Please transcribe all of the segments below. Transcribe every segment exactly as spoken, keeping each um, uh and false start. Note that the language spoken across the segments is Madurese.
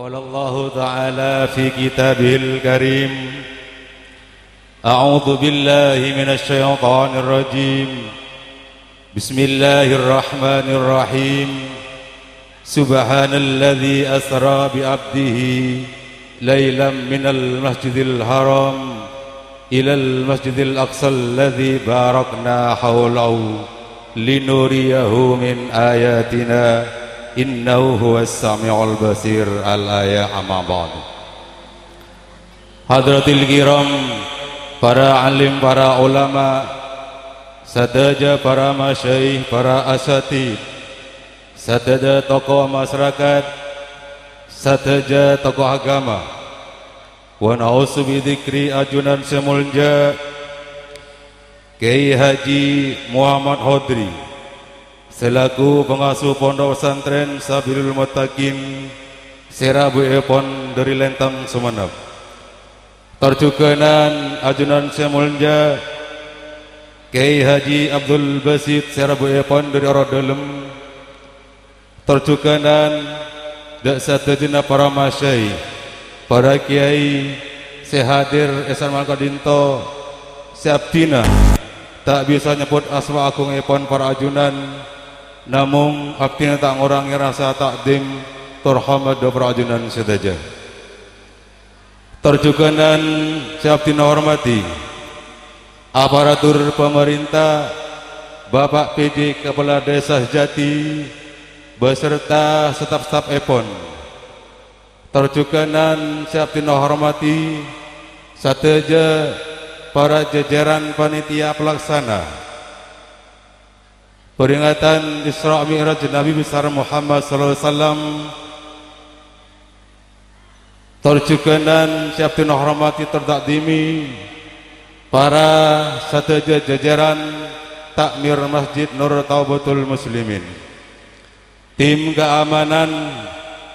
قال الله تعالى في كتابه الكريم: أعوذ بالله من الشيطان الرجيم. بسم الله الرحمن الرحيم. سبحان الذي أسرى بعبده ليلا من المسجد الحرام إلى المسجد الأقصى الذي باركنا حوله لنريه من آياتنا إنه هو السميع البصير. الآية. أما بعد. Hadratil kiram, para alim, para ulama, sadhâjâ para masyaikh, para asatidz, sadhâjâ tokoh masyarakat, sadhâjâ tokoh agama. Wa na'udzu bidzikri ajunan sè molja, Kyai Haji Muhammad Hodri, selaku pangasuh Pondok Pesantren Sabilul Muttaqin sè rabuèpon dhâri Lentang Sumenep. Tor jhughânan ajunan sè molja, Kyai Haji Abdul Basit sè rabuèpon dhâri Oro Dâlem. Tor jhughânan dâ' sadhâjâna para masyaikh, para kyai sè hadir è sareng ka'dinto, sè abdhina ta' bisa nyebbhut asma agungèpon para ajunan, namong abdhina ta' ngorangè rasa ta'dhim tor hormat dâ' para ajunan sadhâjâ. Tor jhughânan sè abdhina hormadhi, aparatur pamarènta, Bapa' P D Kepala Desa Sejati, beserta staf-stafèpon. Tor jhughânan sè abdhina hormadhi, sadhâjâ para jajaran panitia pelaksana. Peringatan Isra Mi'raj Nabi Besar Muhammad sallallahu alaihi wasallam. Tor jhughânan sè abdhina hormadhi tor ta'dhimi para sadhâjâ jajaran Takmir Masjid Nur Taubatul Muslimin. Tim keamanan,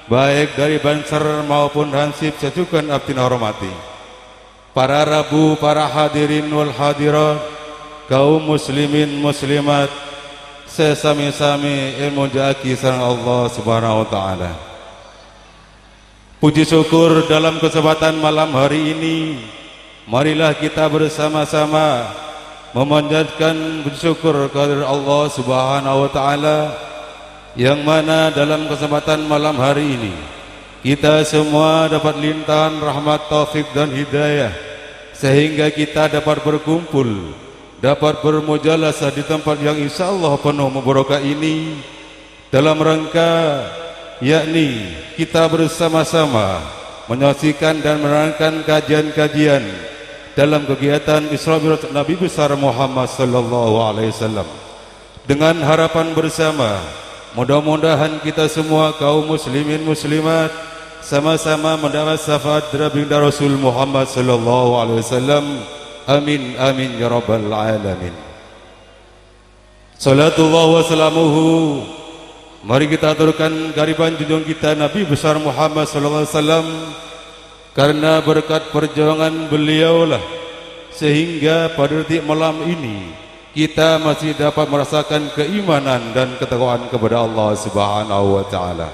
baik dari Banser maupun Hansip sè jhughân abdhina hormadhi. Para rabu, para hadirin wal hadirat, kaum muslimin muslimat, sè sami-sami èmolja'aghi sareng Allah Subhanahu wa Ta'ala. Puji syukur dalam kesempatan malam hari ini, marilah kita bersama-sama memanjatkan puji syukur kehadirat Allah Subhanahu wa Ta'ala, yang mana dalam kesempatan malam hari ini, kita semua dapat limpahan rahmat, taufik, dan hidayah, sehingga kita dapat berkumpul, dapat bermujalasah di tempat yang insya Allah penuh barokah ini, dalam rangka, yakni kita bersama-sama menyaksikan dan mendengarkan kajian-kajian dalam kegiatan Isra Mi'raj Nabi Besar Muhammad sallallahu alaihi wasallam. Dengan harapan bersama, mudah-mudahan kita semua kaum muslimin muslimat sama-sama mendapat syafaat dari baginda Rasul Muhammad sallallahu alaihi wasallam. Amin, amin, ya rabbal alamin. Salatullah wa salamuhu, mari kita aturkan kehadiran junjungan kita Nabi Besar Muhammad sallallahu alaihi wasallam. Karena berkat perjuangan beliaulah sehingga pada detik malam ini kita masih dapat merasakan keimanan dan ketakwaan kepada Allah Subhanahu wa Ta'ala.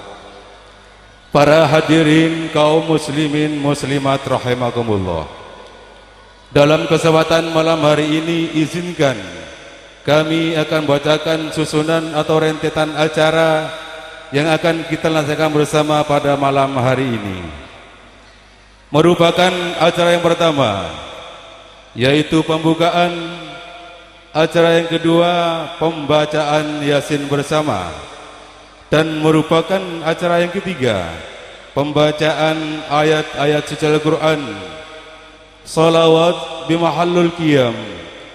Para hadirin kaum muslimin muslimat rahimakumullah. Dalam kesempatan malam hari ini, izinkan kami akan bacakan susunan atau rentetan acara yang akan kita laksanakan bersama pada malam hari ini. Merupakan acara yang pertama, yaitu pembukaan. Acara yang kedua, pembacaan Yasin bersama. Dan merupakan acara yang ketiga, pembacaan ayat-ayat suci Al-Quran. Salawat di mahallul qiyam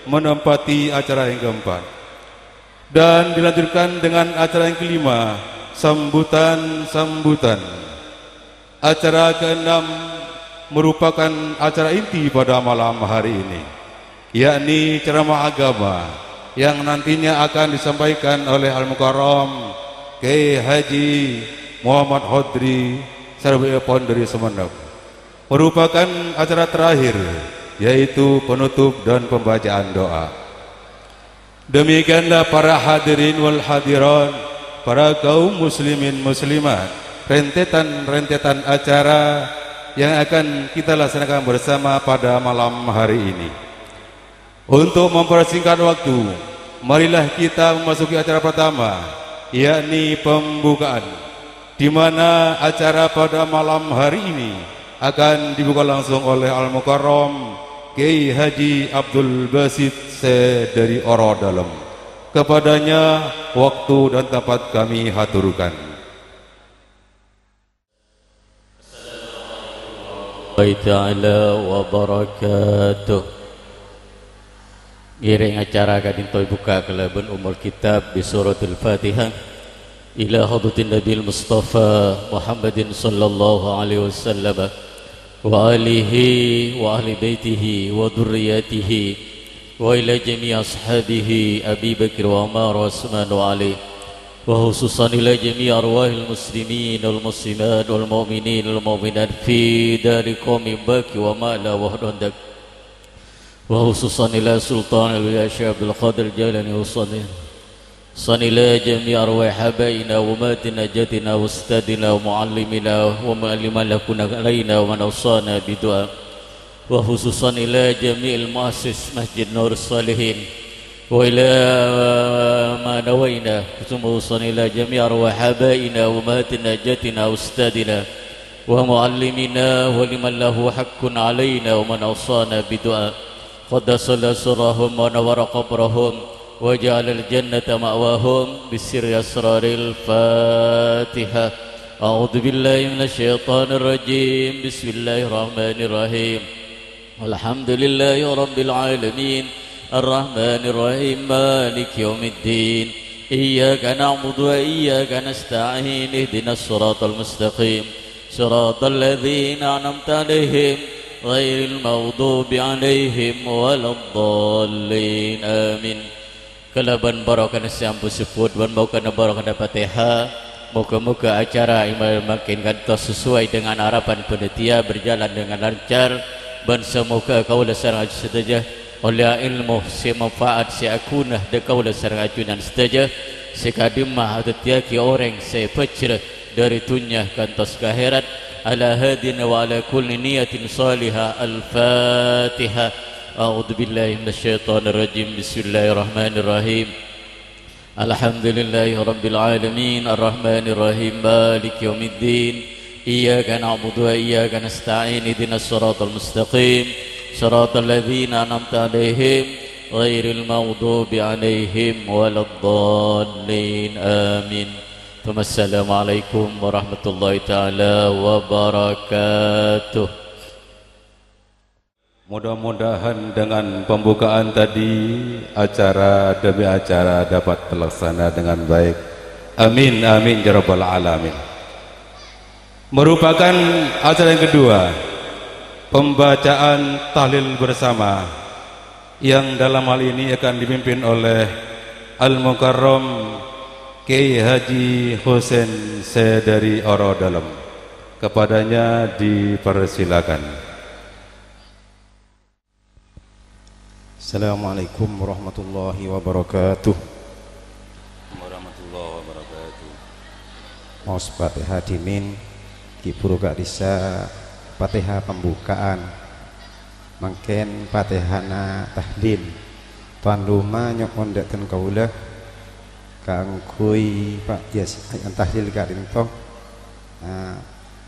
menempati acara yang keempat. Dan dilanjutkan dengan acara yang kelima, sambutan-sambutan. Acara keenam merupakan acara inti pada malam hari ini, yakni ceramah agama yang nantinya akan disampaikan oleh Al-Mukarram Kiai Haji Muhammad Hodri, sè rabuèpon dhâri Sumenep. Merupakan acara terakhir, yaitu penutup dan pembacaan doa. Demikianlah para hadirin wal hadirat, para kaum muslimin muslimat, rentetan-rentetan acara yang akan kita laksanakan bersama pada malam hari ini. Untuk mempersingkat waktu, marilah kita memasuki acara pertama, yakni pembukaan, di mana acara pada malam hari ini akan dibuka langsung oleh Al-Mukarram Kiai Haji Abdul Basit Sedari Oro Dalem. Kepadanya waktu dan tempat kami haturkan. Warahmatullahi taala wabarakatuh. Ngèrèng acara ka'dinto èbukka' kalabân Ummul Kitab bi Suratil Fatihah ila hadratin Nabil Mustafa Muhammadin sallallahu alaihi wasallam wa alihi wa ahli baitihi wa dzurriyyatihi wa ila jami' ashabihi Abi Bakar wa Umar wa Utsman wa Ali, wa khususan ila jami' arwahil muslimin wal muslimat wal mu'minin wal mu'minat fi dari qaumi baki wa ma'la wa hudundak, wa khususan ila Sultan al Syekh Abdul Qadir Jailani wa Utsman. San ila jami' arwah habaina wa matina jatina wa ustadina wa muallimina wa mualliman lakuna alaina wa man awsana bidu'a. Wa khususan ila jami'il muassis Masjid Nur Salihin. Wa ila ma nawaina, khususan ila jami' arwah habaina wa matina jatina wa ustadina wa muallimina wa liman lahu haqqun alaina wa man awsana bidu'a. Qaddasallahu sirrahum wa nawwara qabrahum wa ja'alal jannata ma'wahum bisirri asraril Fatihah. A'udzu billahi minasy syaithanir rajim. Bismillahirrahmanirrahim. Alhamdulillahi rabbil alamin. Arrahmanirrahim. Maliki yaumiddin. Iyyaka na'budu wa iyyaka nasta'in. Ihdinas siratal mustaqim. Siratal ladzina an'amta 'alaihim ghairil maghdubi 'alaihim waladdallin. Amin. Kalabân barokana sè ampon sebbhut bân mokana barokana Fatihah, moga-moga acara imam mangkèn kantos sesuai dengan harapan panitia, berjalan dengan lancar, bân samoga kaulâ sareng ajunan sadhâjâ ollè èlmo sè manfaat sè aghuna dâ' kaulâ sareng ajunan sadhâjâ sè ka'dimma adhâddhiyâghi orèng sè bhâjhrâ dâri dhunnya kantos ka akhèrat. Ala hadin wa ala kulli niyatin shalihah. Al-Fatihah. A'udzu billahi minasy syaithanir rajim. Bismillahirrahmanirrahim. Alhamdulillahi rabbil alamin. Arrahmanirrahim. Maliki yaumiddin. Iyyaka na'budu wa iyyaka nasta'in. Ihdinas siratal mustaqim. Siratal ladzina an'amta 'alaihim ghairil maghdubi 'alaihim waladdallin. Amin. Tsumma assalamualaikum warahmatullahi taala wabarakatuh. Mudah-mudahan dengan pembukaan tadi, acara demi acara dapat terlaksana dengan baik. Amin, amin, ya rabbal alamin. Merupakan acara yang kedua, pembacaan tahlil bersama, yang dalam hal ini akan dipimpin oleh Al-Mukarram Kiai Haji Husain Sedari Oro Dalem. Kepadanya dipersilakan. Assalamualaikum warahmatullahi wabarakatuh. Warahmatullahi wabarakatuh. Maos Fatihah dhimèn, ghi' bhuru ka'dhissa' Fatihah pembukaan. Mangkèn Fatihahna tahlil. Tuan rumah nyo'on dâ' dhân kaulâ kaangghuy pa-, yas-, tahlil ka'dhinto. Nah,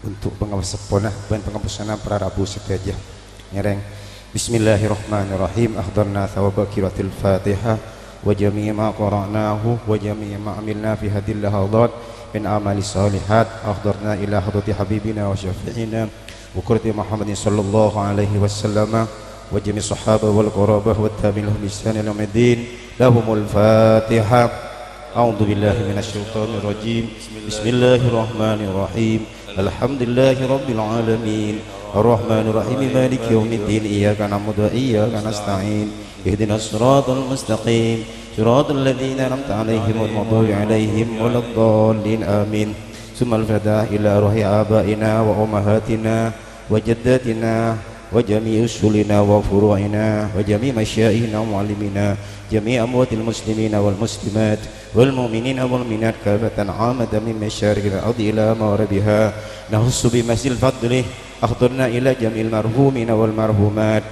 untuk pangapos seppona bân pangapos sanam para rabu sadhâjâ. Ngèrèng. Bismillahirrahmanirrahim. Ahdarna thawaba qiraatil Fatihah wa jami'a ma qara'nahu wa jami'a ma amilna fi hadhil lahadhat min amali shalihat. Ahdarna ila hadrati habibina wa syafi'ina wa qurrati Muhammadin sallallahu alaihi wasallam wa jami'i sahaba wal qarabah wa tabi'in lahum bi ihsan ila yaumiddin. Lahumul Fatihah. A'udzu billahi minasy syaithanir rajim. Bismillahirrahmanirrahim. Alhamdulillahi rabbil alamin. Arrahmanirrahim. Maliki yaumiddin. Iyyaka na'budu wa iyyaka nasta'in. Ihdinas siratal mustaqim. Siratal ladzina an'amta 'alaihim ghairil maghdubi 'alaihim waladdallin. Amin. Tsummal Fatihah ila arwahi abaina wa ummahatina wa jaddatina وجميع أصولنا وفروعنا وجميع مشايخنا ومعلمينا، جميع أموات المسلمين والمسلمات والمؤمنين والمؤمنات كافة عامة من مشارق الأرض إلى مغاربها. نخص بمثل فضله أخطرنا إلى جميع المرحومين والمرحومات،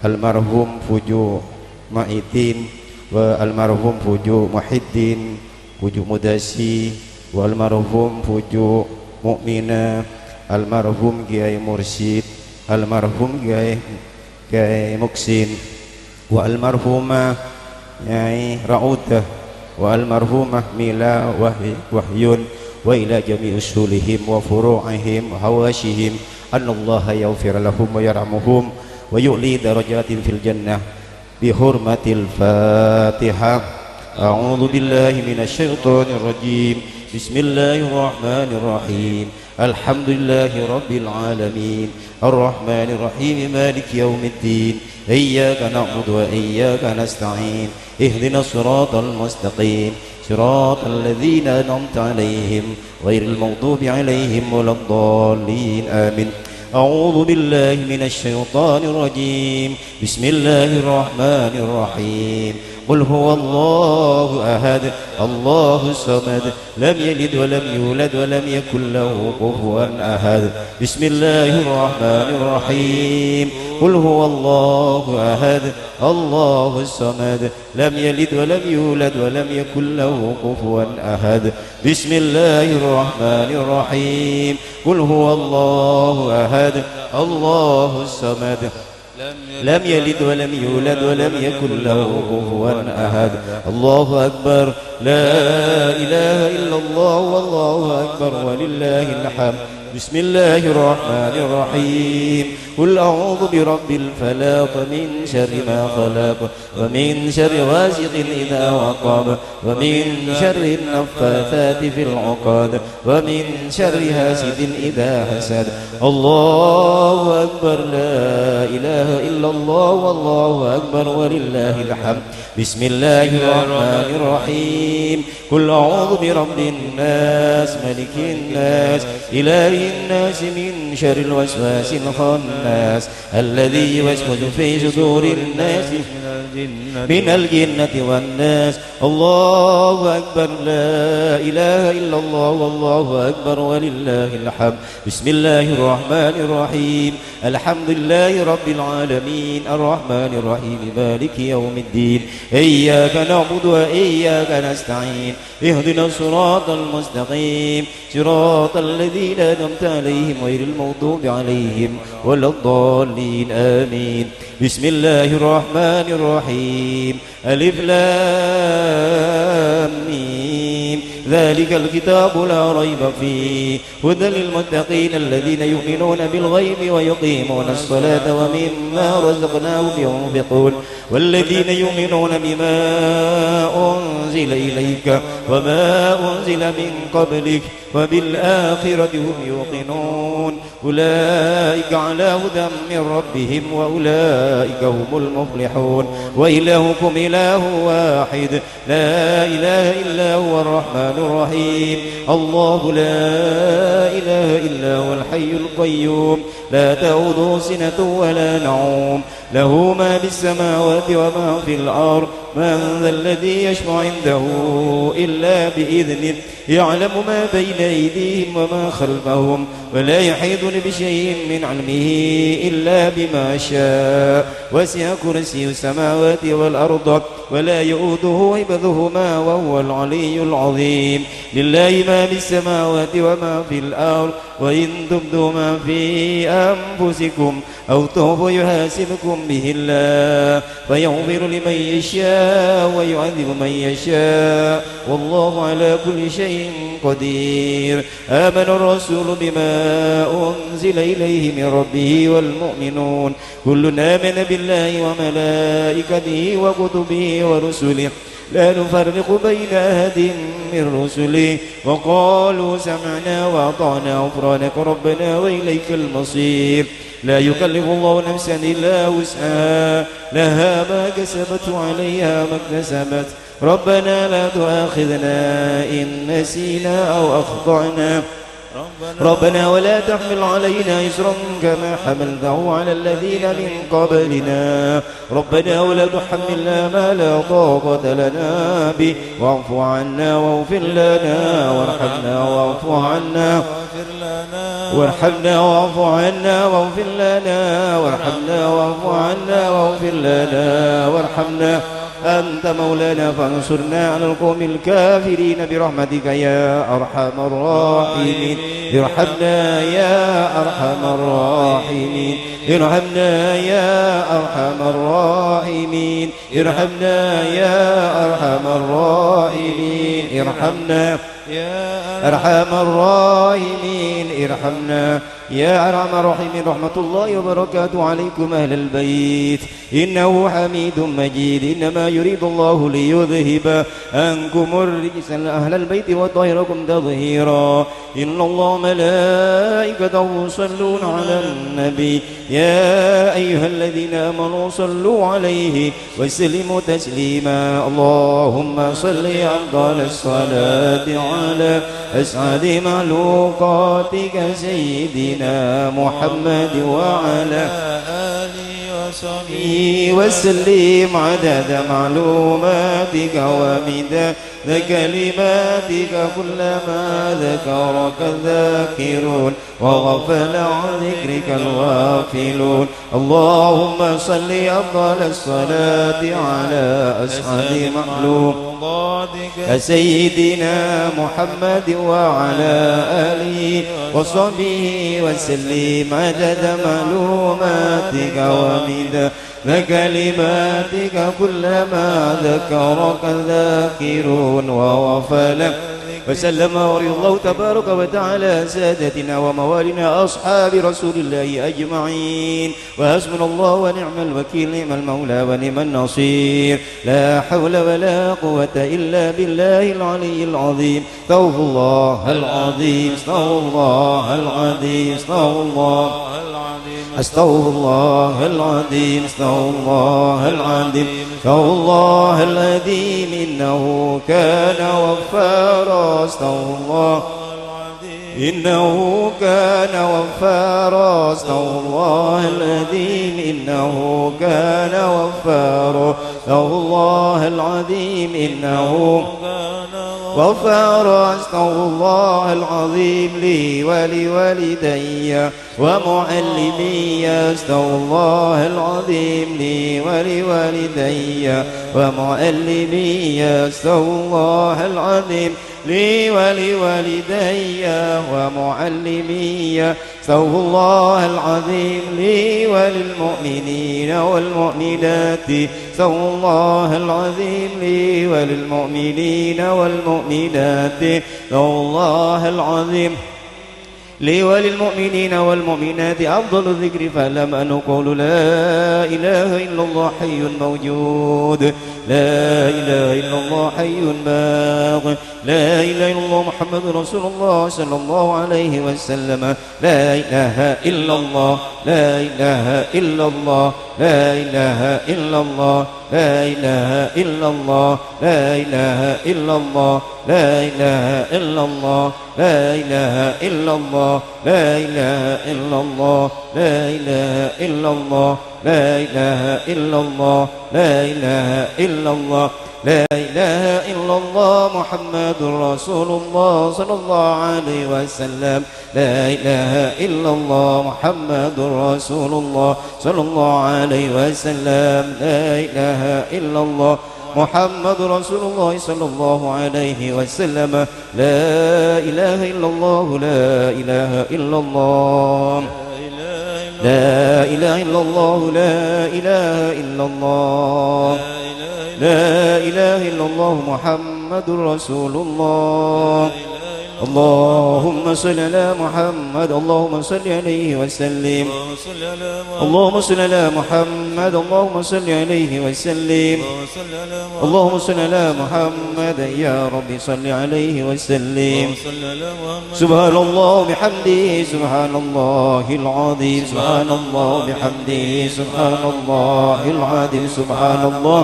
المرحوم فوجو معيدين، والمرحوم فوجو محي الدين، Pucuk Mudasi, wa almarhum Pucuk Mukmina, almarhum Kiai Mursyid, almarhum Kiai, Kiai Muksin, wa almarhumah Nyai Raudah, wa almarhumah Mila Wahyi-, Wahyun, wa ila jami usulihim wa furu'ihim wa hawashihim, annallaha yaghfir lahum wa yarhamuhum wa yu'li darajatin fil jannah. بحرمة الفاتحة. أعوذ بالله من الشيطان الرجيم. بسم الله الرحمن الرحيم. الحمد لله رب العالمين. الرحمن الرحيم. مالك يوم الدين. إياك نعبد وإياك نستعين. اهدنا الصراط المستقيم. صراط الذين أنعمت عليهم غير المغضوب عليهم ولا الضالين. آمين. أعوذ بالله من الشيطان الرجيم. بسم الله الرحمن الرحيم. قل هو الله أحد، الله الصمد، لم يلد ولم يولد ولم يكن له كفوا أحد. بسم الله الرحمن الرحيم. قل هو الله أحد، الله الصمد، لم يلد ولم يولد ولم يكن له كفوا أحد. بسم الله الرحمن الرحيم. قل هو الله أحد، الله الصمد، لم يلد ولم يولد ولم يكن له كفوا أحد. الله أكبر. لا إله إلا الله والله أكبر ولله الحمد. بسم الله الرحمن الرحيم. قل أعوذ برب الفلق، من شر ما خلق، ومن شر غاسق إذا وقب، ومن شر النفاثات في العقد، ومن شر حاسد إذا حسد. الله أكبر، لا إله إلا الله والله أكبر ولله الحمد. بسم الله الرحمن الرحيم. قل أعوذ برب الناس، ملك الناس، إله الناس، من شر الوسواس الخناس، الذي يوسوس في صدور الناس من الجنة والناس. الله أكبر، لا إله إلا الله والله أكبر ولله الحمد. بسم الله الرحمن الرحيم. الحمد لله رب العالمين، الرحمن الرحيم، مالك يوم الدين، إياك نعبد وإياك نستعين، اهدنا الصراط المستقيم، صراط الذين أنعمت عليهم غير المغضوب عليهم ولا الضالين. آمين. بسم الله الرحمن الرحيم. ألف لام ميم. ذلك الكتاب لا ريب فيه. هدى للمتقين الذين يؤمنون بالغيب ويقيمون الصلاة ومما رزقناهم ينفقون. والذين يؤمنون بما أنزل إليك وما أنزل من قبلك وبالآخرة هم يوقنون. أولئك على هدى من ربهم وأولئك هم المفلحون. وإلهكم إله واحد لا إله إلا هو الرحمن الرحيم. الله لا إله إلا هو الحي القيوم لا تأخذه سنة ولا نوم له ما في السماوات وما في الأرض. من ذا الذي يشفع عنده إلا بإذنه. يعلم ما بين أيديهم وما خلفهم ولا يحيطون بشيء من علمه إلا بما شاء. وسع كرسيه السماوات والأرض ولا يؤوده حفظهما وهو العلي العظيم. لله ما في السماوات وما في الأرض وإن تبدوا ما في أنفسكم أو تخفوه يحاسبكم به الله فيغفر لمن يشاء ويعذب من يشاء والله على كل شيء قدير. آمن الرسول بما أنزل إليه من ربه والمؤمنون كل آمن بالله وملائكته وكتبه ورسله لا نفرق بين أحد من رسله وقالوا سمعنا وأطعنا غفرانك ربنا وإليك المصير. لا يكلف الله نفسا إلا وسعها لها ما كسبت وعليها ما اكتسبت. ربنا لا تؤاخذنا إن نسينا أو أخطأنا. ربنا ولا تحمل علينا إصرا كما حملته على الذين من قبلنا. ربنا ولا تحملنا ما لا طاقة لنا به واعف عنا واغفر لنا وارحمنا واعف عنا. وارحمنا واعف عنا واغفر لنا وارحمنا واعف عنا واغفر لنا وارحمنا. أنت مولانا فانصرنا على القوم الكافرين برحمتك يا أرحم الراحمين. ارحمنا يا أرحم الراحمين. ارحمنا يا أرحم الراحمين. ارحمنا يا أرحم الراحمين. ارحمنا يا أرحم الراحمين. ارحمنا يا أرحم الراحمين. رحمة الله وبركاته عليكم أهل البيت. إنه حميد مجيد. إنما يريد الله ليذهب عنكم الرجس أهل البيت ويطهركم تطهيرا. إن الله وملائكته يصلون على النبي. يا أيها الذين آمنوا صلوا عليه وسلموا تسليما. اللهم صل أفضل الصلاة على أسعد مخلوقاتك سيدنا محمد وعلى آله وصحبه وسلم عدد معلوماتك ومداد كلماتك. كلما ذكرك الذاكرون وغفل عن ذكرك الغافلون. اللهم صل أفضل الصلاة على أسعد مخلوقاتك سيدنا محمد وعلى آله وصحبه وسلم عدد معلوماتك ومداد كلماتك. كلما ذكرك الذاكرون وغفل وسلم. ورضي الله تبارك وتعالى عن سادتنا وموالينا أصحاب رسول الله أجمعين. وحسبنا الله ونعم الوكيل، نعم المولى ونعم النصير. لا حول ولا قوة إلا بالله العلي العظيم. أستغفر الله العظيم، أستغفر الله العظيم، أستغفر الله العظيم، أستغفر الله العظيم، أستغفر الله العظيم، أستغفر الله العظيم، إنه كان غفارا. أستغفر الله العظيم، إنه كان غفارا. أستغفر الله العظيم، إنه كان غفارا. أستغفر الله العظيم، إنه غفارا. أستغفر الله العظيم لي ولوالدي ومعلمي. أستغفر الله العظيم لي ولوالدي ومعلمي. أستغفر الله العظيم لي ولوالدي ومعلمي. أستغفر الله العظيم لي وللمؤمنين والمؤمنات. أستغفر الله العظيم لي وللمؤمنين والمؤمنات. أستغفر الله العظيم لي وللمؤمنين والمؤمنات. أفضل الذكر فاعلم أنه قول لا إله إلا الله حي موجود. لا إله إلا الله حي باق. لا إله إلا الله محمد رسول الله صلى الله عليه وسلم. لا إله إلا الله، لا إله إلا الله، لا إله إلا الله، لا إله إلا الله، لا إله إلا الله، لا إله إلا الله، لا إله إلا الله، لا إله إلا الله، لا إله إلا الله، لا إله إلا الله، لا إله إلا الله، لا إله إلا الله محمد رسول الله صلى الله عليه وسلم. لا إله إلا الله محمد رسول الله صلى الله عليه وسلم. لا إله إلا الله محمد رسول الله صلى الله عليه وسلم. لا إله إلا الله، لا إله إلا الله. لا إله إلا الله، لا إله إلا الله. لا إله إلا الله محمد رسول الله. اللهم صل على محمد، اللهم صل عليه وسلم. اللهم صل على محمد، اللهم صل عليه وسلم. اللهم صل على محمد، يا رب صل عليه وسلم. سبحان الله بحمده، سبحان الله العظيم، سبحان الله بحمده، سبحان الله العظيم، سبحان الله.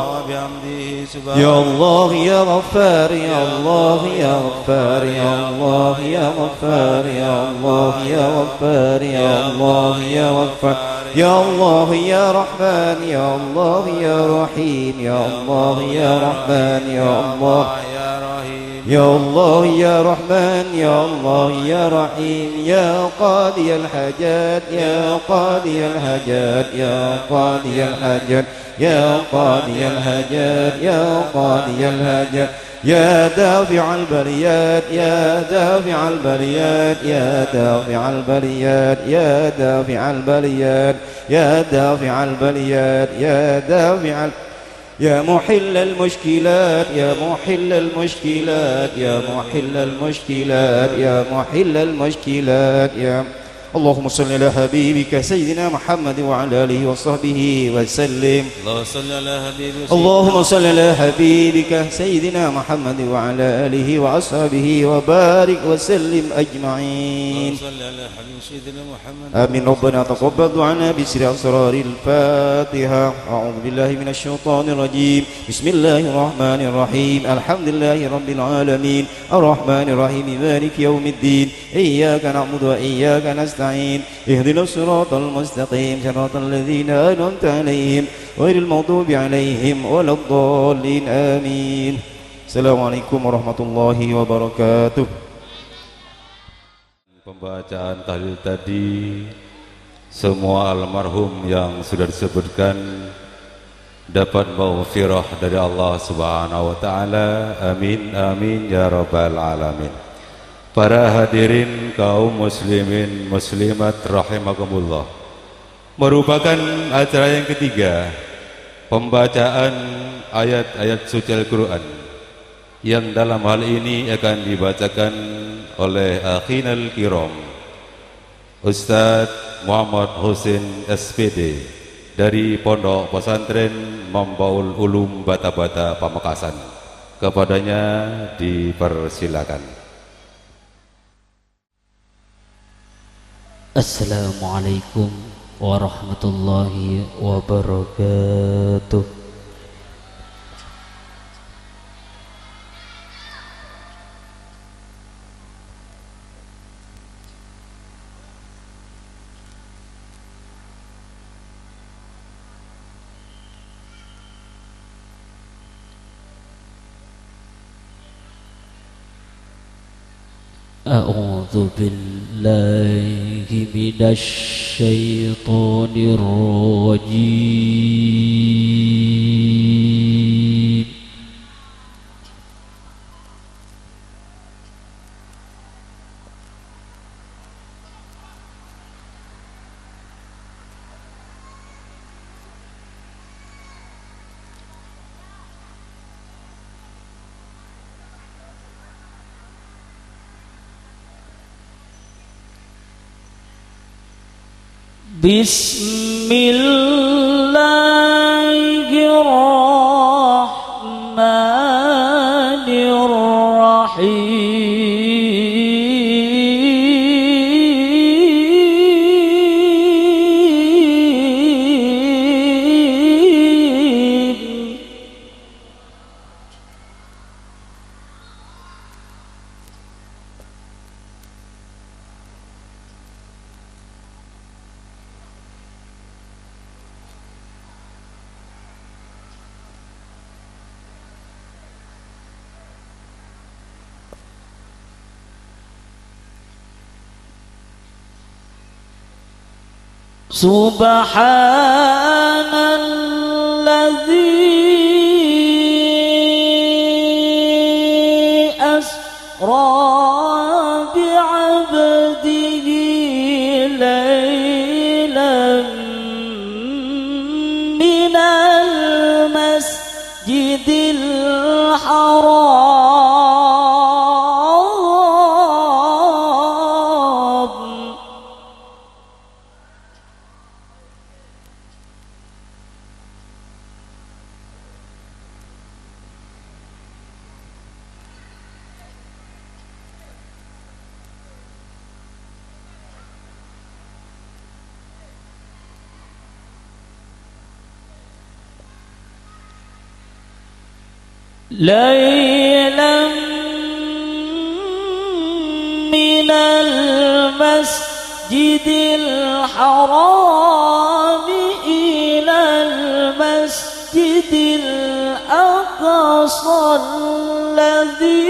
يا الله يا غفار، يا الله يا غفار، يا الله. الله يا غفار، يا الله يا غفار، يا الله يا غفار، يا الله يا رحمن، يا الله يا رحيم، يا الله يا رحمن، يا الله يا الله يا رحمن، يا الله يا رحيم، يا قاضي الحاجات، يا قاضي الحاجات، يا قاضي الحاجات، يا قاضي الحاجات، يا قاضي الحاجات، يا دافع البليات، يا دافع البليات، يا دافع البليات، يا دافع البليات، يا دافع البليات، يا دافع ال- يا محل المشكلات، يا محل المشكلات، يا محل المشكلات، يا محل المشكلات، يا اللهم صل على حبيبك سيدنا محمد وعلى آله وصحبه وسلم. اللهم صل على حبيبك سيدنا اللهم صل على حبيبك سيدنا محمد وعلى آله وأصحابه وبارك وسلم أجمعين. اللهم صل على حبيب سيدنا محمد. آمين. ربنا تقبل دعانا بسر أسرار الفاتحة. أعوذ بالله من الشيطان الرجيم. بسم الله الرحمن الرحيم. الحمد لله رب العالمين. الرحمن الرحيم. مالك يوم الدين. إياك نعبد وإياك نستعين. اهدنا الصراط المستقيم. صراط الذين أنعمت عليهم غير المغضوب عليهم ولا الضالين. آمين. السلام عليكم ورحمة الله وبركاته. Pembacaan tahlil tadi, semua almarhum yang sudah disebutkan dapat maghfirah dari Allah Subhanahu wa Ta'ala. Amin, amin, ya Rabbal 'Alamin. Para hadirin kaum muslimin muslimat rahimakumullah, merupakan acara yang ketiga, pembacaan ayat-ayat suci Al-Quran, yang dalam hal ini akan dibacakan oleh Akhinal Kiram, Ustadz Muhammad Husin, S P D, dari Pondok Pesantren Mambaul Ulum Bata-Bata, Pamekasan. Kepadanya dipersilakan. Assalamualaikum warahmatullahi wabarakatuh. أعوذ بالله من الشيطان الرجيم. بسم الله الرحمن الرحيم. سبحان الذي أسرى بعبده ليلا من المسجد الحرام. ليلا المسجد الحرام إلى المسجد الأقصى الذي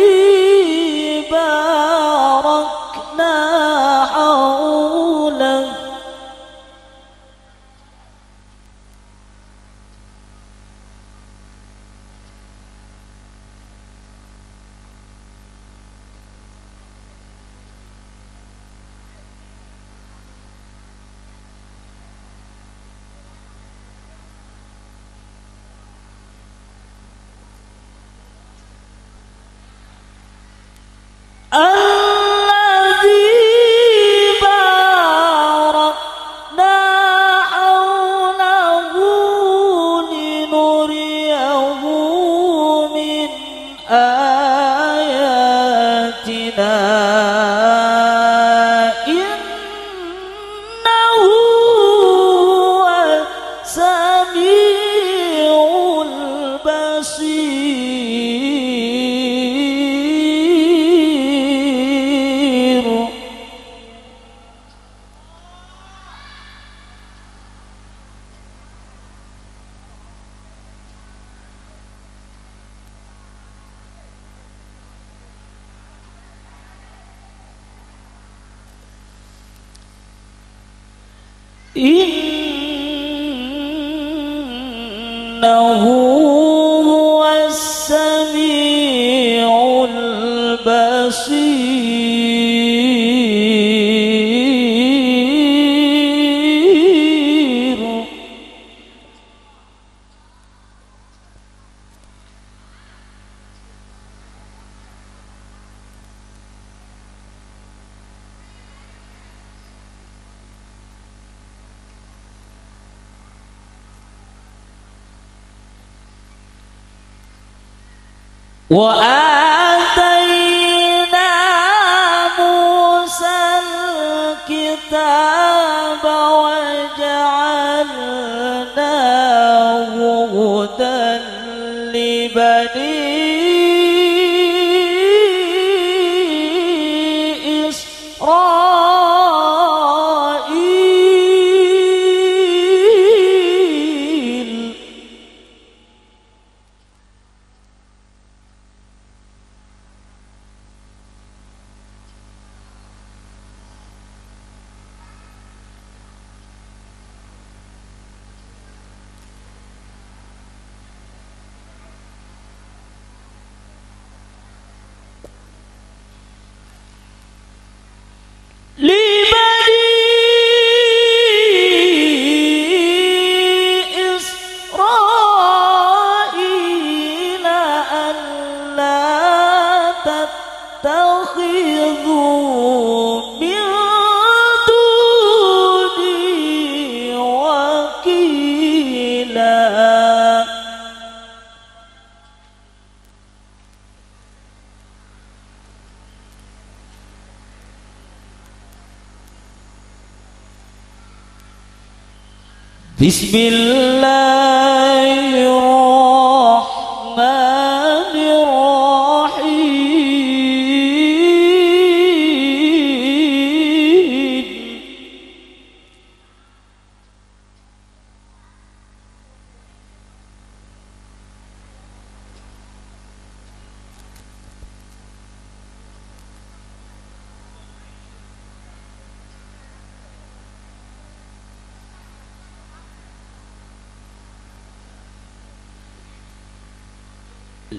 باركنا حوله. الذي باركنا حوله لنريه من آياتنا، إنه هو السميع البصير. إنه هو السميع البصير. وآتينا موسى الكتاب وجعلناه هدى لبني إسرائيل. لبني إسرائيل ألا تتخذوا من دوني وكيلا. بسم الله الرحمن الرحيم.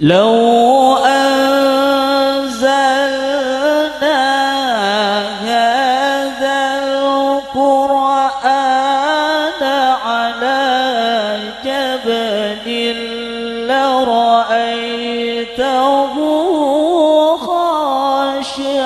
لو أنزلنا هذا القرآن على جبل لرأيته خاشعا.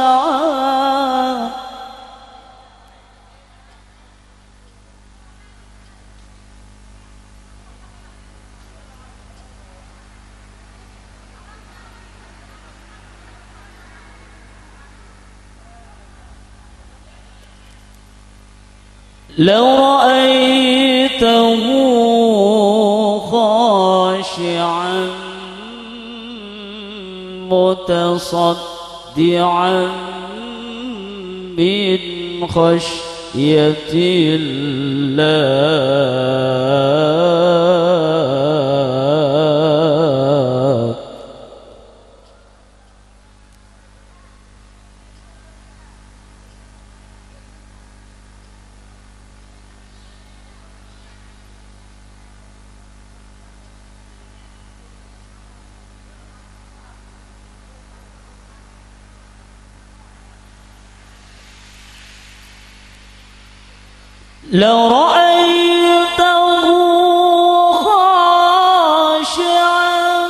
لرأيته خاشعا متصدعا من خشية يتي الله. لرأيته خاشعا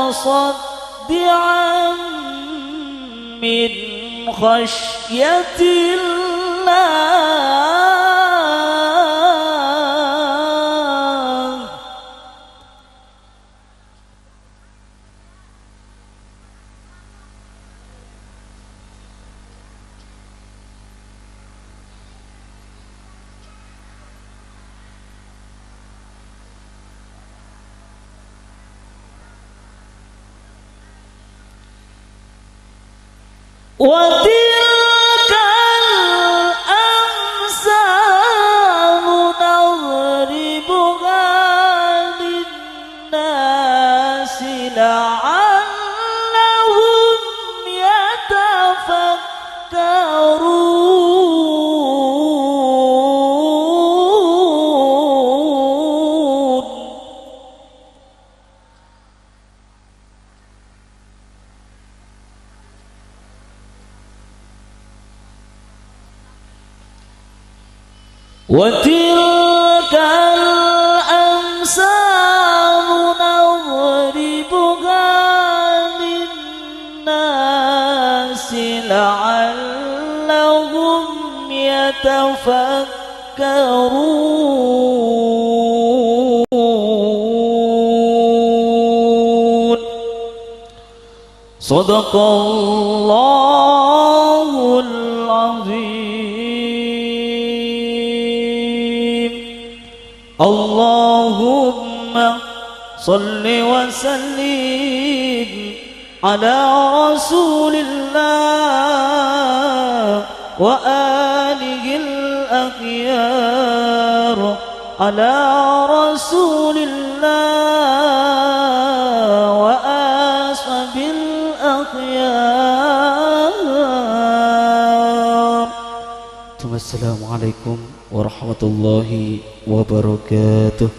متصدعا من خشية الله. وتلك الأمثال نضربها للناس لعلهم يتفكرون. وتلك الأمثال نضربها للناس لعلهم يتفكرون. صدق الله العظيم. اللهم صل وسلم على رسول الله وآله الأخيار، على رسول الله وأصحابه الأخيار. ثم السلام عليكم ورحمة الله وبركاته.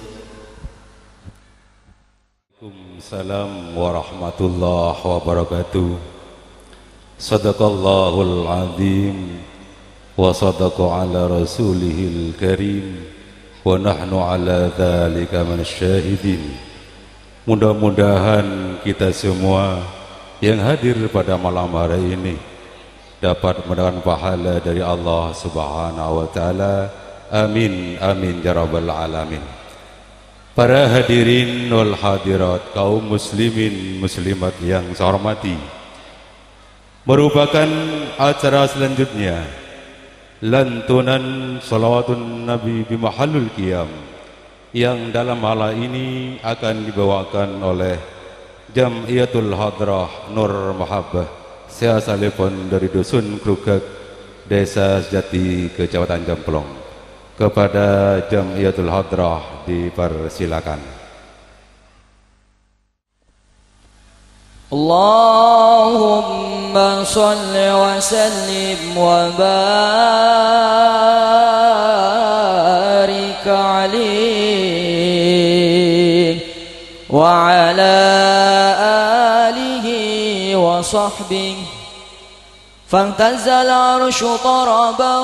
Waalaikumsalam warahmatullahi wabarakatuh. Sadaqallahul azim wa sadaqa ala rasulihil karim wa nahnu ala dzalika minasy syahidin. Mudah-mudahan kita semua yang hadir pada malam hari ini dapat mendapatkan pahala dari Allah Subhanahu wa taala. Amin, amin ya rabbal alamin. Para hadirin wal hadirat, kaum muslimin muslimat yang saya hormati, merupakan acara selanjutnya, lantunan salawatun Nabi bi mahallul qiyam, yang dalam hal ini akan dibawakan oleh Jam'iyatul Hadrah Nur Mahabbah, sè asallèpon dâri Dusun Krugak, Desa Sejati, Kecamatan Jamplong. Kepada Jam'iyatul Hadrah dipersilakan. اللهم صل وسلم وبارك عليه وعلى آله وصحبه. فاهتز العرش طربا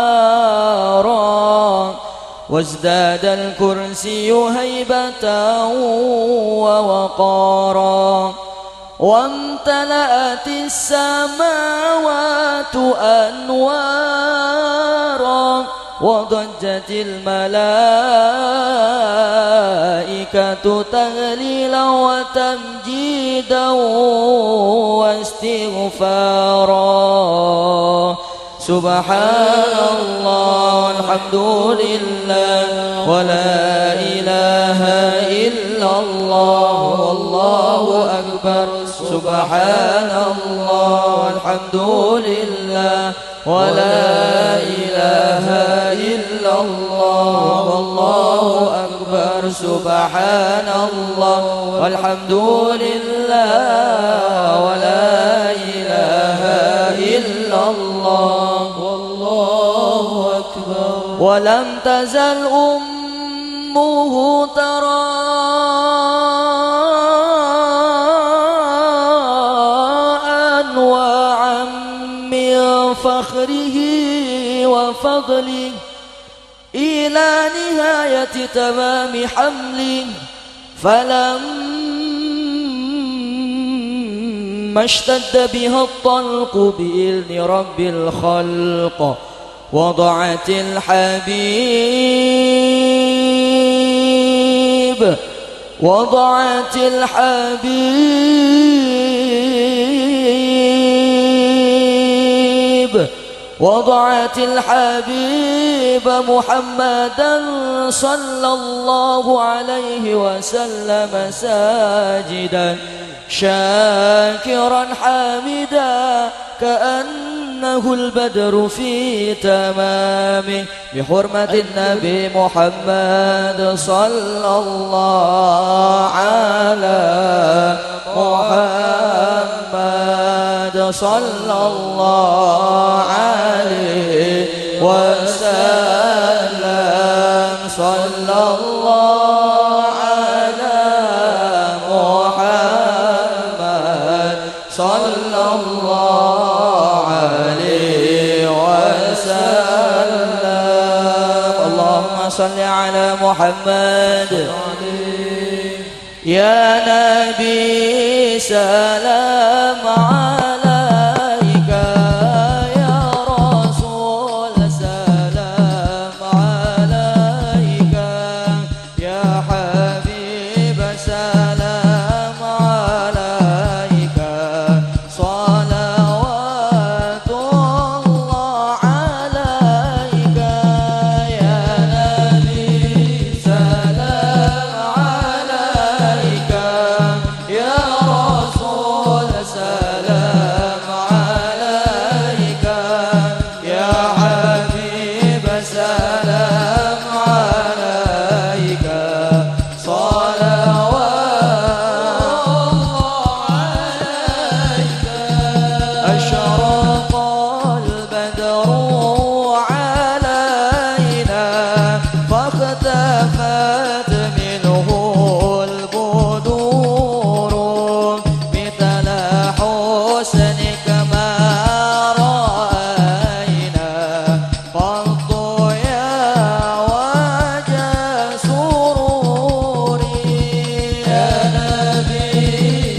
واستبشارا، وازداد الكرسي هيبة ووقارا، وامتلأت السماوات أنوارا، وضجت الملائكة تهليلا وتمجيدا واستغفارا. سبحان الله والحمد لله ولا إله إلا الله، والله أكبر، سبحان الله، والحمد لله، ولا إله إلا الله، والله أكبر، سبحان الله، والحمد لله، ولا إله إلا الله، والله أكبر. ولم تزل أمه ترى أنواعا من فخره وفضله إلى نهاية تمام حمله، فلما اشتد بها الطلق بإذن رب الخلق، وضعت الحبيب، وضعت الحبيب، وضعت الحبيب محمدا صلى الله عليه وسلم ساجدا شاكرا حامدا كأنه البدر في تمامه، بحرمة النبي محمد صلى الله على محمد صلى الله عليه وسلم، صلى الله على محمد صلى الله عليه وسلم. اللهم صل على محمد. يا نبي سلام عليك، يا رسول سلام عليك، يا حبيب سلام عليك، صلوات الله عليك، يا نبي سلام عليك، يا رسول سلام عليك، يا حبيب سلام عليك، صلوات الله عليك. أشرق البدر علينا فاختفت منه البدور، مثل حسنك ما رأينا قط يا وجه سروري. يا نبي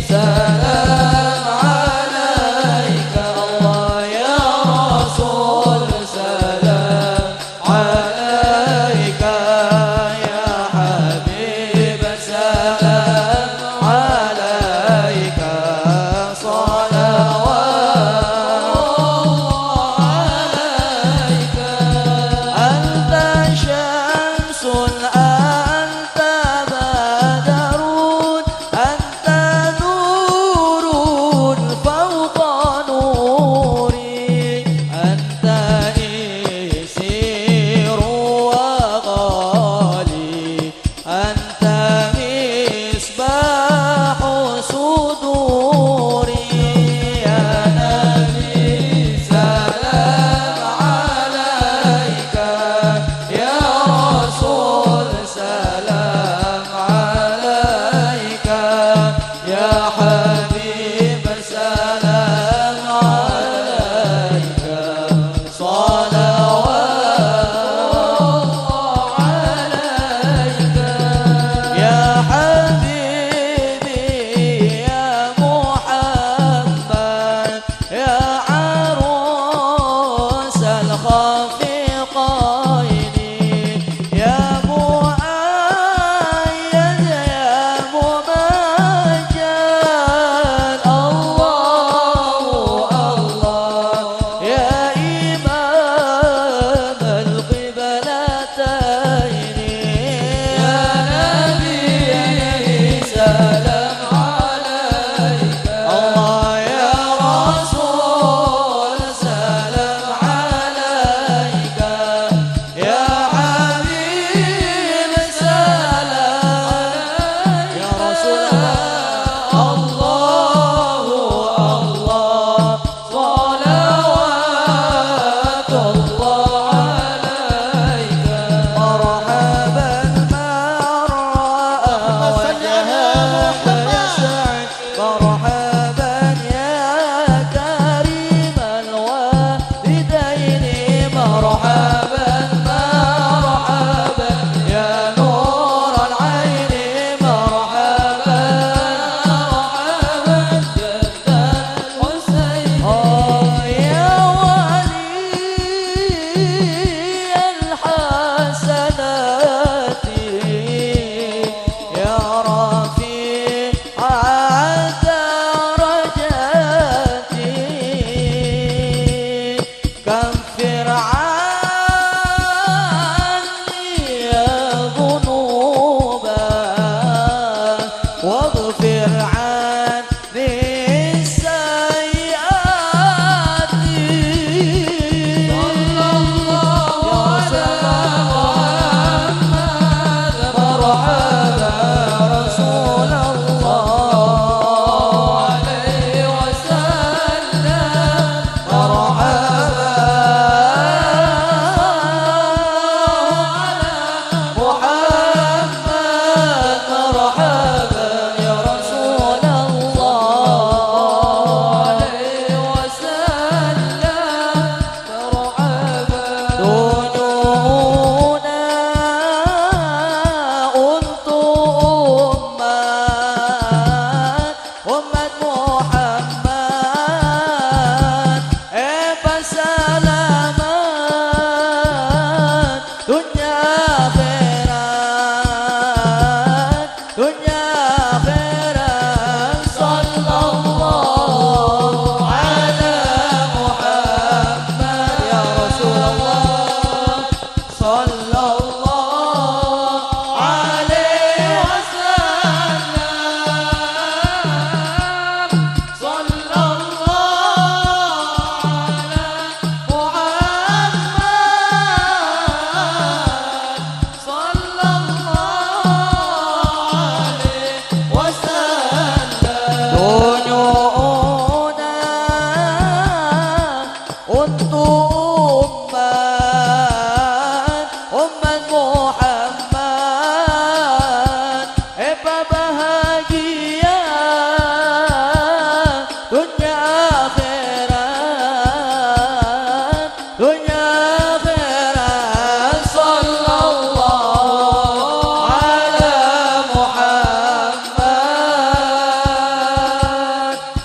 سلام عليك، الله يا رسول سلام عليك، يا حبيب سلام عليك، صلوات الله عليك. أنت شمس، أنت بدر، أنت نور فوق نوري، أنت إيسير وغالي، أنت مصباح صدوري. يا نبي سلام عليك، يا رسول سلام عليك، يا حبيب سلام عليك، صلوات الله عليك. يا حبيبي يا محمد، يا عروس الخفقين، يا مؤيد، يا ممجد،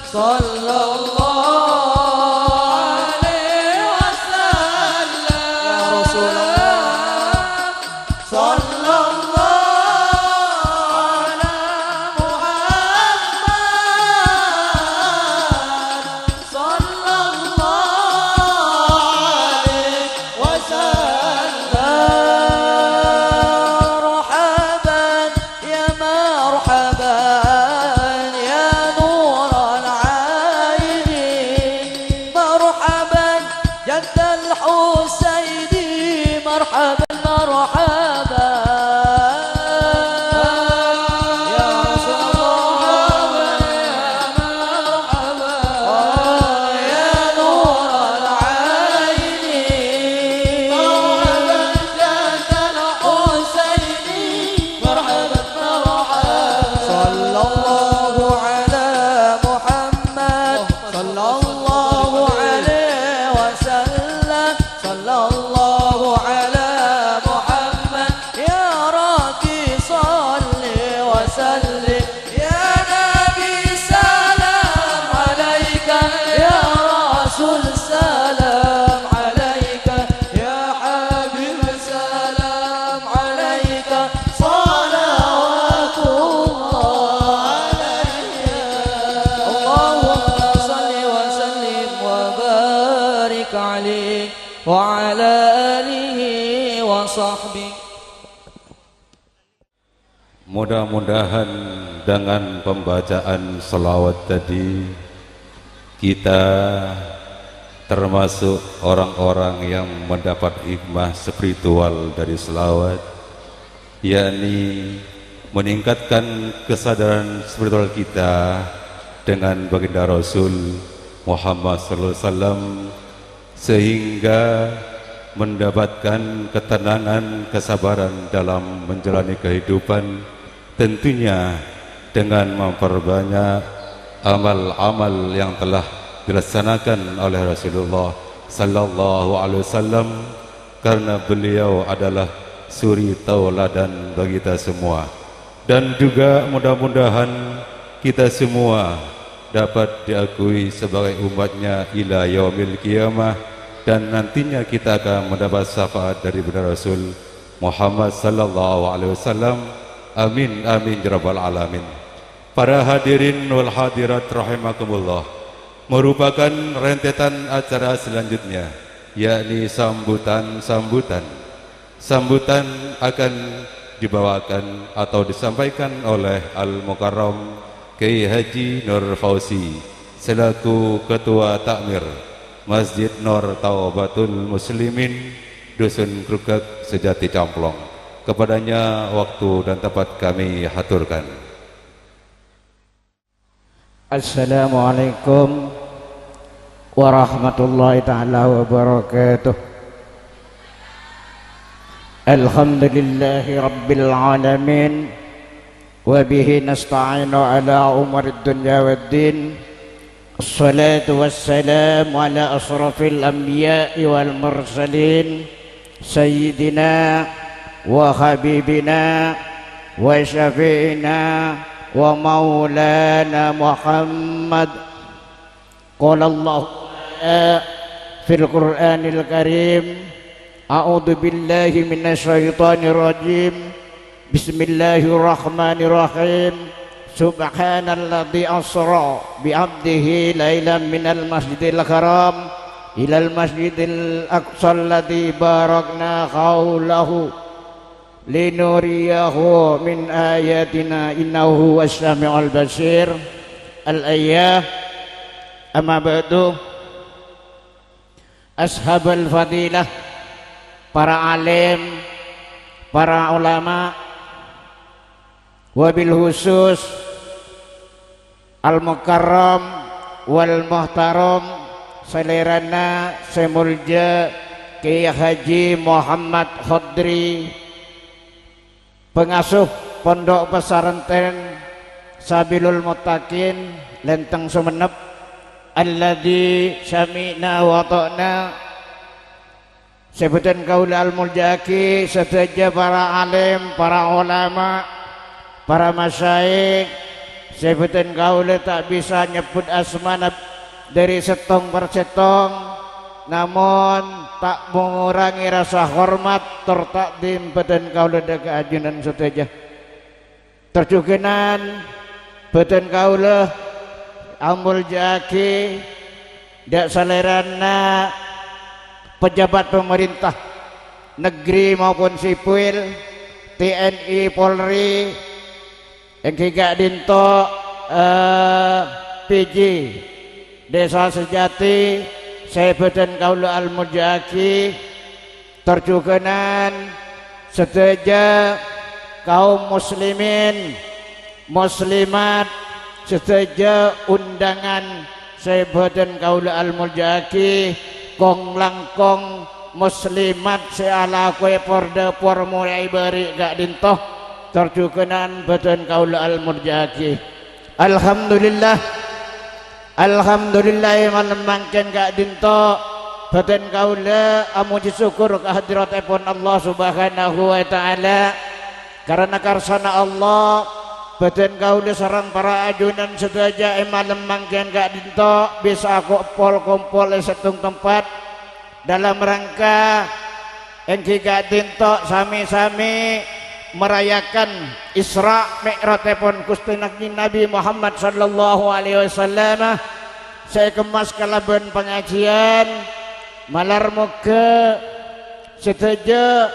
Sallallahu alaihi wasallam. Ya Rasulullah. Sallallahu ala Muhammad. Sallallahu alaihi wasallam. Marhaban, ya marhaban, ya nural aini. Marhaban, jaddal Husaini. Marhaban, marhaban. Ya Rasulullah. Marhaban, ya nural aini. Marhaban, jaddal Husaini. Marhaban, marhaban. Sallallahu ala Muhammad. Sallallahu alaihi wasallam. Sallallahu ala Muhammad. Ya Rabbi, salli wa sallim. Ya Nabi, salam alaika. Ya Rasul, salam alaika. Ya Habib, salam alaika. Salawatullah alaika. Allahumma salli wa sallim wa barik alaihi wa ala alihi wa sahbihi. Mudah-mudahan dengan pembacaan salawat tadi, kita termasuk orang-orang yang mendapat hikmah spiritual dari salawat, yakni meningkatkan kesadaran spiritual kita dengan baginda Rasul Muhammad sallallahu alaihi wasallam, sehingga mendapatkan ketenangan, kesabaran dalam menjalani kehidupan, tentunya dengan memperbanyak amal-amal yang telah dilaksanakan oleh Rasulullah sallallahu alaihi wasallam, karena beliau adalah suri tauladan bagi kita semua. Dan juga mudah-mudahan kita semua dapat diakui sebagai umatnya ila yaumil qiyamah, dan nantinya kita akan mendapat syafaat dari baginda Rasul Muhammad sallallahu alaihi wasallam. Amin, amin, ya rabbal alamin. Para hadirin wal hadirat rahimakumullah, merupakan rentetan acara selanjutnya, yakni sambutan-sambutan. Sambutan akan dibawakan atau disampaikan oleh Al-Mukarram Kiai Haji Nur Fauzi selaku Ketua Takmir Masjid Nur Taubatul Muslimin, Dusun Krukak, Sejati Camplong. Kepadanya waktu dan tempat kami haturkan. Assalamualaikum warahmatullahi taala wabarakatuh. Alhamdulillahi rabbil alamin. Wa bihi nasta'inu ala umurid dunya waddin. Assalatu wassalamu ala asrafil anbiya'i wal mursalin. Sayyidina wa habibina wa syafi'ina wa maulana Muhammad. Qala Allahu ta'ala fil Qur'anil Karim, a'udzu billahi minasy syaithanir rajim. Bismillahirrahmanirrahim. Subhanalladzi asra bi 'abdihi lailan minal masjidil haram ilal masjidil aqsa alladzi barakna haulahu linuriyahu min ayatina innahu huwas sami'ul basir. Al-ayah. Amma ba'du. Ashabul fadilah, para alim, para ulama, wabil khusus Al-Mukarram wal Muhtaram, salèrana sè molja Kiai Haji Muhammad Khodri, pangasuh Pondok Pesantren Sabilul Muttaqin, Lenteng Sumenep, alladzi sami'na wa ata'na. Sè bhâdhân kaulâ al-molja'aghi sadhâjâ para alim, para ulama, para masyayikh, Sè bhâdhân kaulâ ta' bisa nyebbhut asmana dhâri sèttong per sèttong, namong ta' mangorangè rasa hormat tor ta'dhim bhâdhân kaulâ dhâ' ka ajunan sadhâjâ. Tor jhughânan bhâdhân kaulâ amoljâ'aghi dhâ' salèrana pejabat pamarènta, negeri maupun sipil, T N I, Polri, èngghi ka'dhinto', eh, P J, Desa Sejati, sè bhâdhân kaulâ amoljâ'aghi, tor jhughânan sadhâjâ kaum muslimin, muslimat, sadhâjâ undangan sè bhâdhân kaulâ amoljâ'aghi, kong-langkong muslimat sè alako è por-dhâpor molaè bâri' ka'dhinto', tor jhughânan bhâdhân kaulâ amoljâ'aghi. Alhamdulillah. Alhamdulillah, è malem mangkèn ka'dhinto' bhâdhân kaulâ amojhi sokkor ka hadratèpon Allah Subhanahu wa Ta'ala. Karana karsana Allah, bhâdhân kaulâ sareng para ajunan sadhâjâ è malem mangkèn ka'dhinto' bisa ko'-pokompol è sèttong tempat dalam rangka èngghi ka'dhinto' sami-sami merayakan Isra Mi'rajèpon Ghustè Nabi Muhammad sallallahu alaihi wasallam sè èkemmas kalabân pangajiyân. Malar moghâ sadhâjâ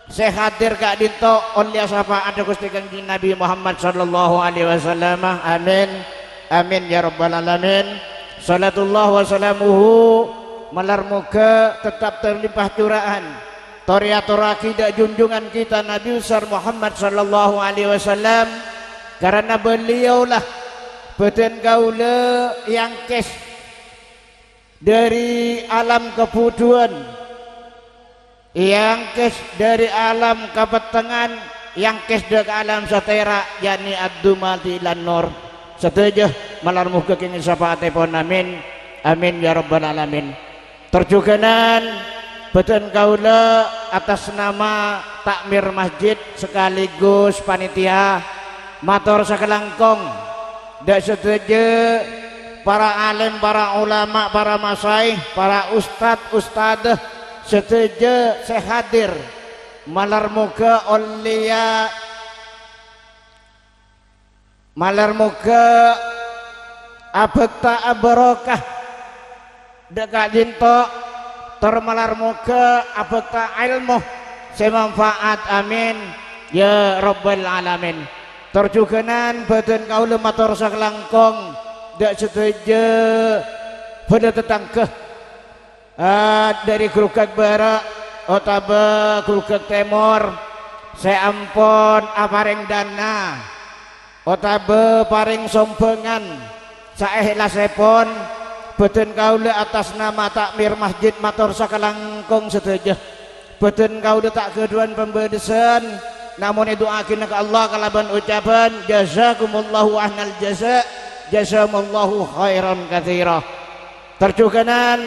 sè hadir ka'dhinto' ollèya syafa'adda Ghustè Kanjeng Nabi Muhammad sallallahu alaihi wasallam. Amin. Amin ya rabbal alamin. Shalatullah wa salamuhu malar moghâ tetap terlimpah cura'an tor èatorraghi dhâ' junjungan kita Nabi Besar Muhammad sallallahu alaihi wasallam, karana beliaulah bhâdhân kaulâ èangkès dhâri alam kabudhuwân, èangkès dhâri alam kapettengngan, èangkès dhâ' ka alam satèra', yakni ad-dhulumati ilan nur. Sadhâjâ malar moghâ kèngèng syafa'atèpon. Amin. Amin ya rabbal alamin. Tor jhughânan bhâdhân kaulâ atas nama takmir masjid sekaligus panitia mator sakalangkong dhâ' sadhâjâ para alim, para ulama, para masaih, para ustad, ustadzah, sadhâjâ sè hadir. Malar moghâ ollèya, malar moghâ abhâkta abarokah dhâ' ka'dhinto', tor malar moghâ abhâkta èlmo sè manfaat. Amin, ya rabbal alamin. Tor jhughânan bhâdhân kaulâ mator sakalangkong dhâ' sadhâjâ bhâlâ tatangghâ, eh, dhâri Grogak Bârâ' otabâ Grogak Tèmor sè ampon aparèng dana otabâ parèng sombhângan saèhlasèpon, bhâdhân kaulâ atas nama takmir masjid mator sakalangkong sadhâjâ. Bhâdhân kaulâ ta' ghâdhuwân pambâdhâsân, namong èdu'aaghina ka Allah kalabân ocabhân, "Jazakumullahu ahsanal jaza, jazakumullahu khairan katsira." Tor jhughânan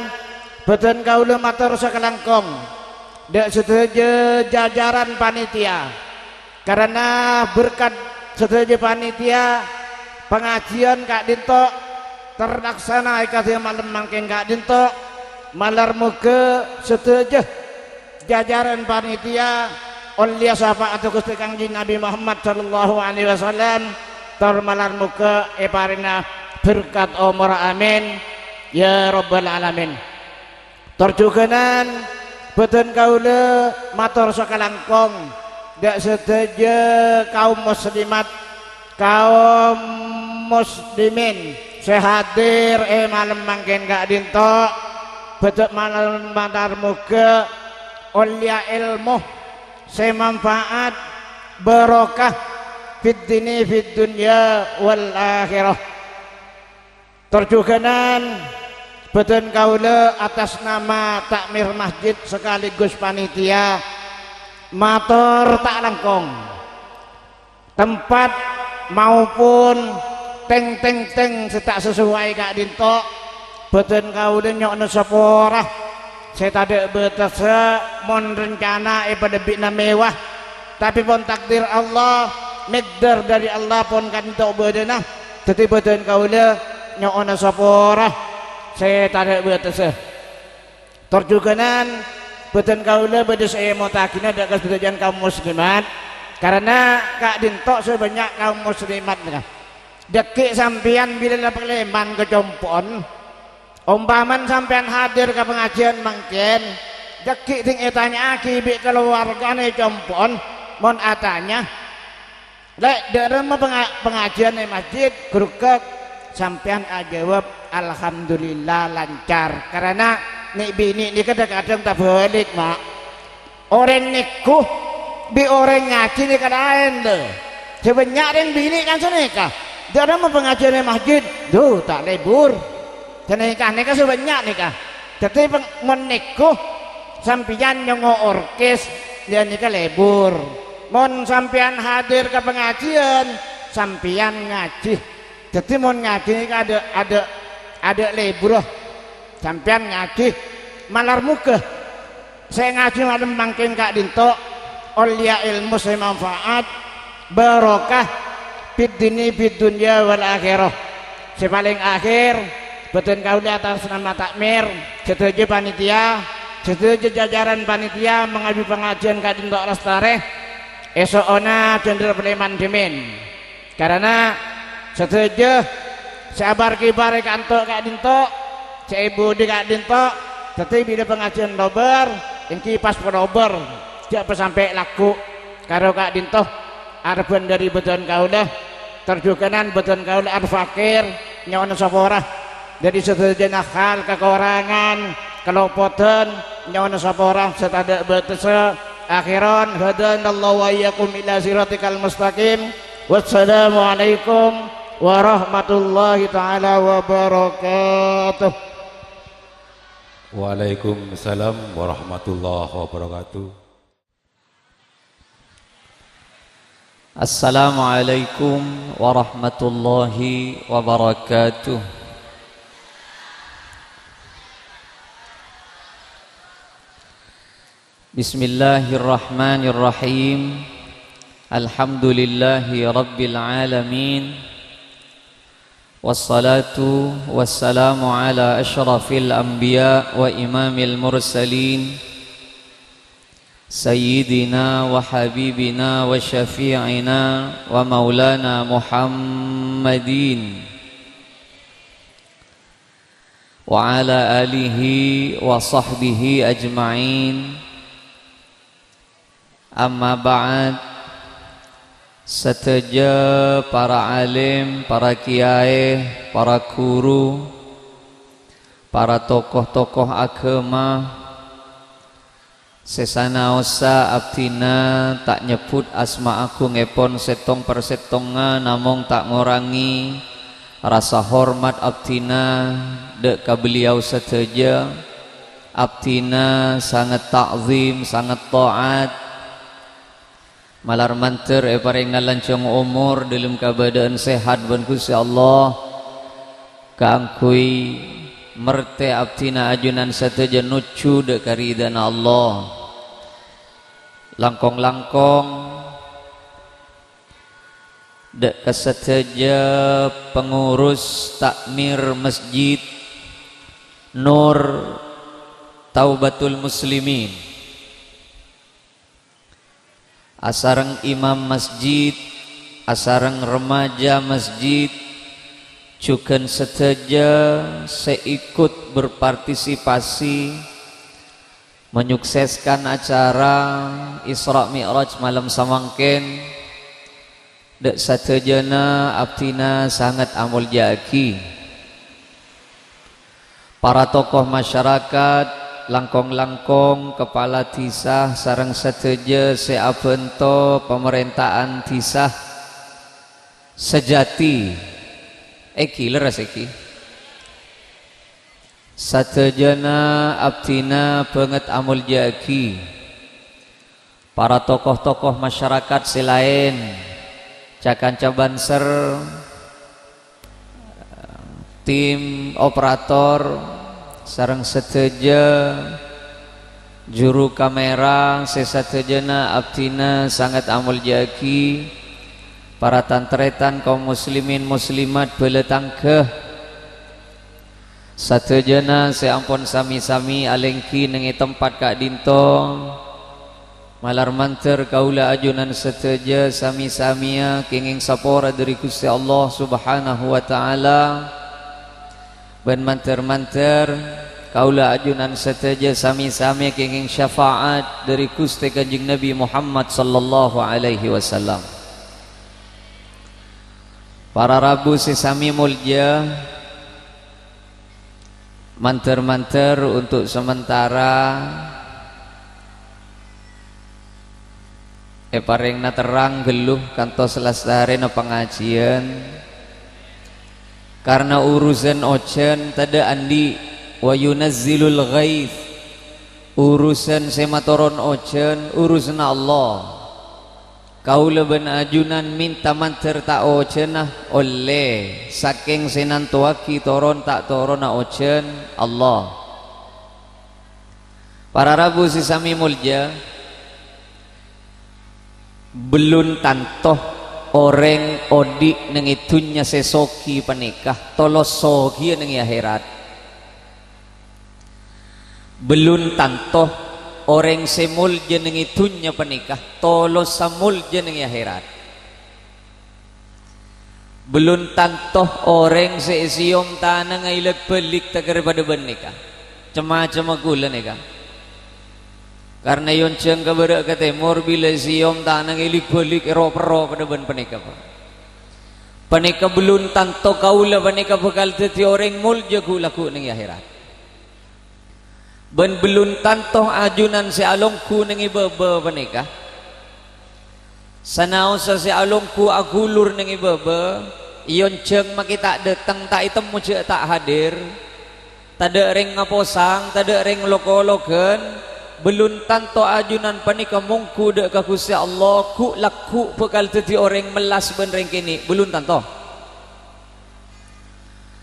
bhâdhân kaulâ mator sakalangkong dhâ' sadhâjâ jajaran panitia. Karana berkat sadhâjâ panitia, pangajiyân ka'dhinto' terlaksana è kadhi malem mangkèn ka'dhinto'. Malar moghâ sadhâjâ jajaran panitia ollèya syafa'adda Ghustè Kanjeng Nabi Muhammad sallallahu alaihi wasallam, tor malar moghâ èparèngana berkat omor. Amin, ya rabbal alamin. Tor jhughânan bhâdhân kaulâ mator sakalangkong dhâ' sadhâjâ kaum muslimat, kaum muslimin sè hadir è malem mangkèn ka'dhinto'. Bhâdhân malem mator moghâ ollèya èlmo sè manfaat, barokah fid dini fid dunya wal akhirah. Tor jhughânan bhâdhân kaulâ atas nama takmir masjid sekaligus panitia mator ta' langkong. Tempat maupun tèng-tèng-tèng sè ta' sesuai ka'dhinto', bhâdhân kaulâ nyo'ona sapora sè tadâ' bâtessa. Mon rencana èpadhâbbi'na mewah, tapè pon takdir Allah, Mèqdar dhâri Allah pon ka'dinto bâdâna, dhâddhi bhâdhân kaulâ nyo'ona sapora sè tadâ' bâtessa. Tor jhughânan bhâdhân kaulâ bâdâ sè èmotaghina dhâ' ka sadhâjâna kaum muslimat, karana ka'dinto sè bânnya' kaum muslimat nèka. Dhâggi' sampèyan bilâ la palèman ka compo'na, ompamana sampèyan hadir ka pangajiân mangkèn, dhâggi' dhing ètanya'aghi bi' kalowargana compo'na, mon atanya, "Lè', dhâ' remma panga-, pangajiân è masjid?" Ghrughâk, sampèyan ajâwâb, "Alhamdulillah, lancar." Karana nè'-binè' nèka dhâ-, kadhâng tabhâlik, Ma'. Orèng nèngghu bi' orèng ngajhi nèka laèn, lè. Sè bânnya' rèng binè' kan sanèka. Dhâ' remma pangajiân è masjid? Dhu, ta' lebur. Sanèka nèka sè bânnya' nèka. Dhâddhi peng-, mon nèngghu sampèyan nyongngo' orkes, iyâ nèka lebur. Mon sampèyan hadir ka pangajiân, sampèyan ngajhi. Dhâddhi mon ngajhi nèka adâ', adâ', adâ' leburra. Sampèyan ngajhi malar moghâ sè ngajhi malem mangkèn ka'dinto ollèya èlmo sè manfaat, barokah fid dini fid dunya wal akhirah. Sè palèng akhèr, bhâdhân kaulâ atas nama takmir, sadhâjâ panitia, sadhâjâ jajaran panitia mangabâ pangajiân ka'dinto lastarè, èso'ona dhândhâr palèman dhimèn. Karana sadhâjâ sè abar-kèbar è kanto ka'dinto, sè è budi ka'dinto, dhâddhi bilâ pangajiân lobâr, èngghi pas palobâr, jhâ' pasampè' lagghu' karo ka'dinto. Arebbhân dhâri bhâdhân kaulâ, tor jhughânan bhâdhân kaulâ al-fakir, nyo'ona sapora. Dhâri sadhâjâna hal kakorangan, kalopodhân, nyo'ona sapora sè tadâ' bâtessa. Akhiran, hadanallahu wa iyyakum ila siratikal mustaqim. Wassalamualaikum warahmatullahi taala wabarakatuh. Waalaikumsalam warahmatullahi wabarakatuh. Assalamualaikum warahmatullahi wabarakatuh. Bismillahirrahmanirrahim. Alhamdulillahi rabbil alamin. Wassalatu wassalamu ala asyrafil anbiya wa imamil mursalin, sayyidina wa habibina wa syafi'ina wa maulana Muhammadin, wa ala alihi wa sahbihi ajma'in. Amma ba'd, sadhâjâ para alim, para kiyaè, para ghuru, para tokoh-tokoh aghâma, sè sanaossa abdhina ta' nyebbhut asma agungngèpon sèttong-parsèttongnga, namong ta' ngorangè rasa hormat abdhina dhâ' ka beliau sadhâjâ. Abdhina sanget ta'zim, sanget ta'at. Malar mandhâr èparèngnga lanjhâng omor, dhâlem kabâdâ'ân sehat bân Ghustè Allah, kaangghuy mertè abdhina ajunan sadhâjâ nojjhu dhâ' ka ridhâna Allah. Langkong-langkong dhâ' ka sadhâjâ pengurus takmir Masjid Nur Taubatul Muslimin. Asareng imam masjid, asareng remaja masjid, jhughân sadhâjâ sè ikut berpartisipasi menyukseskan acara Isra Mi'raj malem samangkèn, dhâ' sadhâjâna abdhina sanget amolja'aghi. Para tokoh masyarakat, langkong-langkong kepala dhisa sareng sadhâjâ sè abhânto pamarènta'an dhisa sajati. Èngghi, lerres èngghi. Sadhâjâna abdhina bângèt amolja'aghi. Para tokoh-tokoh masyarakat sè laèn, ca-kanca Banser, tim operator, sareng sadhâjâ juru kamera sè sadhâjâna abdhina sanget amolja'aghi. Para tan-tarètan kaum muslimin muslimat bâlâ tangghâ, sadhâjâna sè ampon sami-sami alèngghi neng è tempat ka'dinto, malar mandhâr kaulâ ajunan sadhâjâ sami-samiyâ kèngèng sapora dhâri Ghustè Allah Subhanahu wa Ta'ala. Bân mandhâr-mandhâr kaulâ ajunan sadhâjâ sami-sami kèngèng syafaat dhâri Ghustè Kanjeng Nabi Muhammad sallallahu alaihi wasallam. Para rabu sè sami molja, mandhâr-mandhâr untuk sementara èparèngana terrang ghâllu kantos lastarèna pangajiyân. Karna urusan ojhân tadâ' andi', wa yunazzilul ghaits, urusan sè matoron ojhân, urusanna Allah. Kaulâ bân ajunan mènta mandhâr ta' ojhâna ollè, sakèng sè nantowaghi toron ta' toronna ojhân, Allah. Para rabu sè sami molja, bellun tanto orèng odi' neng è dhunnya sè soghi panèka tolos soghiyâ neng è akhèrat. Bellun tanto orèng sè molja neng è dhunnya panèka tolosa molja neng è akhèrat. Bellun tanto orèng sè èsèyom tanangnga èlik-bâlik taker padâ bân nèka. Cem-macemma kaulâ nèka. Karna è onjhâng ka bârâ' ka tèmor bilâ èsèyom tanangnga èlik-bâlik èro-perro padâ bân panèka, Pa'. Panèka bellun tanto kaulâ panèka bhâkal dhâddhi orèng molja ghu'-lagghu' neng è akhèrat. Bân bellun tanto ajunan sè alongghu neng è bâbâ panèka. Sanaossa sè alongghu aghulur neng è bâbâ, è onjhâng makè ta' dâteng, ta' ètemmo jhâ' ta' hadir, tadâ' rèng ngaposang, tadâ' rèng lok-ologhân, bellun tanto ajunan panèka mongghu dâ' ka Ghustè Allah, ghu'-lagghu' bhâkal dhâddhi orèng mellas bân rèng kènè', bellun tanto.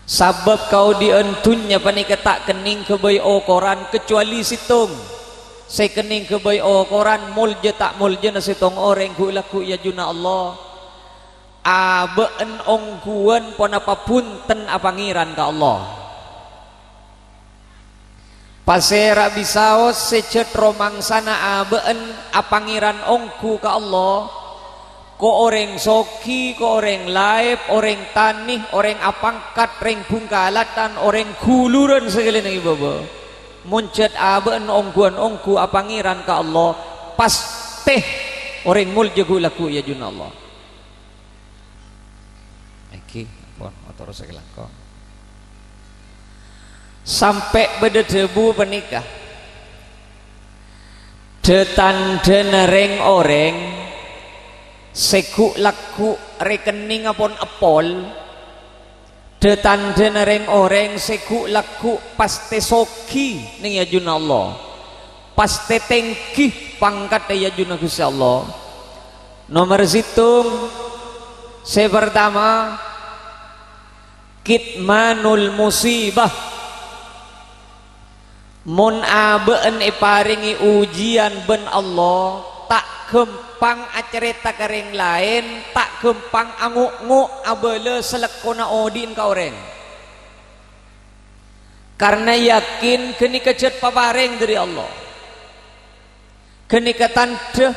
Sabâb kaodi'ân dhunnya panèka ta' kennèng ghâbây okoran kacobâli sèttong. Sè kennèng ghâbây okoran molja ta' moljana sèttong orèng ghu'-lagghu' è ajunanna Allah. Abâ'na ongghuwân ponapa bhunten apangèran ka Allah. Pasèra bisaos sè jhât romangsana abâ'na apangèran ongghu ka Allah, ko orèng soghi, ko orèng laèp, orèng tanè, orèng apangkat, rèng bhungkalatan, orèng ghulurân sakalè neng è bâbâ. Mon jhât abâ'na ongghuwân ongghu apangèran ka Allah, pastè orèng molja ghu'-lagghu' è ajunanna Allah. Èngghi, ampon, mator sakalangkong. Sampè' bâdâ dhâbu panèka, dhâ-tandhâna rèng-orèng sè ghu'-lagghu' rèkennèngnga pon èppol, dhâ-tandhâna rèng-orèng sè ghu'-lagghu' pastè soghi neng è ajunanna Allah, pastè tèngghi pangkaddhâ è ajunanna Ghustè Allah. Nomer sèttong, sè partama, kitmanul musibah. Mon abâ'na èparèngè ujiyân bân Allah, ta' ghâmpang acarèta ka rèng laèn, ta' ghâmpang ango'-ngo' abâlâ salèkonna odi'na ka orèng. Karna yakin ghânèka jhât paparèng dhâri Allah. Ghânèka tandhâ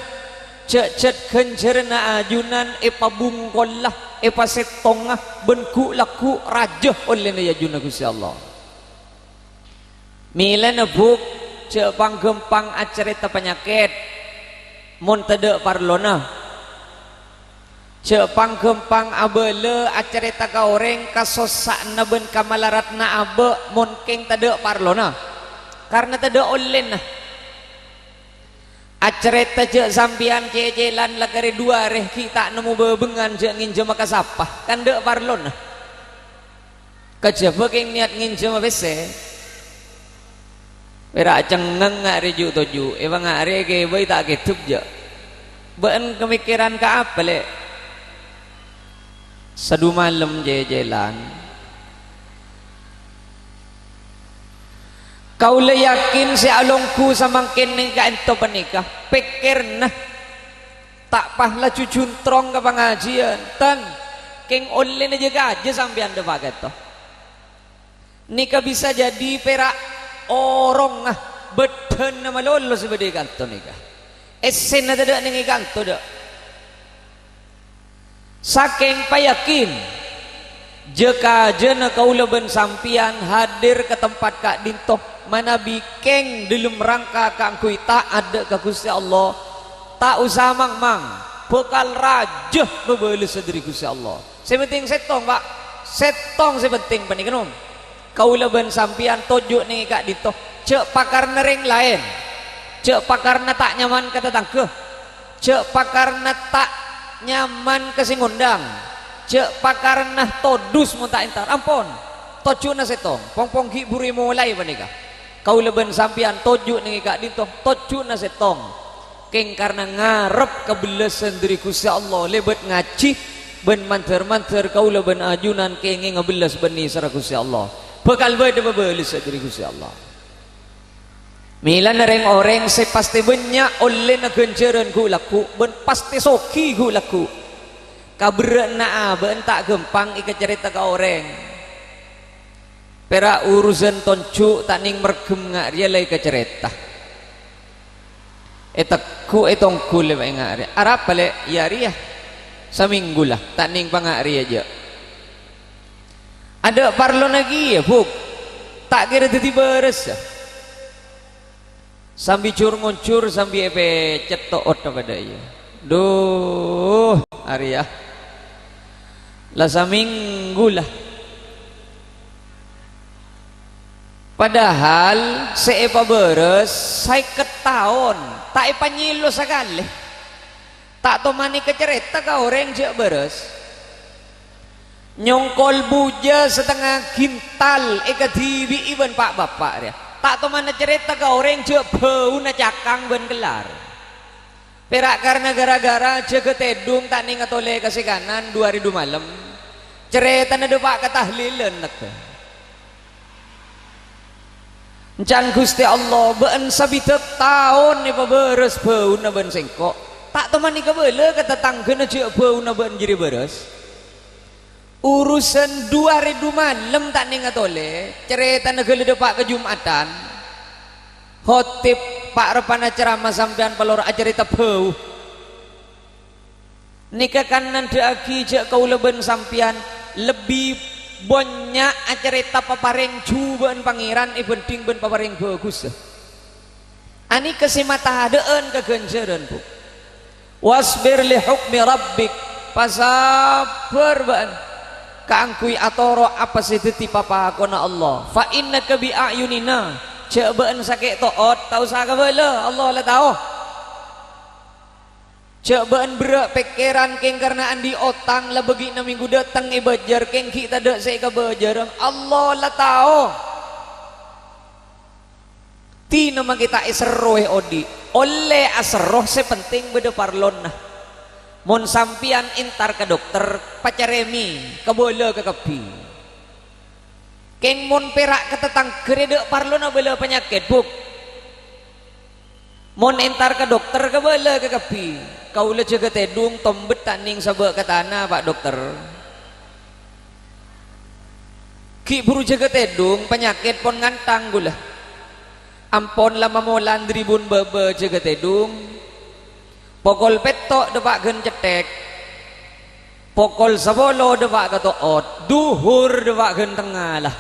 jhâ'-jhât ghânjhârânna ajunan èpabungkolla, èpasèttonga bân ghu'-lagghu' rajâ ollèna è ajunanna Ghustè Allah. Mèlèna, Bu', jhâ' pang-ghâmpang acarèta panyakèt mon tadâ' parlona. Jhâ' pang-ghâmpang abâlâ acarèta ka orèng kasossa'anna bân kamalaradhânna abâ' mon kèng tadâ' parlona, karna tadâ' ollèna. Acarèta jhâ' sampèyan cècèlan la karè du arè ghi' ta' nemmo bâbângan jhâ' ngènjhâma ka sapa, kan tadâ' parlona. Kajhâbhâ kèng niyat ngènjhâma pèssè. Pèra' cengngeng nga' rè ju'-toju', èpanga'arè èkèbâi ta' kèdhep jhâ'. Bâ'na kamèkkèran ka apa, Lè'? Sadumalem cècèlan. Kaulâ yakin sè alongghu samangkèn nèng ka'ènto panèka, pèkkèranna Ta' pas laju juntrong ka pangajiyân, ten, kèng ollèna jâgâ ajâ sampèyan dâpa' kèto. Nèka bisa jadi pèra' orongnga bâddhâna malolo sè bâdâ è kanto nèka. Èssèna tadâ' nèng è kanto, dâ'. Sakèng payakin, jâ-kajâna kaulâ bân sampèyan hadir ka tempat ka'dinto manabi kèng dâlem rangka kaangghuy ta'at dâ' ka Ghustè Allah, ta' osa mangmang, bhâkal rajâ pabâlessa dâri Ghustè Allah. Sè pentèng sèttong, Pa'. Sèttong sè pentèng panèka, nom. Kaulâ bân sampèyan toju' nèng è ka'dinto. Jâ' pakarna rèng laèn. Jâ' pakarna ta' nyaman ka tatangghâ. Jâ' pakarna ta' nyaman ka sè ngondhâng. Jâ' pakarna todus mon ta' entar. Ampon. Toju'na sèttong. Pong-pong ghi' buru èmolaè panèka. Kaulâ bân sampèyan toju' nèng è ka'dinto. Toju'na sèttong. Kèng karna ngarep kabellâsân dâri Ghustè Allah lèbât ngajhi bân mandhâr-mandhâr kaulâ bân ajunan kèngènga bellas bân nèserra Ghustè Allah. Bhâkal bâdâ pabâlessa dâri Ghustè Allah. Mèlana rèng-orèng sè pastè bânnya' ollèna ghânjhârân ghu'-lagghu' bân pastè soghi ghu'-lagghu'. Kaberrâ'na abâ'na ta' ghâmpang èkacarèta ka orèng. Pèra' urusan tonju' ta' nèng mèrghem nga' rèya la èkacarèta. Ètegghu' ètongghu lè bâ' enga' rèya. Arapa lè'? Iyâ rèya. Samènggu la, ta' nèng panga' rèya jâ'. Adâ' parlona kèya, Bu'. Ta' kèra dhâddhi bârâssa. Sambi jur-ngonjur, sambi èpècèt to'ot padâ iyâ. Dhu, arèya. La samènggu la. Padahal sè èpabârâs sèket taon, ta' èpanyèlo sakalè. Ta' toman èkacarèta ka orèng jâ' bârâs. Nyongkol bujâ satengnga gintal èkadhibi'i bân pa'-bapa' rèya. Ta' toman acarèta ka orèng jâ' bâuna cakang bân kellar. Pèra' karna ghârâ-ghârâ jâgâ tèdung ta' nèng atolè ka sè kanan dhu arè dhu malem. Carètana dâpa' ka tahlilan nèka. Can Ghustè Allah, bâ'na sabidhâk taon èpabârâs bâuna bân sèngko'. Ta' toman èkabâlâ ka tatangghâna jâ' bâuna bâ'na jârèya bârâs. Urusan dhu arè dhu malem ta' nèng atolè, carètana ghellâ' dâpa' ka Jum'atan. Khotib pa'-reppa'na ceramah sampèyan palor acarèta bâu. Nèka kan nandhâ'aghi jâ' kaulâ bân sampèyan lebbi bânnya' acarèta paparèng jhubâ'ân Pangèran èbhândhing bân paparèng bhâghussa. Anèka sè matadhâ'ân ka ghânjhârân, Bu. "Wasbir li hukmi rabbik," pasabbhâr bâ'na kaangghuy atoro' apa sè dhâddhi papakonna Allah. "Fa innaka bi a'yunina," jâ' bâ'na sakè' to'ot, ta' osa kabâlâ, Allah la tao. Jâ' bâ'na berrâ' pèkkèran kèng karna andi' otang la bâgi'na mènggu dâteng èbâjâr kèng ghi' tadâ' sè èkabâjârâ, Allah la tao. Dina mangkè ta' èserroè odi', ollè aserro sè pentèng bâdâ parlona. Mon sampèyan entar ka dokter, pacarèmè, kabâlâ kakabbhi. Kèng mon pèra' ka tatangghâ rè dâ' parlona bâlâ panyakèt, Bu'. Mon entar ka dokter, kabâlâ kakabbhi. Kaulâ jâgâ tèdung tombet ta' nèng sabâ' ka tana, Pa' Dokter. Ghi' buru jâgâ tèdung, panyakèt pon ngantang ghulâ. Ampon la mamolan dâri bun bâbâ jâgâ tèdung. Pokol pètto' dâpa' ghân cèthèk. Pokol sapolo dâpa' ka to'ot. Dhuhur dâpa' ghân tengnga la.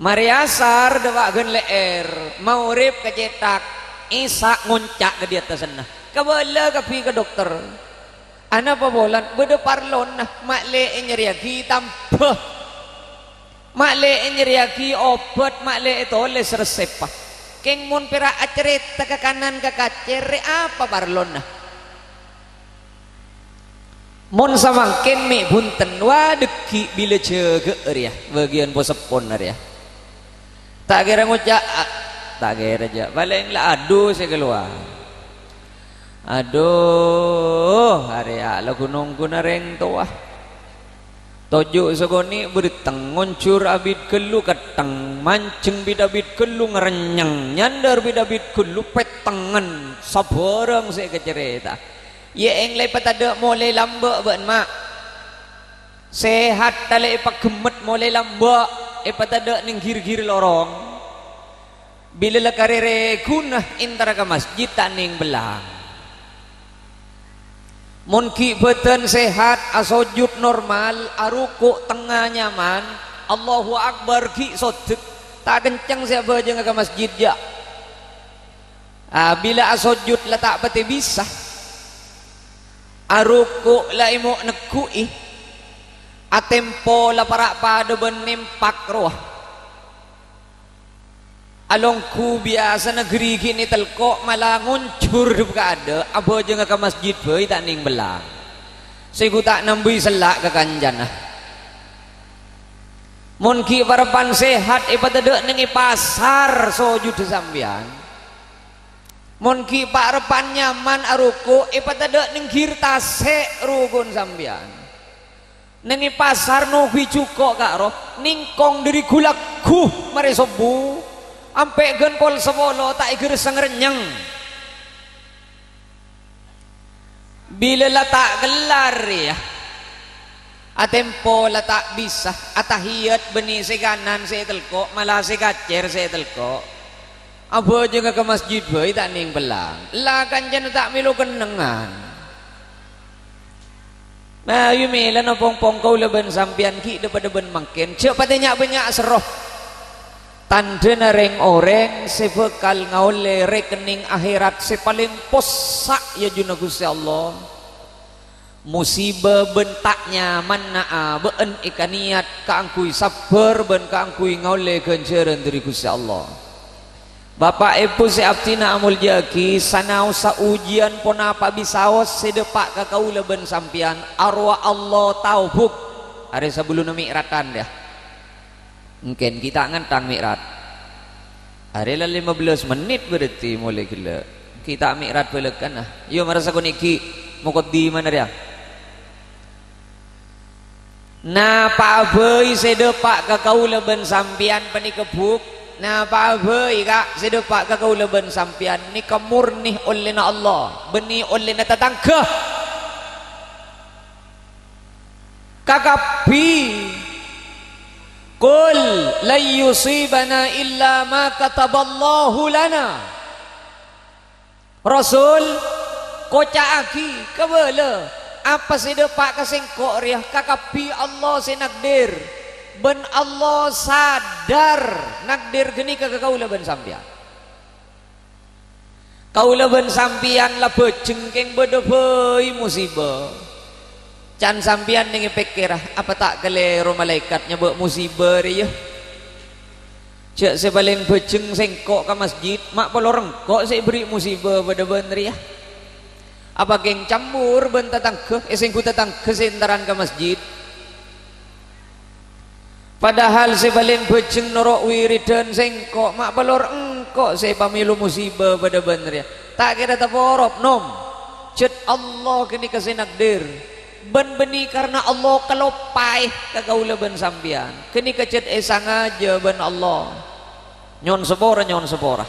Marè asar dâpa' ghân lè'èr. Maghrib ka cèthak. Isya ngonca' ka dâri attasanna. Kabâlâ kabbhi ka dokter. Anapa polana? Bâdâ parlona, ma' lè ènyarèyaghi tamba. Ma' lè ènyarèyaghi obat, ma' lè ètolès reseppa. Kèng mon pèra' acarèta ka kanan ka kacèr, rè apa parlona? Mon samangkèn mè' bhunten, wa, dhâggi' bilâ jâgâ'â rèya, bâgiyân poseppona rèya. Ta' kèra ngoca', a-, ta' kèra jâ', palèng la adu sè kalowar. Adu, arèya lagu nongghuna rèng towa. Toju' sakonè' bârteng, ngonjhur abit ghâllu kettheng, manjheng bit-abit ghâllu ngarènyèng, nyandhâr bit-abit ghâllu pèttengngen, sabârâng sè èkacarèta. Yè'èng la èpatadâ' molè lambâ' bâ'na, Ma'. Sehat talè èpaghemmet molè lambâ', èpatadâ' neng gir-gir lorong. Bilâ la karè règhuna entara ka masjid ta' neng bellâng. Mon ghi' bâdân sehat, asojud normal, aruku' tengnga nyaman, Allahu Akbar ghi' sodek, ta' kenceng sè abhâjângnga ka masjid, jâ'. Ah, bilâ asojud la ta' patè bisa, aruku' la èmo' negghu'i, atempo la para' padâ bân nempak rowa. Alongghu biyasana ghârighi' nètelko' mala ngonjhur dhâp ka adâ', abhâjângnga ka masjid bhâi ta' neng bellâng. Sènggu ta' nambâi sella' ka kancana. Mon ghi' parebbhân sehat èpatadâ' neng è pasar sojudda sampèyan. Mon ghi' parebbhân nyaman aruku' èpatadâ' neng gir tasè' ruku'na sampèyan. Neng è pasar noghuwi jhuko' ka'ro, nèngkong dhâri ghu-lagghu marè sobbhu, ampè' ghân pol sapolo ta' èghârseng rènnyèng. Bilâ la ta' kellar rèya, atempo la ta' bisa, atahiyat bânnè sè kanan sè ètelko', mala sè kacèr sè ètelko'. Abhâjângnga ka masjid bhâi ta' neng bellâng, la kancana ta' mèlo kennengngan. Ayu mèlana pong-pong kaulâ bân sampèyan ghi' dhâ-padâ bân mangkèn, jhâ' patè nya'-bânnya' serro. Tandhâna rèng-orèng sè bhâkal ngaollè rèkenning akhèrat sè palèng possa' è ajunna Ghustè Allah. Musibâ bân ta' nyamanna abâ'na èkaniyat kaangghuy sabbhâr bân kaangghuy ngaollè ghânjhârân dhâri Ghustè Allah. Bapa' Èbhu sè abdhina amoljâ'aghi, sanaossa ujiyân ponapa bisaos sè dâpa' ka kaulâ bân sampèyan, arowa Allah tao, Bu'. Arè sabellunna mi'ratan, yâ. Èngkèn ghi' ta' ngènthang mi'rat. Arè la lima belas mennit berarti molaè ghellâ'. Ghi' ta' mi'rat bâlâkana. Iyâ, mara sakonè' ghi' mokoddimana rèya. Napa'a bhâi sè dâpa' ka kaulâ bân sampèyan panèka, Bu'? Napa'a bhâi, Ka', sè dâpa' ka kaulâ bân sampèyan? Nèka morni ollèna Allah, bânnè ollèna tatangghâ. Kakabbhi, "Qul lan yusibana illa ma kataballahu lana." Rasul, koca'aghi, kabâlâ, apa sè dâpa' ka sèngko' rèya kakabbhi Allah sè nakdir, bân Allah sadar nakdir ghânèka ka kaulâ bân sampèyan. Kaulâ bân sampèyan la bhâjheng kèng bâdâ bhâi musibâ. Can sampèyan nèng èpèkkèra, apa ta' kalèro malaèkat nyabâ' musibâ rèya? Jhâ' sè palèng bhâjheng sèngko' ka masjid, ma' polor èngko' sè èberri' musibâ bâdâ bân rèya. Apa kèng campor bân tatangghâ, èsènggu tatangghâ sè èntaran ka masjid? Padahal sè palèng bhâjheng noro' wiridan sèngko', ma' polor èngko' sè èpamèlo musibâ bâdâ bân rèya. Ta' kèra taporop, nom. Jhât Allah ghânèka sè nakdir. Bân bânnè karna Allah kaloppaè ka kaulâ bân sampèyan. Ghânèka jhât èsangajâ bân Allah. Nyo'on sapora, nyo'on sapora.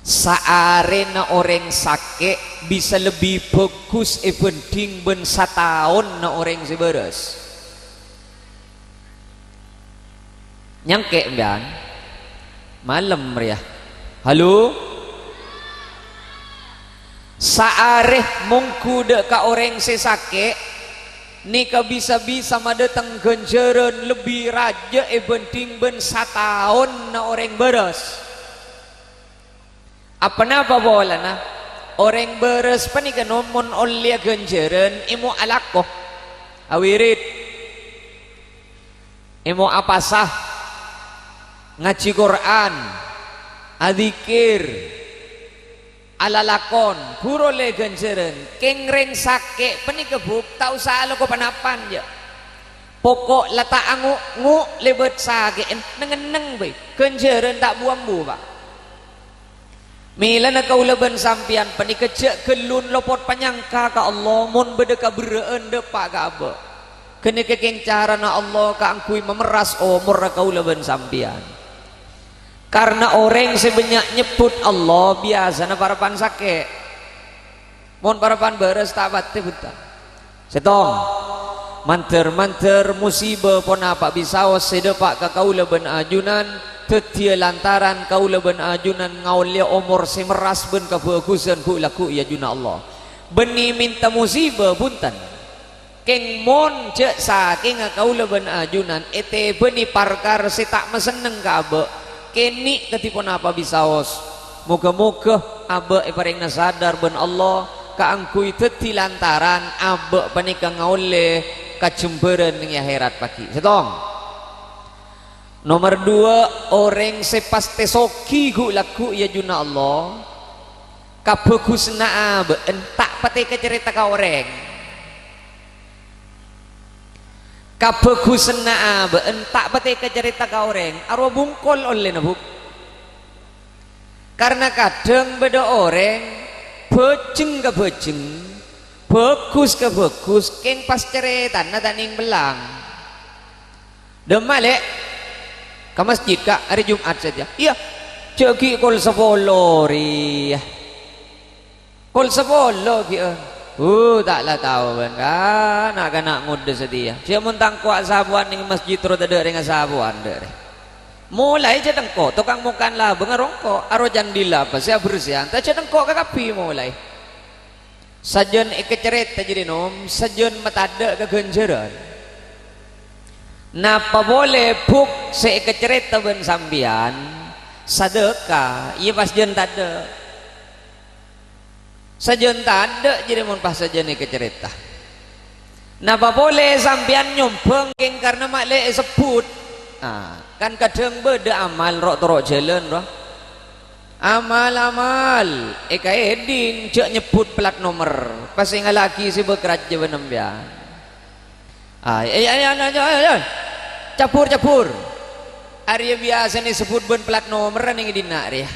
Saarèna orèng sakè' bisa lebbi bhâghus èbhândhing bân sataonna orèng sè bârâs. Nyangkè' sampèyan? Malem rèya. Halo? Saarè mongghu dâ' ka orèng sè sakè', nèka bisa-bisa madâteng ghânjhârân lebbi rajâ èbhândhing bân sataonna orèng bârâs. Aponapa polana? Orèng bârâs panèka, nom, mon ollèya ghânjhârân, èmo' alako, awirid, èmo' apasa, ngajhi Qur'an, adzikir, alalakon, ghuru ollè ghânjhârân. Kèng rèng sakè' panèka, Bu', ta' osa alako pan-apan, jâ'. Poko' la ta' ango'-ngo' lèbât sakè'en, neng-enneng bhâi, ghânjhârân ta' bu-ambu, Pa'. Mèlana kaulâ bân sampèyan panèka jhâ' ghâllun lopot panyangka ka Allah mon bâdâ kaberrâ'ân dâpa' ka abâ'. Ghânèka kèng carana Allah kaangghuy mamerras omorra kaulâ bân sampèyan. Karna orèng sè bânnya' nyebbhut Allah biyasana parappa'na sakè'. Mon parappa'na bârâs ta' patè, bhunten. Sèttong, mandhâr-mandhâr musibâ ponapa bisaos sè dâpa' ka kaulâ bân ajunan, dhâddhiyâ lantaran kaulâ bân ajunan ngaollèya omor sè merras bân kabhâghusân ghu'-lagghu' è ajunanna Allah. Bânnè mènta musibâ, bhunten. Kèng mon jhâ' sakèngnga kaulâ bân ajunan ètèbâni parkara sè ta' masenneng ka abâ', kènè' kadhi ponapa bisaos. Moghâ-moghâ abâ' èparèngana sadar bân Allah kaangghuy dhâddhi lantaran abâ' panèka ngaollè kajembhârân neng è akhèrat pagghi'. Sèttong. Nomer duwâ', orèng sè pastè soghi ghu'-lagghu' è ajunanna Allah, kabhâghusânna abâ'na ta' patè èkacarèta ka orèng. Kabhâghusânna abâ'na ta' patè èkacarèta ka orèng, arowa bungkol ollèna, Bu'. Karna kadhâng bâdâ orèng bhâjheng ka bhâjheng, bhâghus ka bhâghus, kèng pas carètana ta' nèng bellâng. "Dâmma, Lè'?" "Ka masjid, Ka', arè Jum'at sadhâjâ." "Iyâ, jhâ' ghi' kol sapolo rèya." "Kol sapolo ghi'ân?" "Uh, ta' la tao bân, Ka', na'-kana' ngodâ satèya. Jhâ' mon tang ko' asapowan neng masjid ro tadâ' rèng asapowan dâ' rè. Molaè jhâ' tengko', tokang mongkana labângnga ro engko', aro candhila apa sè abersèyan, ta' jhâ' tengko' kakabbhi molaè." Sajân èkacarèta jârèya, Nom, sajân matadâ' ka ghânjhârân. Napa polè, Bu', sè èkacarèta bân sampèyan, sadâka, iyâ pas jân tadâ'. Sajân tadâ' jârèya mon pas sajân èkacarèta. Napa polè sampèyan nyombhâng kèng karna ma' lè' èsebbhut? Ah, kan kadhâng bâdâ amal ro'-toro' jhâlân, ro. Amal-amal èkaèdhing jhâ' nyebbhut plat nomer, pas èngala'aghi sè bâk rajâ bân sampèyan. Ay, ay, ay, ay, ay, ay, ay. Cabbhur, cabbhur. Arèya biyasana èsebbhut bân plat nomerra neng è dinna' rèya.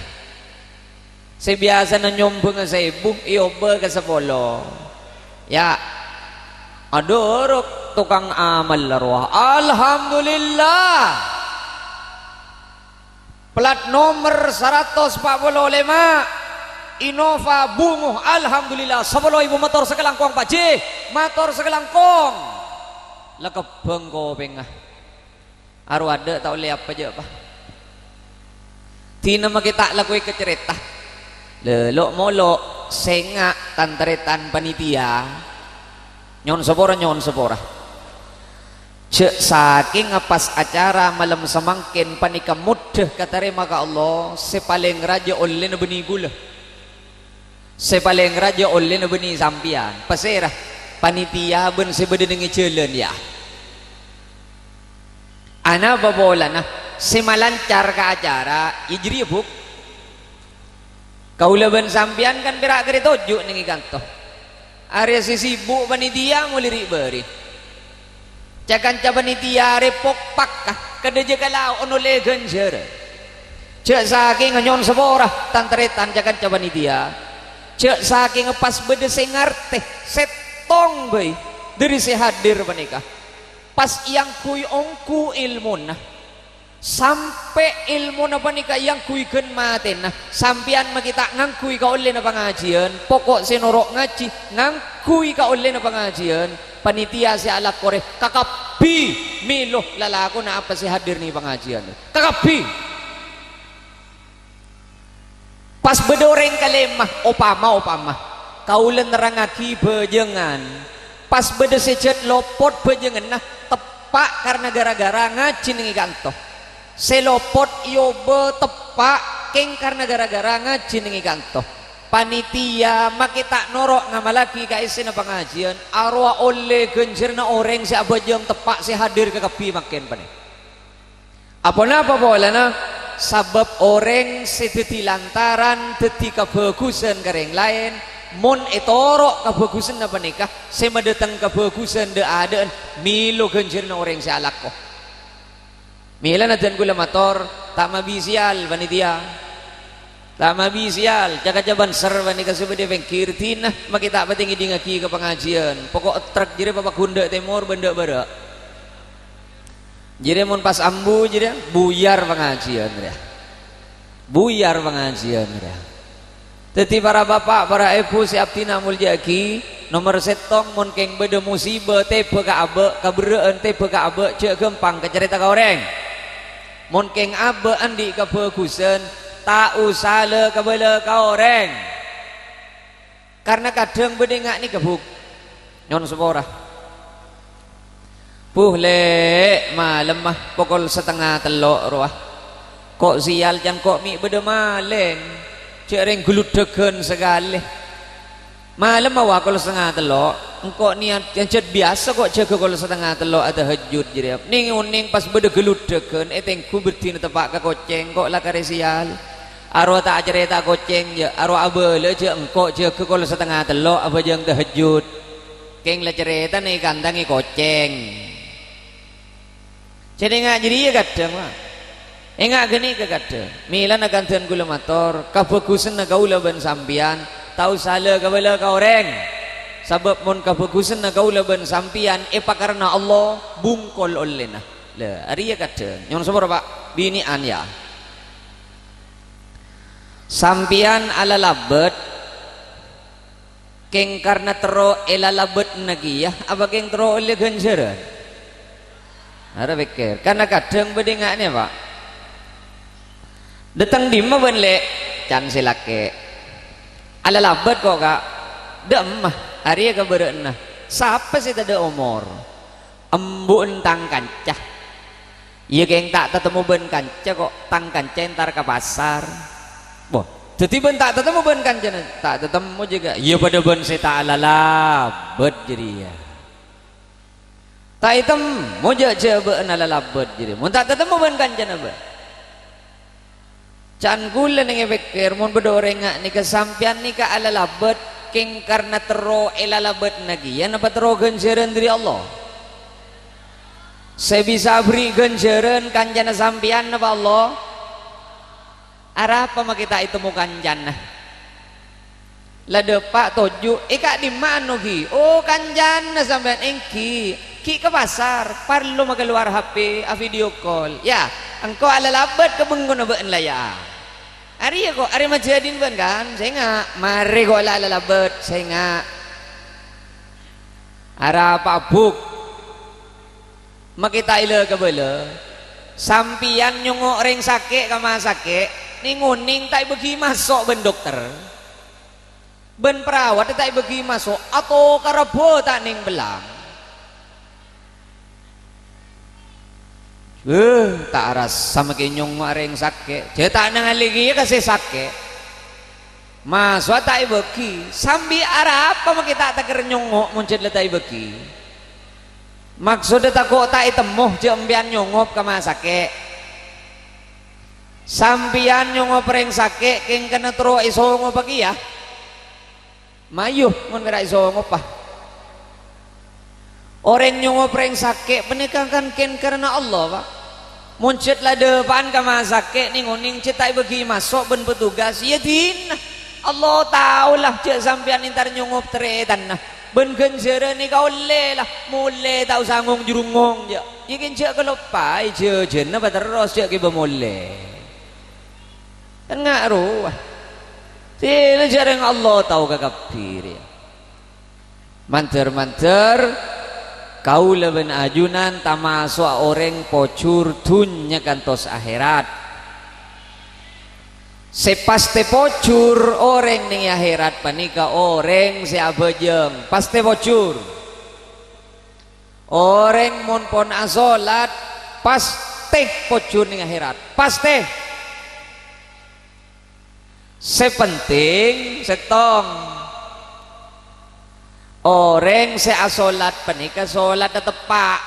Sè biyasana nyombhângnga saèbu, èobâ ka sapolo. Yâ. Adârâ tokang amal la rowa. Alhamdulillah. Plat nomer saratos pa' polo lèma', Innova Bungo, alhamdulillah, sapolo èbu mator sakalangkong, Pak Ji, mator sakalangkong. La kebbhâng kopèngnga. Arowa adâ' ta' ollè apa jâ', Pa'. Dinah makè ta' lako èkacarèta. Lè, lo'-molo', sènga', tan-tarètan panitia. Nyo'on sapora, nyo'on sapora. Jhâ' sakènga pas acara malem samangkèn panèka moddhâ katarèma ka Allah, sè palèng rajâ ollèna bânnè ghulâ. Sè palèng rajâ ollèna bânnè sampèyan. Pasèra? Panitia bân sè bâdâ neng è jhâlân, yâ. Anapa polana? Sè malancar ka acara, yâ jârèya, Bu'. Kaulâ bân sampèyan kan pèra' karè toju' neng è kanto. Arèya sè sibuk panitia molè ri'-bâri'. Ca-kanca panitia arè pokpakka, kadhâjâ ka lao' ollè ghânjhârân. Jhâ' sakènga nyo'on sapora, tan-tarètan ca-kanca panitia. Jhâ' sakènga pas bâdâ sè ngartè, sèttong bhâi, dâri sè hadir panèka. Pas èangghuy ongghu èlmona. Sampè' èlmona panèka èangghuy ghân matèna, sampèyan makè ta' ngangghuy kaollèna pangajiyân, poko' sè noro' ngajhi ngangghuy kaollèna pangajiyân, panitia sè alako rè kakabbhi mèlo lalakonna apa sè hadir neng pangajiyân. Kakabbhi! Pas bâdâ orèng kalèma, opama, opama, kaulâ nerrangngaghi bhâjângan. Pas bâdâ sè jhât lopot bhâjânganna, teppa' karna ghârâ-ghârâ ngajhi neng è kanto. Sè lopot èobâ teppa' kèng karna ghârâ-ghârâ ngajhi neng è kanto. Panitia makè ta' noro' ngamallaghi kaèssèna pangajiyân, arowa ollè ghânjhârânna orèng sè abhâjâng teppa' sè hadir kakabbhi mangkèn panè. Aponapa polana? Sabâb orèng sè dhâddhi lantaran dhâddhi kabhâghusân ka rèng laèn, mon ètoro' kabhâghusânna panèka sè madhâteng kabhâghusân dhâ'-adhâ'ân, mèlo ghânjhârânna orèng sè alako. Mèlana dân kaulâ mator, ta' mabi sèyal, panitia. Ta' mabi sèyal, ca-kaca banser panèka sè bâdâ è pèngghir, dinah makè ta' patè ngèdingngaghi ka pangajiyân. Poko' trek jârèya papaghun dhâ' tèmor bân dhâ' bârâ'. Jârèya mon pas ambu jârèya, buyar pangajiyân rèya. Buyar pangajiyân rèya. Dhâddhi, para bapa', para èbhu sè abdhina molja'aghi, nomer sèttong, mon kèng bâdâ musibâ tèbâ ka abâ', kaberrâ'ân tèbâ ka abâ', jhâ' ghâmpang kacarèta ka orèng. Mon kèng abâ' andi' kabhâghusân, ta' osa la-kabâlâ ka orèng. Karna kadhâng bâdâ nga' nèka, Bu'. Nyo'on sapora. Buh, Lè', malemma pokol satengnga tello' rowa. Ko' sèyal can ko' mè' bâdâ malèng. Jhâ' rèng ghâludhâghân sakalè. Malemma wa kol satengnga tello', engko' niyat can jhât biyasa ko' jâgâ kol satengnga tello' atahajjud jârèya. Nèng-onèng pas bâdâ ghâludhâghân, ètèngghu bâddhina teppa' ka kocèng, ko' la karè sèyal. Arowa ta' acarèta kocèng, jâ', arowa abâlâ, jâ', engko' jâgâ kol satengnga tello' abhâjâng tahajjud. Kèng la carètana èkantangè kocèng. Jhâ' enga' jârèya kadhâng, Pak. Enga' ghânèka kadhâng. Mèlana kandhân kaulâ mator, kabhâghusânna kaulâ bân sampèyan ta' osa la-kabâlâ ka orèng. Sabâb mon kabhâghusânna kaulâ bân sampèyan èpakarana Allah, bungkol ollèna. La, arèya kadhâng. Nyo'on sapora, Pak. Binè'an, yâ. Sampèyan alalabât, kèng karna terro èlalabâtna kèya, apa kèng terro ollè ghânjhârân? Ara pèkkèr, karna kadhâng bâdâ nga' nèka, Pak. Dâteng dimma bâ'na, Lè'? Can sè lakè'. Alalabât ko', Ka'. Dâ'emma, arèya kabârâ'ânna. Sapa sè tadâ' omor? Embu'en tang kanca. Iyâ, kèng ta' tatemmo bân kanca ko', tang kanca entar ka pasar. Bo, dhâddhi bân ta' tatemmo bân kancana, ta' tatemmo jâgâ. Iyâ, padâ bân sè ta' alalabât jârèya. Ta' ètemmo jâ', jâ' bâ'na alalabât jârèya. Mon ta' tatemmo bân kancana bân. Can kaulâ nèng èpèkkèr, mon bâdâ orèng nga' nèka sampèyan nèka alalabât, kèng karna terro èlalabâtna kèya napa terro ghânjhârân dâri Allah? Sè bisa aberri' ghânjhârân kancana sampèyan napa Allah? Arapa makè ta' ètemmo kancana? La dâpa' toju', è ka'dimma anu ghi? Oh, kancana sampèyan èngghi. Ghi' ka pasar, parlo makalowar H P, a-video call. Yâ, engko' alalabât ka bengkona bâ'na la, yâ. Arèya ko', arè majâdin bân kan? Sènga', marè ko' la alalabât, sènga'. Arapa abuk? Makè ta' èla-kabâlâ. Sampèyan nyongngo' orèng sakè' ka masakè', nèng-onèng ta' èbâghi maso' bân dokter. Bân perawat ta' èbâghi maso', atokara bâ ta' nèng bellâng. Beuh, ta' arassa makè nyongngo'a rèng sakè'. Jhâ' ta' nangalè kèya ka sè sakè'. Maso'a ta' èbâghi. Sambi arapa makè ta' tèkèr nyongngo' mon jhât la ta' èbâghi? Maksoddhâ tako' ta' ètemmo jhâ' empèyan nyongop ka masakè'. Sampèyan nyongop rèng sakè' kèng kennèng terro èsongopa kèya. Mayu, mon mèra èsongopa. Orèng nyongop rèng sakè' panèka kan kèng karana Allah, Pa'. Mon jhât la dâpa'an ka masakè' nèng-onèng jhât ta' èbâghi maso' bân petugas, iyâ dinah. Allah tao la jhâ' sampèyan entar nyongop tarètanna. Bân ghânjhârânna èkaollè la, molè ta' osa ngong-jurungngong, jhâ'. Iyâ kèng jhâ' kaloppaè jhâjhânna paterros jhâ' kèbâ molè. Kan nga' rowa. Sèna jhâreng Allah tao kakabbhi rèya. Mandhâr-mandhâr, kaulâ bân ajunan tamaso'a orèng pojhur dhunnya kantos aherat. Sè pastè pojhur orèng neng è aherat panèka orèng sè abhâjâng, pastè pojhur. Orèng mon pon asolat, pastè pojhur neng aherat. Pastè. Sè penting, sèttong. Orèng sè asolat panèka solatta teppa'.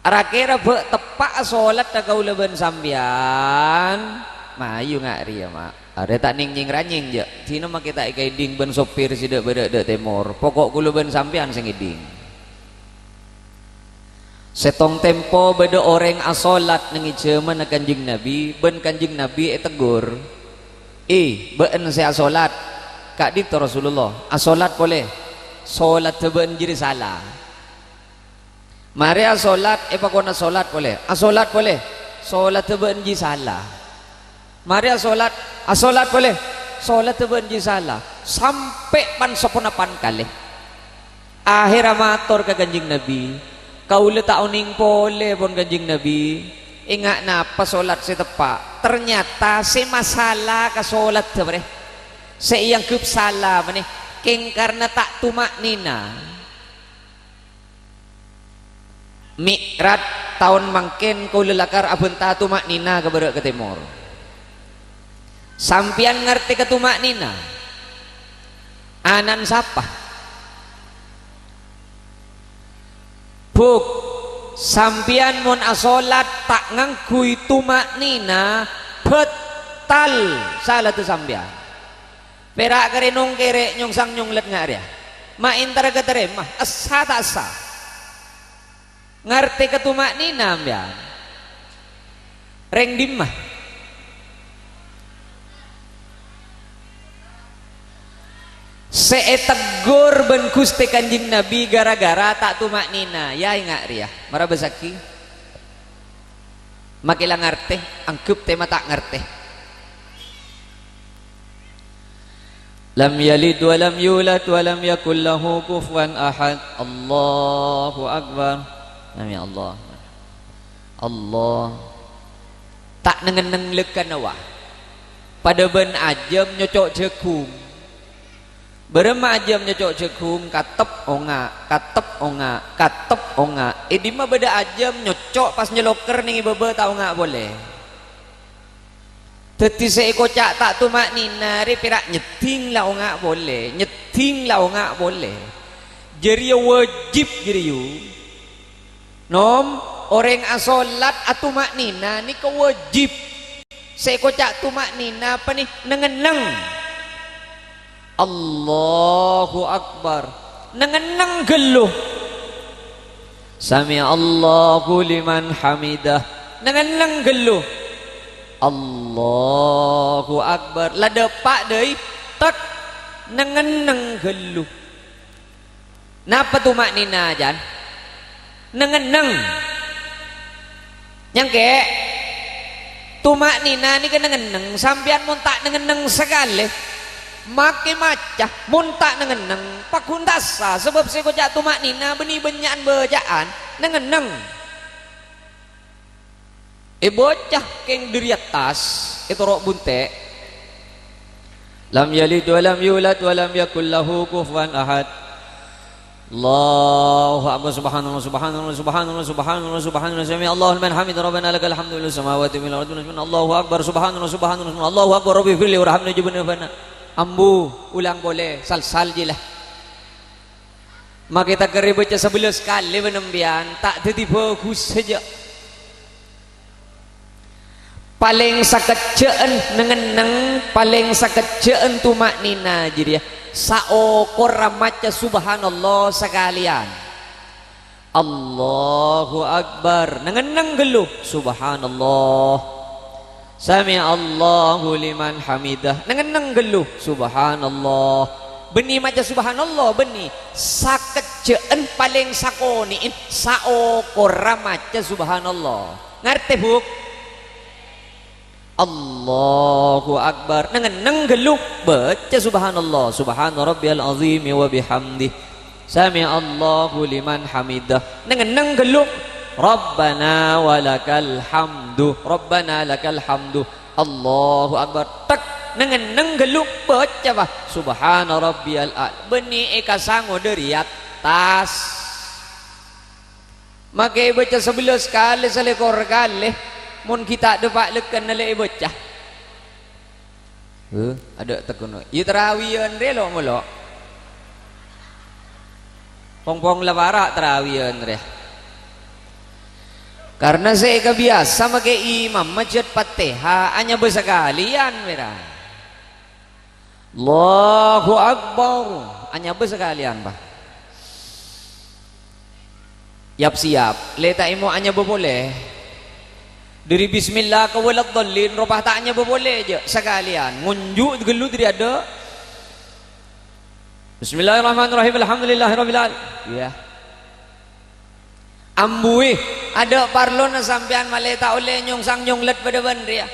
Ra-kèra bâ' teppa'a solatta kaulâ bân sampèyan, mayu nga' rèya, Ma'. Arè ta' nèng-nyèng-ranyèng, jhâ'. Dinah makè ta' èkaèdhing bân sopir sè dâ'-bâdâ' dâ' tèmor. Pokok kaulâ bân sampèyan sè ngèdhing. Sèttong tempo bâdâ orèng asolat neng è jhâmanna Kanjeng Nabi, bân Kanjeng Nabi ètegghur, "È, bâ'na sè asolat." "Ka'dinto, Rasulullah?" "Asolat polè. Solatta bâ'na jârèya sala." Marè asolat, èpakona solat polè. "Asolat polè. Solatta bâ'na jiyâ sala." Marè asolat, asolat polè. Solatta bân jhi sala, sampè' pan-saponapan kalè. Ahèrra mator ka Kanjeng Nabi, "Kaulâ ta' onèng polè, pon, Kanjeng Nabi. Enga' napa solat sè teppa'?" Ternyata sè masala ka solatta, bre. Sè èangghep sala, mane, kèng karna ta' tuma'nina. Mi'raj taon mangkèn kaulâ lakar abhânta tuma'nina ka bârâ' ka tèmor. Sampèyan ngartè ka tuma'nina? Ana'na sapa? Buk, sampèyan mon asolat ta' ngangghuy tuma'nina, bhâtal salatta sampèyan. Pèra' karè nongkèrè' nyongsang nyonglet nga' rèya. Ma' entara katarèma, essa ta' essa? Ngartè ka tuma'nina, sampèyan? Rèng dimma? Sè ètegghur bân Ghustè Kanjeng Nabi ghârâ-ghârâ ta' tuma'nina, ya, enga' rèya. Mara bâsaghi. Makè la ngartè, angghep tèma ta' ngartè. Lam yalid wa lam yulad wa lam yakul lahu kufuwan ahad. Allahu Akbar. Amin, ya Allah. Allah. Ta' neng-enneng lekkan wa. Padâ bân ajâm nyoco' jhâghung. Bârâmma ajâm nyoco' jhâghung, katep onga', katep onga', katep onga'. È dimma bâdâ ajâm nyoco' pas nyaloker neng è bâbâ ta' onga' polè. Dhâddhi sè èkoca' ta' tuma'nina rè pèra' nyeddhing la onga' polè, nyeddhing la onga' polè. Jârèya wajib jârèya. Nom, orèng asolat atuma'nina nèka wajib. Sè èkoca' tuma'nina panè neng-enneng. Allahu Akbar. Neng-enneng ghâllu. Sami'allahu liman hamidah. Neng-enneng ghâllu. Allahu Akbar. La dâpa' dâi, tek. Neng-enneng ghâllu. Napa tuma'nina, Jan? Neng-enneng. Nyangkè, tuma'nina nèka neng-enneng, sampèyan mon ta' neng-enneng sakalè, makè maca, mon ta' neng-enneng, paghun ta' essa, sabâb sè èkoca' tuma'nina bânnè bânnya'an bâca'an, neng-enneng. Èbâca kèng dâri attas, ètoro' bunte'. Lam yalid wa lam yulad wa lam yakul lahu kufuwan ahad. Allahu Akbar, subhanallah, subhanallah, subhanallah, subhanallah, subhanallah, sami Allahu liman hamid, Rabbana lakal hamdu, mil'us samawati wa mil'ul ardi, Allahu Akbar, subhanallah, subhanallah, subhanallah, Allahu Akbar, Rabbi firli warhamni, jubna fana. Ambu, ulang polè, sal-sal jiyâ la. Makè ta' karè bâca sabellâs kalè bân empèyan, ta' dhâddhi bhâghus sajâ. Palèng sakejjhâ'ân neng-enneng, palèng sakejjhâ'ân tuma'nina jârèya saokorra maca subhanallah sakalèyan. Allahu Akbar, neng-enneng ghâllu, subhanallah. Sami'allahu liman hamidah, neng-enneng ghâllu, subhanallah. Bânnè maca subhanallah, bânnè. Sakejjhâ'ân palèng sakonè'è, saokorra maca subhanallah. Ngartè, Bu'? Allahu Akbar. Neng-enneng ghâllu, bâca subhanallah. Subhana rabbiyal azimi wa bihamdih. Sami'allahu liman hamidah. Neng-enneng ghâllu, Rabbana wa lakal hamdu. Rabbana lakal hamdu. Allahu Akbar. Tek, neng-enneng ghâllu, bâca, Pa'. Subhana rabbiyal a'la. Bânnè èkasango dâri attas. Makè èbâca sabellâs kalè, salèkor kalè, mon ghi' ta' dâpa' lekkan nalè èbâca. Huh, adâ' tekkono. Iyâ, tarawiyân rè lo'-molo'. Pong-pong la para' tarawiyân rè. Karna sè èkabiyasa makè imam majât Fatihah, anyabâ sakalèyan, mèra. Allahu Akbar. Anyabâ sakalèyan, Pa'. Yap-siyap. Lè ta' èmo anyabâ polè. Dâri bismillah ka waladdallin, ropa ta' anyabâ polè, jâ'. Sakalèyan. Ngonju' ghâllu dâri adâ'. Bismillahirrahmanirrahim. Alhamdulillahirabbil alamin. Iyâ. Ambuwi, adâ' parlona sampèyan malè ta' ollè nyongsang nyonglet padâ bân rèya.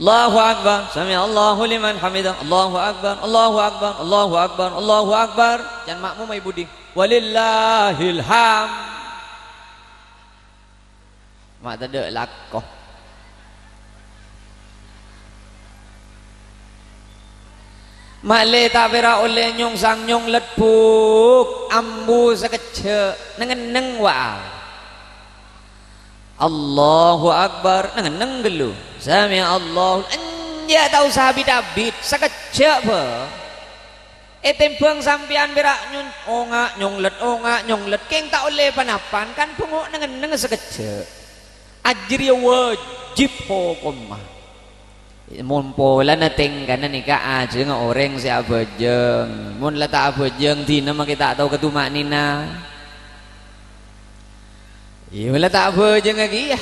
Allahu Akbar, sami'allahu liman hamidah. Allahu Akbar, Allahu Akbar, Allahu Akbar, Allahu Akbar. Can ma'mum aè budi. Walillahil hamd. Ma' tadâ' lako. Ma'lè ta' pèra' ollè nyong-sanyong lebbhuk, ambu sakejjhâ', neng-enneng, wa. Allahu Akbar, neng-enneng ghâllu. Sami'allahu, enjâ' ta' osa bit-abit, sakejjhâ', bâ. Ètèmbhâng sampèyan pèra' nyong-, onga', nyonglet, onga', nyonglet, kèng ta' ollè pa-napan, kan bhungo' neng-enneng sakejjhâ'. Ajâriyâ wajib hokomma. Mon polana tèngkana nèka ajhângnga orèng sè abhâjâng. Mon la ta' abhâjâng, dinah makè ta' tao katuma'nina. Iyâ, mon la ta' abhâjângnga kèya.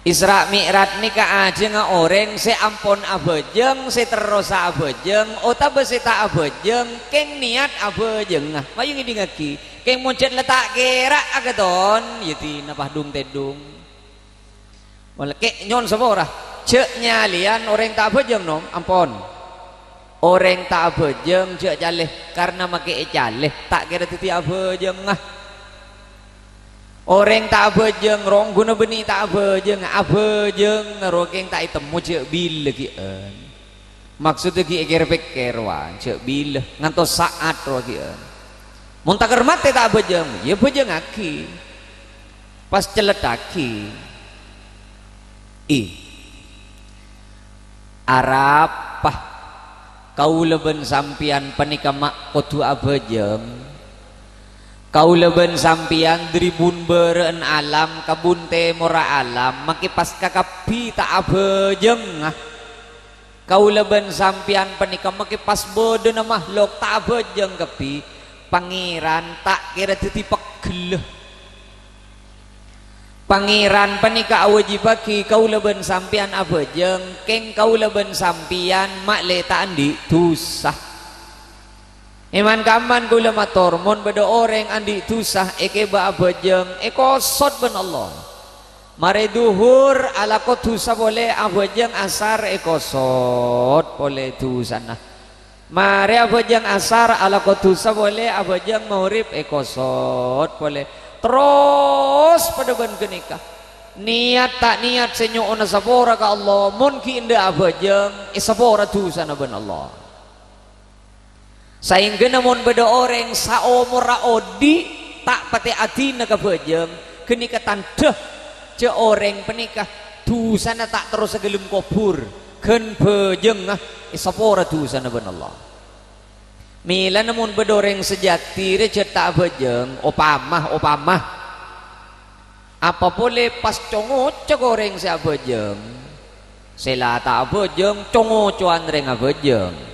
Isra' Mi'raj nèka ajhângnga orèng sè ampon abhâjâng, sè terrosa abhâjâng, otabâ sè ta' abhâjâng, kèng niyat abhâjângnga. Mayu ngèdingngaghi, kèng mon jhât la ta' kèra' akaton, yâ dinah padhung-tèdhung. Molaè nyo'on sapora, jhâ' nyalèyan orèng ta' abhâjâng, nom, ampon. Orèng ta' abhâjâng jhâ' calè, karna makè ècalè, ta' kèra dhâddhi abhâjângnga. Orèng ta' abhâjâng, rongghuna bânnè ta' abhâjâng, abhâjâng, rokèng ta' ètemmo jhâ' bilâ ghi'ân. Maksoddhâ ghi' èkèr-pèkkèr, wa, jhâ' bilâ, ngantos sa'at rowa ghi'ân. Mon takèr matè ta' abhâjâng, yâ bhâjângngaghi. Pas cellèttaghi. I. Arapa kaulâ bân sampèyan panèka ma' kodhu abhâjâng? Kaulâ bân sampèyan dhâri bun bârâ'na alam ka bun tèmorra alam, makè pas kakabbhi ta' abhâjângnga. Kaulâ bân sampèyan panèka makè pas bâdâna mahlok ta' abhâjâng kabbhi, Pangèran ta' kèra dhâddhi pegghellâ. Pangèran panèka awâjibhâghi kaulâ bân sampèyan abhâjâng, kèng kaulâ bân sampèyan ma'lè ta' andi' dhusa. È man-kamman kaulâ mator, mon bâdâ orèng andi' dhusa èkèbâ abhâjâng, èkosot bân Allah. Marè dhuhur alako dhusa polè, abhâjâng asar èkosot polè dhusana. Marè abhâjâng asar alako dhusa polè, abhâjâng maghrib èkosot polè. Terros padâ bân ghânèka. Niyat ta' niyat sè nyo'ona sapora ka Allah, mon ghi' endâ' abhâjâng, èsapora dhusana bân Allah. Saèngghâna mon bâdâ orèng saomorra odi' ta' patè adina ka bhâjâng, ghânèka tandhâ jhâ' orèng panèka dhusana ta' terros ka dâlem kobhur, ghân bhâjângnga èsapora dhusana bân Allah. Mèlana mon bâdâ orèng sajhâti rè jhât ta' abhâjâng, opama, opama, apa polè pas co-ngoco ka orèng sè abhâjâng, sè la ta' abhâjâng co-ngocowan rèng abhâjâng.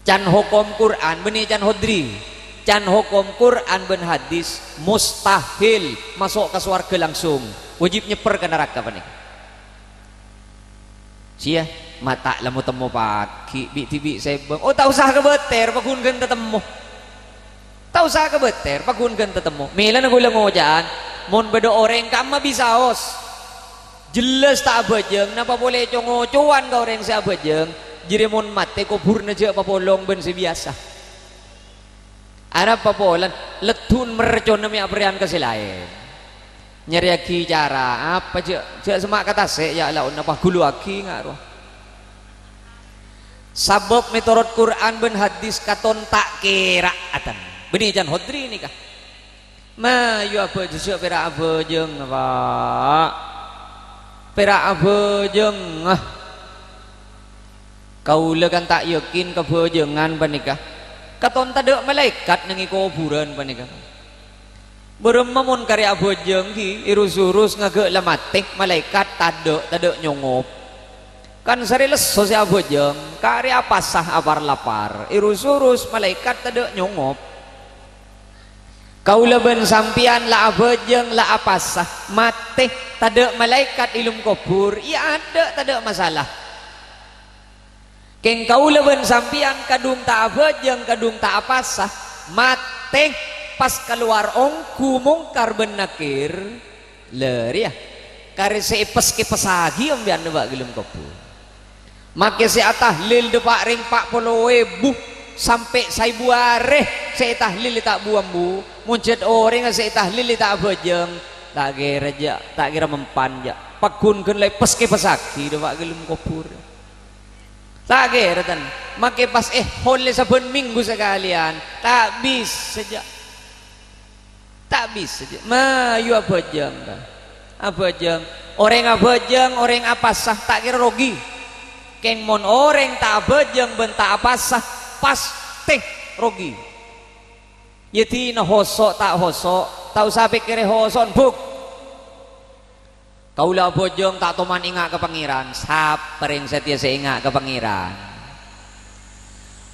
Can hokom Qur'an, bânnè can Hodri. Can hokom Qur'an bân hadis mustahil maso' ka sowarghâ langsung. Wajib nyèpper ka naraka panèka. Sèya, ma' ta' la mo-temmo paghi', bi'-dhibi' sèbâng. Oh, ta' osa kabâter, paghun ghân tatemmo. Ta' osa kabâter, paghun ghân tatemmo. Mèlana kaulâ ngoca'an, mon bâdâ orèng ka'imma bisaos, jellas ta' abhâjâng, napa polè co-ngocowan ka orèng sè abhâjâng, jârèya mon matè kobhurrâ jhâ' papolong bân sè biyasa. Arapa polana, leddhun mercona mè' aparèyan ka sè laèn. Nyarèyaghi cara, apa jhâ', jhâ' semma' ka tasè', ya' laonna paghuluwaghi nga' rowa. Sabâb mètorot Qur'an bân hadis katon ta' kèra' aten. Bânnè can Hodri nèka. Mayu abhâjâng, jhâ' pèra' abhâjâng, Pa'. Pèra' abhâjâng, ah. Kaulâ kan ta' yakin kabhâjângan panèka. Katon tadâ' malaèkat neng è kobhurân panèka. Bârâmma mon karè abhâjâng ghi, èrus-èrus ngaghâ' la matè, malaèkat tadâ', tadâ' nyongop. Kan sarè lesso sè abhâjâng, karè apasa apar-lapar, èrus-èrus malaèkat tadâ' nyongop. Kaulâ bân sampèyan la abhâjâng, la apasa, matè, tadâ' malaèkat è lem kobhur, iyâ adâ', tadâ' masalah. Kèng kaulâ bân sampèyan kadhung ta' abhâjâng, kadhung ta' apasa, matè pas kalowar ongghu Mongkar bân Nakir, la rèya. Karè sè èpès-kèpèssaghi sampèyan dâpa' ghâlem kobhur. Makè sè atahlil dâpa' rèng pa' polo èbu sampè' saèbu arè sè ètahlil ta' bu-ambu. Mon jhât orèngnga sè ètahlil ta' abhâjâng, ta' kèra jâ', ta' kèra mempan jâ'. Pagghun ghân la èpès-kèpèssaghi dâpa' ghâlem kobhur. Ta' kèra, tan. Makè pas èhollè sabbhân mènggu sakalèyan, ta' bisa jâ'. Ta' bisa, jâ'. Mayu abhâjâng, ka. Abhâjâng. Orèng abhâjâng, orèng apasa, ta' kèra rogi. Kèng mon orèng ta' abhâjâng bân ta' apasa, pastè rogi. Yâ dinah hoso' ta' hoso', ta' osa pèkkèrè hoso'en, Bu'. Kaulâ abhâjâng ta' toman enga' ka Pangèran. Sapa rèng satèya sè enga' ka Pangèran?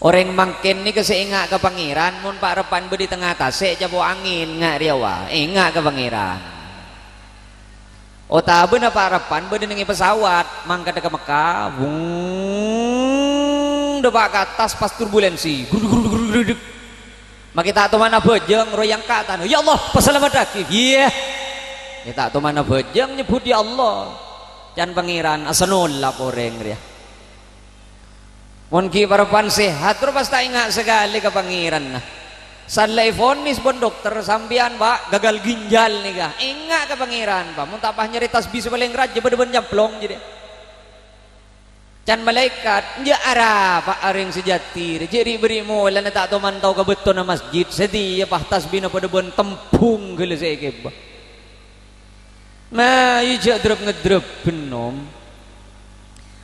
Orèng mangkèn nèka sè enga' ka Pangèran, mon pa'-reppa'na bâdâ è tengnga tasè', capo' angèn, nga' rèya wa, enga' ka Pangèran. Otabâna pa'-reppa'na bâdâ nèng è pesawat, mangkadhâ ka Mekka, wung, dâpa' ka attas pas turbulensi, gruduk, gruduk, gruduk, gruduk. Makè ta' toman abhâjâng, rowa èangka' tana, "Ya Allah, pasalameddhâghi." Iyâ. Yâ ta' toman abhâjâng nyebbhut, "Ya Allah." Can Pangèran asanolap orèng rèya. Mon ghi' parappa'na sehat, terro pas ta' enga' sakalè ka Pangèranna. Sallè èvonis bân dokter, "Sampèyan, Pa', gagal ginjal nèka." Enga' ka Pangèran, Pa'. Mon ta' pas nyarè tasbih sè palèng rajâ padâ bân camplong jârèya. Can malaèkat, "Enjâ' arapa orèng sajâdiyâ, jâ' ri'-bâri' molana ta' toman tao ka bâttona masjid, satèya pas tasbina padâ bân tembhung ghellâ' sè èkèbâ." Mayu jâ' drep-ngeddrep bân, Nom.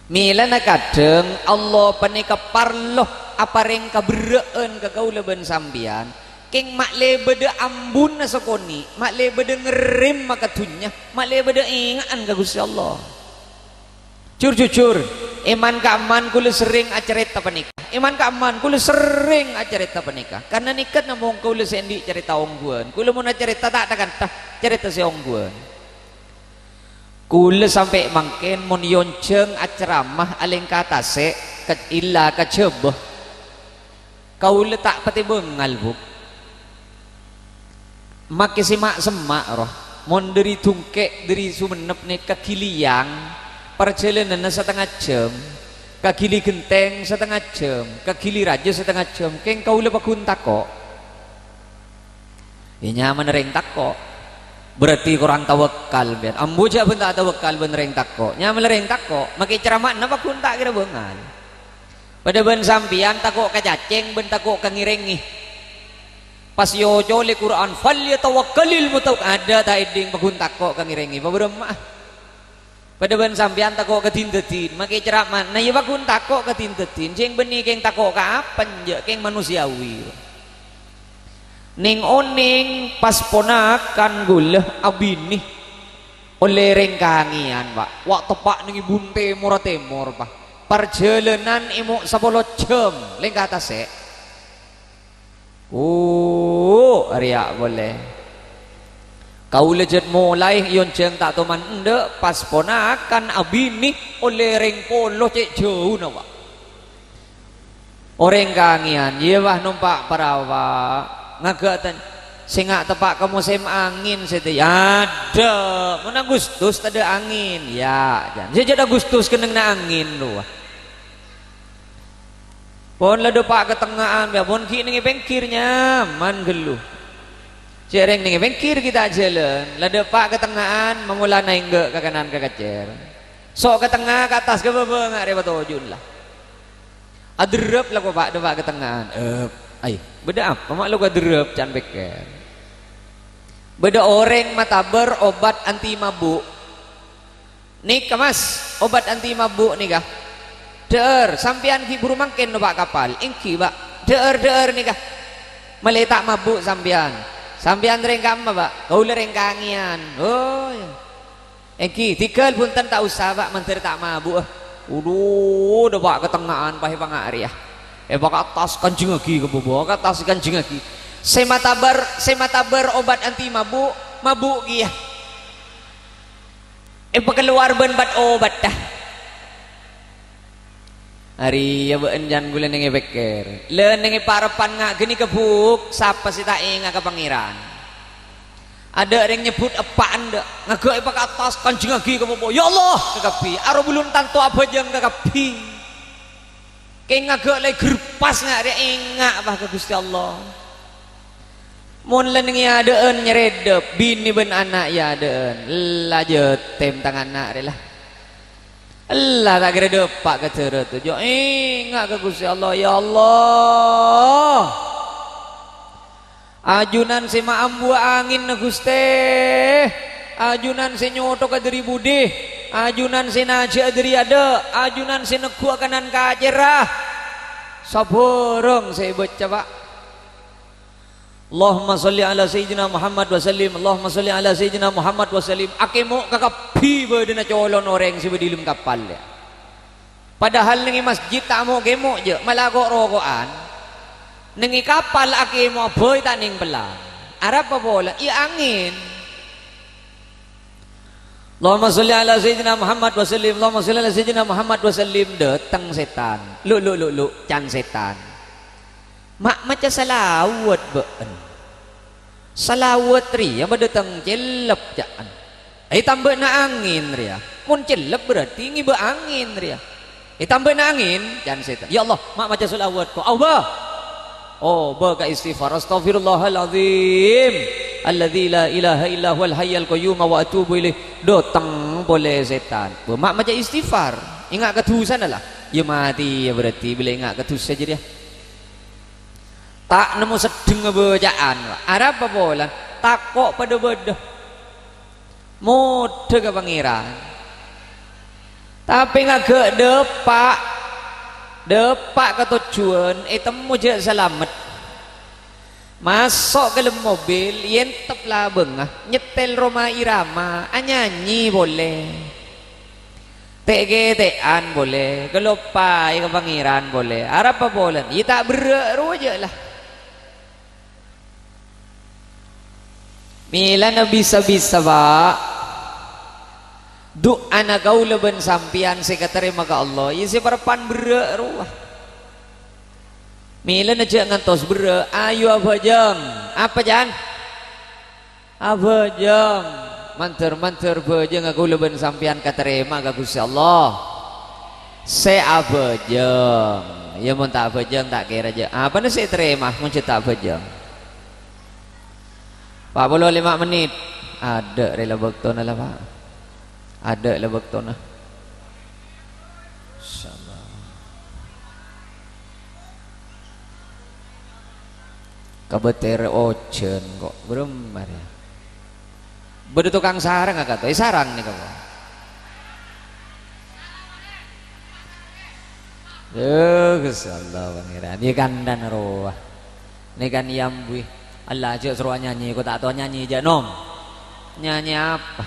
Mèlana kadhâng Allah panèka parlo aparèng kaberrâ'ân ka kaulâ bân sampèyan, kèng ma'lè bâdâ ambuna sakonè', ma'lè bâdâ ngerrèmma ka dhunnya, ma'lè bâdâ ènga'an ka Ghustè Allah. Jur-jujur, è man-ka'emman kaulâ serrèng acarèta panèka. È man-ka'emman kaulâ serrèng acarèta panèka. Karna nèka namong kaulâ sè andi' carèta ongghuwân. Kaulâ mon acarèta ta' tha-kantha, carèta sè ongghuwân. Kaulâ sampè' mangkèn mon èonjhâng acaramah alèngka tasè', ka, ella ka Jhâbâ. Kaulâ ta' patè bângal, Bu'. Makè sè ma'-semma', rowa. Mon dâri Dungkè', dâri Songennep nèka ka Gili Yang, parjhâlânanna satengnga jhâm, ka Gili Genteng satengnga jhâm, ka Gili Rajâ satengnga jhâm, kèng kaulâ pagghun tako'. Yâ, nyamana rèng tako'. Berarti korang tawakkal, bân. Ambu jâ' bân ta' tawakkal bân rèng tako'. Nyamana rèng tako', makè caramana pagghun ta' kèra bângal. Padâ bân sampèyan tako' ka cacèng bân tako' ka ngèrèngè. Pas èocolè Qur'an, "Falyatawakkalil mutawak-," adâ' ta' èdhing pagghun tako' ka ngèrèngè. Pabârâmma'a? Padâ bân sampèyan tako' ka din-dâddin. Makè caramana yâ pagghun tako' ka din-dâddin. Jhâ' bânnè kèng tako' ka apa, enjâ', kèng manusiawi. Nèng-onèng pas ponakan kaulâ abinè ollè rèng kangèyan, Pa'. Wa' teppa' nèng è bun tèmorra tèmor, Pa'. Parjhâlânan èmo' sapolo jhâm lèngka tasè'. Oh, arèya polè. Kaulâ jhât molaè èonjhâng ta' toman endâ', pas ponakan abinè ollè rèng polo cè' jhâuna, Pa'. Orèng kangèyan, iyâ, wah, nompa' parawa. Ngaghâ' tan-, sènga' teppa' ka mosèm angèn satèya. Adâ', mon Agustus tadâ' angèn, yâ, jân. Sè jhât Agustus kennengnganna angèn, rowa. Pon la dâpa' ka tengnga'an, yâ, pon ghi' nèng è pèngghir, nyaman ghâllu. Cè' rèng nèng è pèngghir ghi' ta' jhâlân, la dâpa' ka tengnga'an, mamolana èngghi' ka kanan ka kacèr. So' ka tengnga, ka attas, ka bâbâ, nga' rèya patoju'na la. Aderrep la ko, Pa', dâpa' ka tengnga'an. Ep, ai, bâdâ apa ma' la ko aderrep, can pèkkèr. Bâdâ orèng matabâr obat anti mabuk. Nèka, Mas, obat anti mabuk nèka. Dhâ'âr, sampèyan ghi' buru mangkèn nompa' kapal. Èngghi, Pa'. Dhâ'âr, dhâ'âr nèka. Malè ta' mabuk sampèyan. Sampèyan rèng ka'emma, Pa'? Kaulâ rèng kangèyan. Oh, iyâ. Èngghi, dhigghâl bhunten ta' osa, Pa', mandhâr ta' mabu'â. Adu, dâpa' ka tengnga'an, pas èpanga' rèya. Èpaka' attas, kanjhingngaghi ka bâbâ, ka attas kanjhingngaghi. Sè matabâr, sè matabâr obat anti mabuk, mabuk kèya. Èpakalowar bân bat-obatta. Arèya bâ'na jân ghulâ nèng è pèkkèr. La nèng è pa'-reppa'na nga' ghânèka, Bu', sapa sè ta' enga' ka Pangèran? Adâ' rèng nyebbhut eppa' endâ', ngaghâ' èpakaattas, kanjengngaghi ka popo, "Ya Allah!" kakabbhi, aro bulun tanto abhâjâng kakabbhi. Kèng ngaghâ' la ègerpas nga' rèya, enga' pas ka Ghustè Allah. Mon la nèng è adâ'ân nyarèddhâp, binè bân ana' è adâ'ân, la jhâtem tang ana' rè la. Ella ta' kèra dâpa' ka dârâ toju', enga' ka Ghustè Allah, "Ya Allah, ajunan sè maambuwâ angènna, Ghustè, ajunan sè nyothoka dâri budi, ajunan sè najâ'â dâri adâ', ajunan sè negghuwâ kanan kacèrra, sabhârâng sè èbâca, Pa'." Allahumma shalli ala sayyidina Muhammad wa sallim, Allahumma shalli ala sayyidina Muhammad wa sallim. Akemo' kakabbhi bâdâna colon orèng sè bâdâ è dâlem kapal, ya. Padahal nèng è masjid ta' mo'-kemo', jâ', mala ko'-roko'an. Nèng è kapal akemo' bhâi ta' nèng pella'. Arapa polana? Iyâ angèn. Allahumma shalli ala sayyidina Muhammad wa sallim, Allahumma shalli ala sayyidina Muhammad wa sallim. Dâteng sètan. "Lu', lu', lu', lu'," can sètan. "Ma' maca shalawat bâ'en." Shalawat rèya padâ tang cellep, ca'na. Ètambâna angèn rèya. Mon cellep berarti ngibâ angèn rèya. "Ètambâna angèn," can sètan. "Ya Allah, ma' maca shalawat ko'." Aobâ. Aobâ ka istighfar. "Astaghfirullahaladzim. Alladzi la ilaha illa huwal hayyul qayyum wa atubu ilaih." Dâteng polè sètan. "Bâ, ma' maca istighfar. Enga' ka dhusana la." Iyâ matè, iyâ berarti bilâ enga' ka dhusa jârèya. Ta' nemmo seddhengnga bâca'an, Pa'. Arapa polana? Tako' padâ bâdâ. Modhâ ka Pangèran. Tapè ngaghâ' dâpa', dâpa' ka tojjhuwân, ètemmo jâ' salamet. Maso' ka dâlem mobil, èntep labângnga, nyètèl Rhoma Irama, anyanyi polè. Tè'-kètè'an polè, kaloppaè ka Pangèran polè. Arapa polana? Iyâ ta' berrâ' rowa jâ' la. Mèlana bisa-bisa, Pa'. Du'ana kaulâ bân sampèyan sè èkatarèma ka Allah, iyâ sè parebbhân berrâ' rowa. Mèlana jâ' ngantos berrâ', ayo abhâjâng. Apa, can? Abhâjâng. Mandhâr-mandhâr bhâjângnga kaulâ bân sampèyan katarèma ka Ghustè Allah. Sè abhâjâng. Iyâ, mon ta' abhâjâng, ta' kèra jâ'. Apana sè ètarèma, mon jâ' ta' abhâjâng? Pa' polo lèma' mennit. Adâ' rè la bâktona la, Pa'. Adâ' la bâktona. Sabar. Kabâter ojhân ko', bârâmma rèya? Bâdâ tokang sarang ka'dinto, èsarang nèka, Pa'. Duh, Ghustè Allah, Pangèran. Iyâ, kantha rowa. Nèka èambuwi. Allah, jâ' soro anyanyi, ko' ta' tao nyanyi, jâ' nom. Nyanyi apa?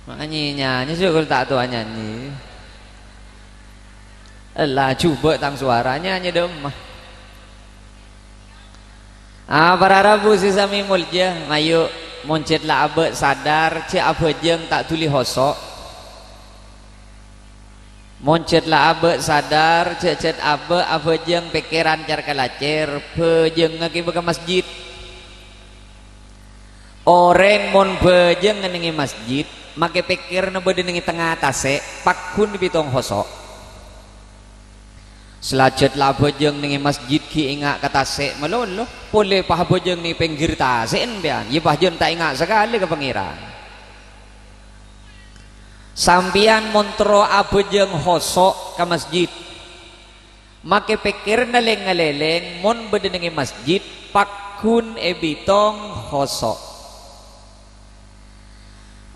Nyanyi, nyanyi, sè ko' ta' tao nyanyi. Ella, jhubâ' tang sowara, nyanyi dâ' emma. Ah, para rabu sè samè molja, mayu, mon jhât la abâ' sadar, jhâ' abhâjâng ta' dhuli hoso'. Mon jhât la abâ' sadar, jhâ', jhât abâ' abhâjâng pèkkèran car-kalacèr, bhâjângnga ghibâ ka masjid. Orèng mon bhâjâng neng è masjid, makè pèkkèranna bâdâ neng è tengnga tasè', pagghun è bidhâk hoso'. Salajât la abhâjâng neng è masjid ghi' enga' ka tasè' malolo, polè pas abhâjâng neng è pèngghir tasè' empèyan, iyâ pas jhân ta' enga' sakalè ka Pangèran. Sampèyan mon terro abhâjâng hoso' ka masjid, makè pèkkèranna lèng-ngalèlèng mon bâdâ neng è masjid, pagghun è bidhâk hoso'.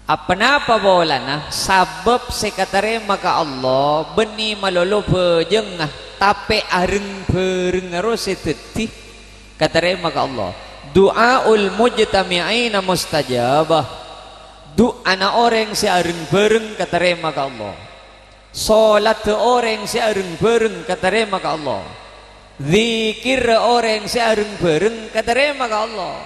Aponapa polana? Sabâb sè katarèma ka Allah bânnè malolo bhâjângnga, tapè areng-bhârengnga ro sè dhâddhi katarèma ka Allah. Du'aul mujtami'ina mustajabah. Du'ana orèng sè areng-bhâreng katarèma ka Allah. Solatta orèng sè areng-bhâreng katarèma ka Allah. Dzikirra orèng sè areng-bhâreng katarèma ka Allah.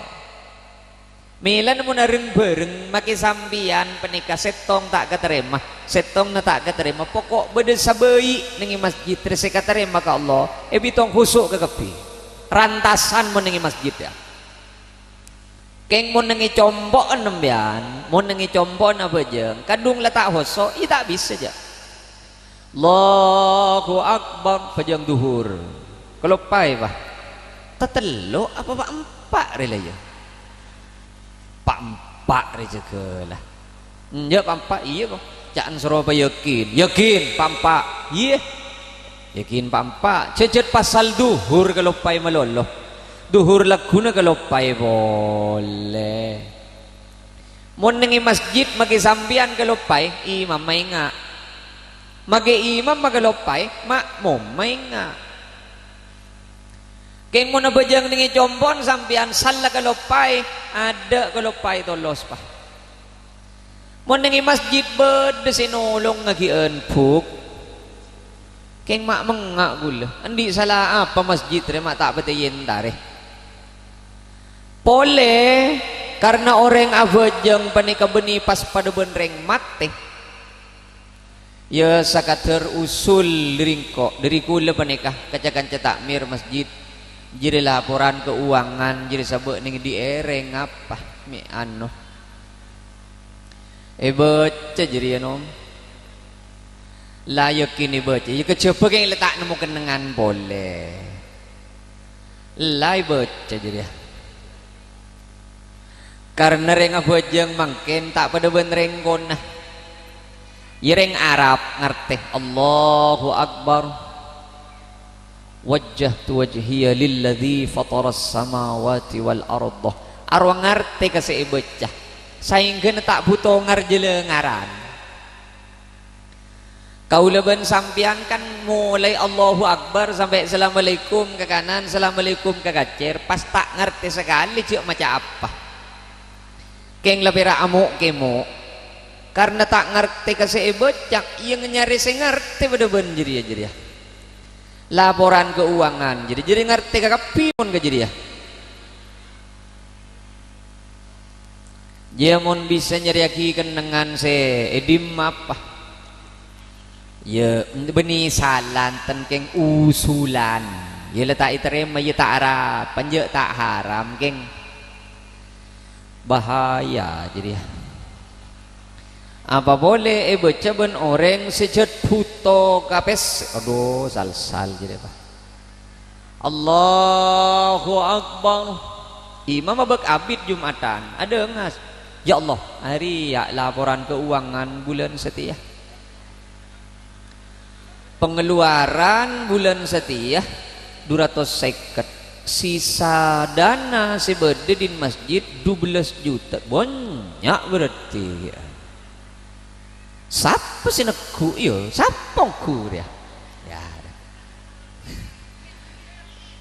Mèlana mon areng-bhâreng, makè sampèyan panèka sèttong ta' katarèma, sèttongnga ta' katarèma, poko' bâdâ sabâi' neng è masjid rè sè katarèma ka Allah, è bidhâk khusu' kakabbhi. Rantasan mon neng è masjid, yâ. Kèng mon nèngè compo'en sampèyan, mon nèngè compo'en abhâjâng, kadhung la ta' hoso', iyâ ta' bisa, jâ'. Allahu Akbar, bhâjâng dhuhur. Kaloppaè, Pa'. Tatello' apa pa' empa' rè la, yâ? Pa' empa' rè jâgâ la. Enjâ' pa' empa', iyâ, Pa'. Ca'na soro pa' yakin. Yakin, pa' empa'. Iyâ. Yakin pa' empa'. Jhâjhât pasal dhuhur kaloppaè malolo. Dhuhur lagghuna kaloppaè polè. Mon nèngè masjid makè sampèyan kaloppaè, imamma enga'. Makè imamma kaloppaè, ma'mumma enga'. Kèng mon abhâjâng nèngè compo'en sampèyan salla kaloppaè, adâ' kaloppaè tolos, Pa'. Mon nèngè masjid bâdâ sè nolongngaghi anbhuk, kèng ma' mengnga' ghulâ. Andi' sala apa masjid rè ma' ta' patè èyentarè? Polè, karna orèng abhâjâng panèka bânnè pas padâ bân rèng matè. Yâ, sakadâr usul dâri engko', dâri ghulâ panèka, ka-, kanca ta'mir masjid. Jârèya laporan keuangan, jârèya sabâ' nèng ḍi' èrèng apa? Mè' ano. Èbâca jârèya, Nom. La yakin èbâca. Yâ, kajhâbhâ kèng la ta' nemmo kennengngan polè. La èbâca jârèya. Karna rèng abhâjâng mangkèn ta' padâ bân rèng kona. Yâ, rèng Arab ngartè, "Allahu Akbar. Wajjahtu wajhiya lilladzi fataras samawati wal arda." Arowa ngartè ka sè èbâca, saèngghâna ta' bhuto ngarjhâlâ ngaran. Kaulâ bân sampèyan kan molaè Allahu Akbar sampè' Assalamualaikum ka kanan, Assalamualaikum ka kacèr, pas ta' ngartè sakalè jâ' maca apa. Kèng la pèra' amo'-kemo'. Karna ta' ngartè ka sè èbâca, iyâ nyarè sè ngartè padâ bân jârèya-jârèya. Laporan keuangan, jârèya-jârèya ngartè kakabbhi mon ka jârèya. Jâ' mon bisa nyarèyaghi kennengngan sè è ḍimma apa? Yâ, bânnè salanten kèng usulan. Yâ la ta' ètarèma, yâ ta' arapa, jâ' ta' haram kèng. Bahaya jârèya. Apa polè èbâca bân orèng sè jhât bhuto ka pèssè. Adhu, sal-sal jârèya, Pa'. Allahu Akbar. Imam abâk abit Jum'atan. Adhângas. "Ya Allah, arèya laporan keuangan bulân satèya. Pengeluaran bulân satèya du ratos sèket. Sisa dana sè bâdâ ḍin masjid dubellâs juta." Bânnya' berarti. Sapa sè neggu', yâ? Sapa ongghu rèya? Yâ.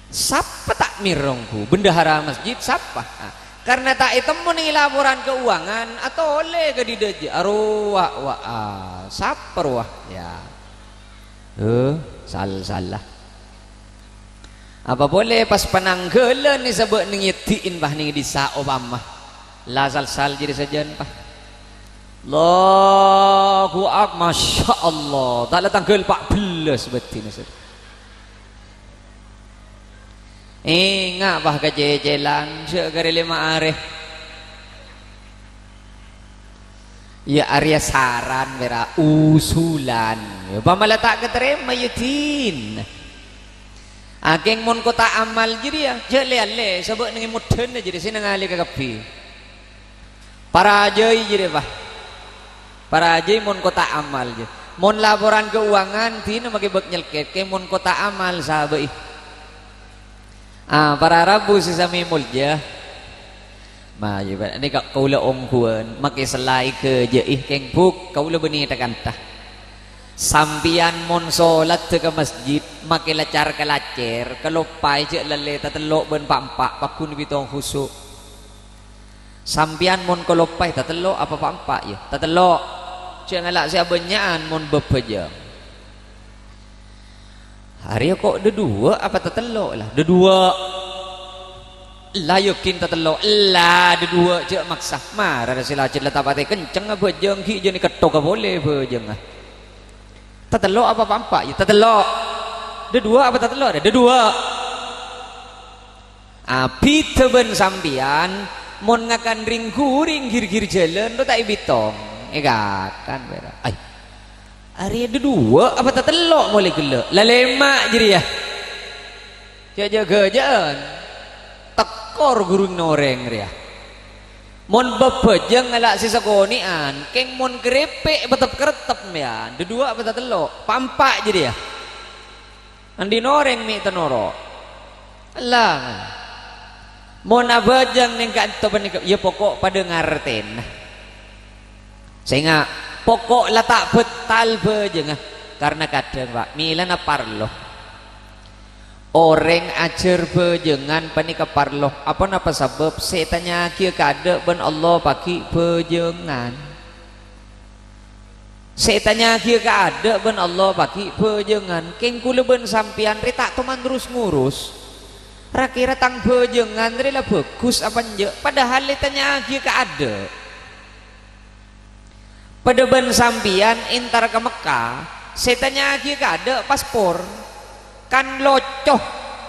Sapa ta'mir ongghu? Bendahara masjid sapa? Ah, karna ta' ètemmo nèng laporan keuangan, atolè ka ḍiḍâ jâ', arowa, wa, ah, sapa rowa? Yâ. Heh, sal-sala. Apa polè pas panangghâlân nèng sabâ' nèng èdhi'in, Pa', nèng ḍissa' opama. La sal-sal jârèya sajân, Pa'. Allahu Ak-, Masya Allah. Ta' la tangghâl pa' bellâs bâdhina, Sir. Enga', Pa', kacècèlan, jâ' karè lèma arè. Yâ, arèya saran, pèra' usulan. Yâ, upama la ta' katarèma, yâ, ḍina. Akèng mon kotak amal jârèya, jâ' lè-allè, sabâ' nèng è moddhâna jârèya, sè nangalè kakabbhi. Parajâi jârèya, Pa'. Parajâi mon kotak amal jâ. Mon laporan keuangan, ḍina makè bâk nyelkèt, kèng mon kotak amal, sabâ'i. Ah, para rabu sè samè molja. Ma, yâ, Pa', nèka kaulâ ongghuwân, makè sella èghâjâ'i, kèng bhuk, kaulâ bânnè tha-kantha. Sampèyan mon solatta ka masjid, makè lacar-kalacèr, kaloppaè jâ' lallè tatello' bân pa'-empa', pagghun bhitong khusu'. Sampèyan mon kaloppaè tatello' apa pa'-empa', yâ? Tatello'. Jâ' ngala' sè abânnya'an mon bâbâjâng. Arèya ko' ḍâḍuwâ' apa tatello', la? Ḍâḍuwâ'. La yakin tatello'. La ḍâḍuwâ', jâ' maksa. Mara sè lajhât la ta' patè kenceng abâjâng, ghi' jâ' nèka tokka polè bâjângnga. Tatello' apa pa'-empa', yâ? Tatello'. Ḍâḍuwâ' apa tatello'? Ḍâḍuwâ'. Abidhâ bân sampèyan, Mon ngakan rèng-ghurèng gir-gir jhâlân, rowa ta' èbitong. Èkakan, pèra'. Ai. Arèya dhuduwâ' apa tatello' molaè ghellâ'? La lèma' jârèya. Jhâ'-jhâ' ghâjâ'ân. Tekor ghurung orèng rèya. Mon bâbâjâng ngala' sè sakonè'an, kèng mon kerèpè' bâtep-kertep, mèyan. Dhuduwâ' apa tatello'? Pa'-empa' jârèya. Andi'na orèng mè' ta' noro'? Ella. Mon abâjâng neng ka'dinto panèka, iyâ poko' padâ ngartèna. Sènga', poko' la ta' bhâtal bâjângnga. Karna kadhâng, Pa', mèlana parlo. Orèng ajhâr bâjângan panèka parlo. Aponapa sabâb? Sè ètanya'aghiyâ kaadâ' bân Allah pagghi' bâjângan. Sè ètanya'aghiyâ kaadâ' bân Allah pagghi' bâjângan, kèng kaulâ bân sampèyan rè ta' toman terros-ngurus. Ra-kèra tang bâjângan rè la bhâghus apa enjâ', padahal ètanya'aghiyâ kaadâ'. Padâ bân sampèyan entar ka Mekkah, sè ètanya'aghiyâ kaadâ' paspor. Kan loco,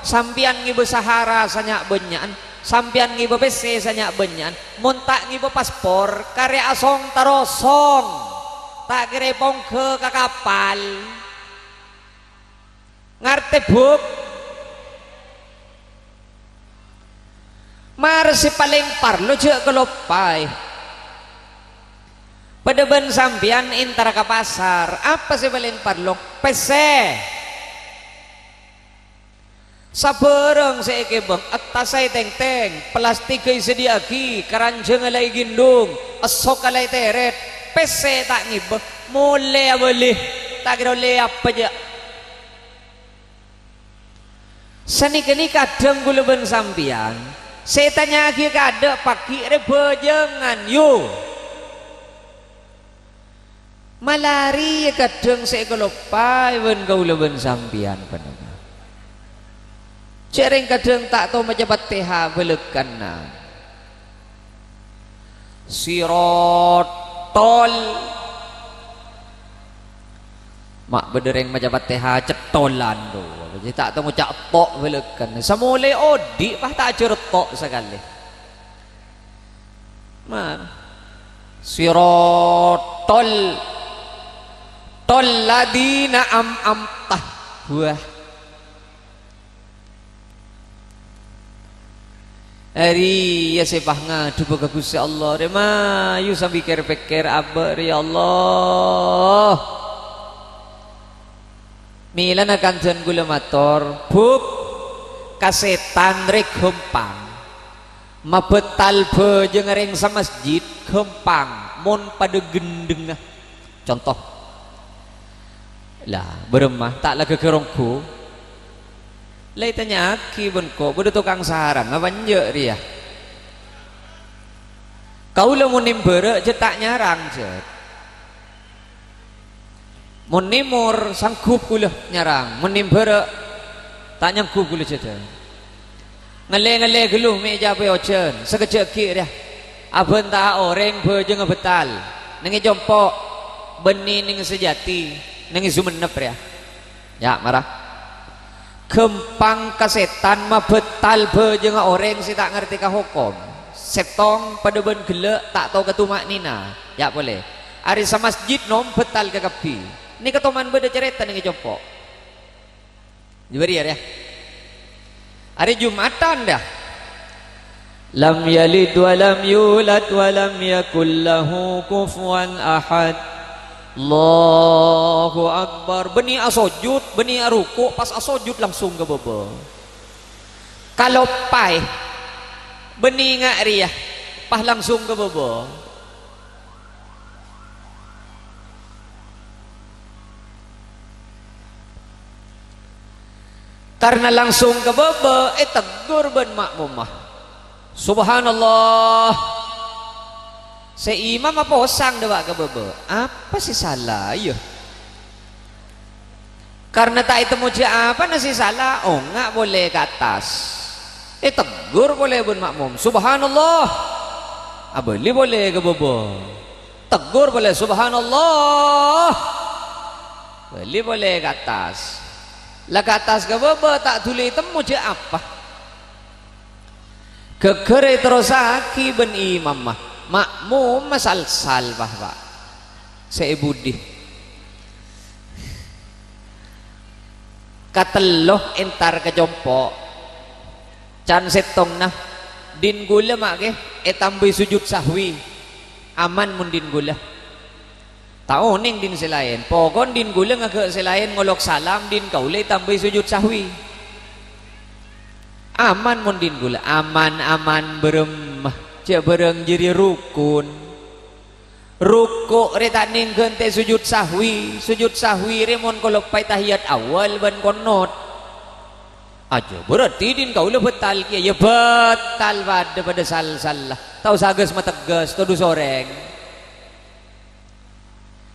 sampèyan ngibâ sahara sanya'-bânnya'an, sampèyan ngibâ pèssè sanya'-bânnya'an, mon ta' ngibâ paspor, karè asong tarosong, ta' kèra èpongghâ ka kapal. Ngartè, Bu'? Mara sè palèng parlo jhâ' kaloppaè. Padâ bân sampèyan entar ka pasar. Apa sè palèng parlo? Pèssè. Sabârâng sè èkèbâng, attasè ètèngtèng, plastigghâ èsadhiyâ'aghi, karanjhângnga la èghindhung, èssoghâ la èterèt, pèssè ta' ngibâ, molè abâli, ta' kèra ollè apa jhâ'. Sanèka nè kadhâng kaulâ bân sampèyan, sè ètanya'aghiyâ kaadâ' pagghi' rè bâjângan, yu. Malari kadhâng sè èkaloppaè bân kaulâ bân sampèyan panèka. Jhâ' rèng kadhâng ta' tao maca Fatihah bâlâkana. Sirotol. Ma' bâdâ rèng maca Fatihah cettolan, do. Jhâ' ta' tao ngoca' to' bâlâkana. Samolè odi', pas ta' ajhâr to' sakalè. Ma. Sirotol. Tol ladina am am tah. Wah. Arèya sè pas ngadhebba ka Ghustè Allah, rè mayu sambi kèr-pèkkèr abâ', rè, ya Allah. Mèlana kandhân kaulâ mator, Bu', kasètan rè ghâmpang. Mabhâtal bâjângnga rèng samasjid ghâmpang, mon padâ ghendhengnga. Conto. La, bârâmma, ta' la ghâghâr ongghu? La ètanya'aghi bân ko', bâdâ tokang sarang apa enjâ' rèya? Kaulâ mon nèmbhârâ' jhât ta' nyarang, jhât. Mon nèmor, sanggup kaulâ nyarang. Mon nèmbhârâ', ta' nyanggup kaulâ jhâdhân. Ngallè-ngallè ghâllu mè' ècapè ojhân, sakejjhâ' ghi' rèya. Abhânta'a orèng bâjângnga bhâtal, neng è compo', bânnè neng sajâdi, neng è Songennep rèya. Ya', mara. Ghâmpang kasètan mabhâtal bâjângnga orèng sè ta' ngartè ka hokom. Sèttong padâ bân ghellâ' ta' tao ka tuma'nina. Ya' polè. Arè samasjid nom bhâtal kakabbhi. Nèka toman bâdâ carèta neng è compo'. Jâbâriyâ, yâ. Arè Jum'atan, dâ. Lam yalid wa lam yulad wa lam yakul lahu kufuwan ahad. Allahu Akbar. Bânnè asojud, bânnè aruku', pas asojud langsung ka bâbâ. Kaloppaè. Bânnè nga' rèya, pas langsung ka bâbâ. Karna langsung ka bâbâ, ètegghur bân ma'mumma. Subhanallah. Sè imam aposang dâpa' ka bâbâ. Apa sè sala, iyâ? Karna ta' ètemmo jâ' apana sè sala, onga' polè ka attas. Ètegghur polè bân ma'mum, "Subhanallah!" Abâli polè ka bâbâ. Tegghur polè, "Subhanallah!" Bâli polè ka attas. La ka attas ka bâbâ ta' dhuli ètemmo jâ' apa. Ghâghâr èterrossaghi bân imamma, ma'mumma sal-sal, Pak, Pak. Sè è budi. Katello entar ka compo'. Can sèttongnga, din ghulâ ma' ghi ètambâi sujud sahwi. Aman mon din ghulâ. Ta' onèng din sè laèn. Pokon din ghulâ ngaghâ' sè laèn ngolok salam, din kaulâ ètambâi sujud sahwi. Aman mon din ghulâ. Aman, aman, bârâmma. Jhâ' bârâng jârèya rukun. Ruku' rè ta' nèng ghântè sujud sahwi. Sujud sahwi rè mon kaloppaè tahiyat awwal bân qonot. Ajâ, berarti din kaulâ bâtal kèya. Yâ bâtal padâ, padâ sal-salla. Ta' osa ghâs-mategghâs, todus orèng.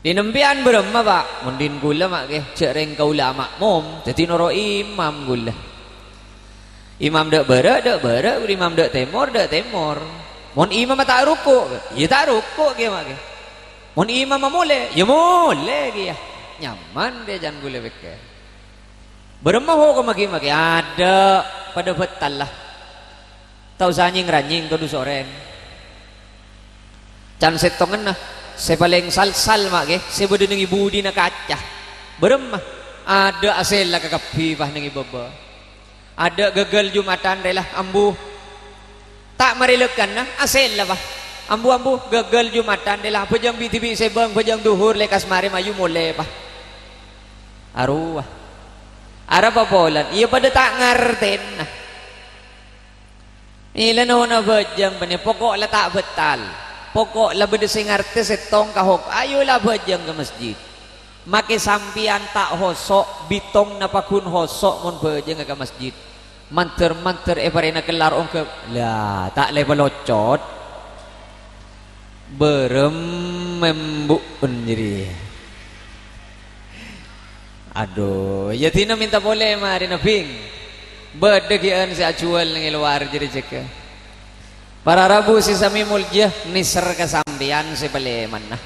Din empèyan bârâmma, Pak? Mon din ghulâ ma' ghi, jhâ' rèng kaulâ ama'mom, dhâddhi noro' imam ghulâ. Imam dâ' bârâ', dâ' bârâ', imam dâ' tèmor, dâ' tèmor. Mon imamma ta' ruku', yâ ta' ruku' kèya ma' ghi. Mon imamma molè, yâ molè kèya. Nyaman rè can ghulâ pèkkèr. Bârâmma hokomma ghi ma' ghi? Adâ', padâ bâtalla. Ta' osa nyèng-ranyèng todus orèng. Can sèttonganna, sè palèng sal-sal ma' ghi, sè bâdâ nèng è budina kaca. Bârâmma? Adâ' asèlla kakabbhi, Pak, nèng è bâbâ. Adâ' ghâghâl Jumatan rè la, ambu. Ta' marè lèkkanna, asèlla, Pak. Ambu-ambu, ghâghâl Jumatan rè la, abhâjâng bi'-dhibi' sèbâng, abhâjâng dhuhur, lèkas marè mayu molè, Pak. Arowa. Arapa polana? Iyâ padâ ta' ngartèna. Èlana abhâjâng bânnè, poko' la ta' bâtal. Poko' la bâdâ sè ngartè sèttong ka hok-, ayo la abhâjâng ka masjid. Makè sampèyan ta' hoso', bhitongnga paggun hoso' mon bhâjângnga ka masjid. Mandhâr-mandhâr èparèna kellar ongghâ, la, ta' lè palocot. Bârâmma embu'en jârèya. Adu, yâ dinah mènta polè marèna, Bhing. Bâdâ ghi'ân sè ajhuwâl nèng è lowar jârèya jâgâ. Para rabu sè samè moljâ, nèser ka sampèyan sè palèmanna.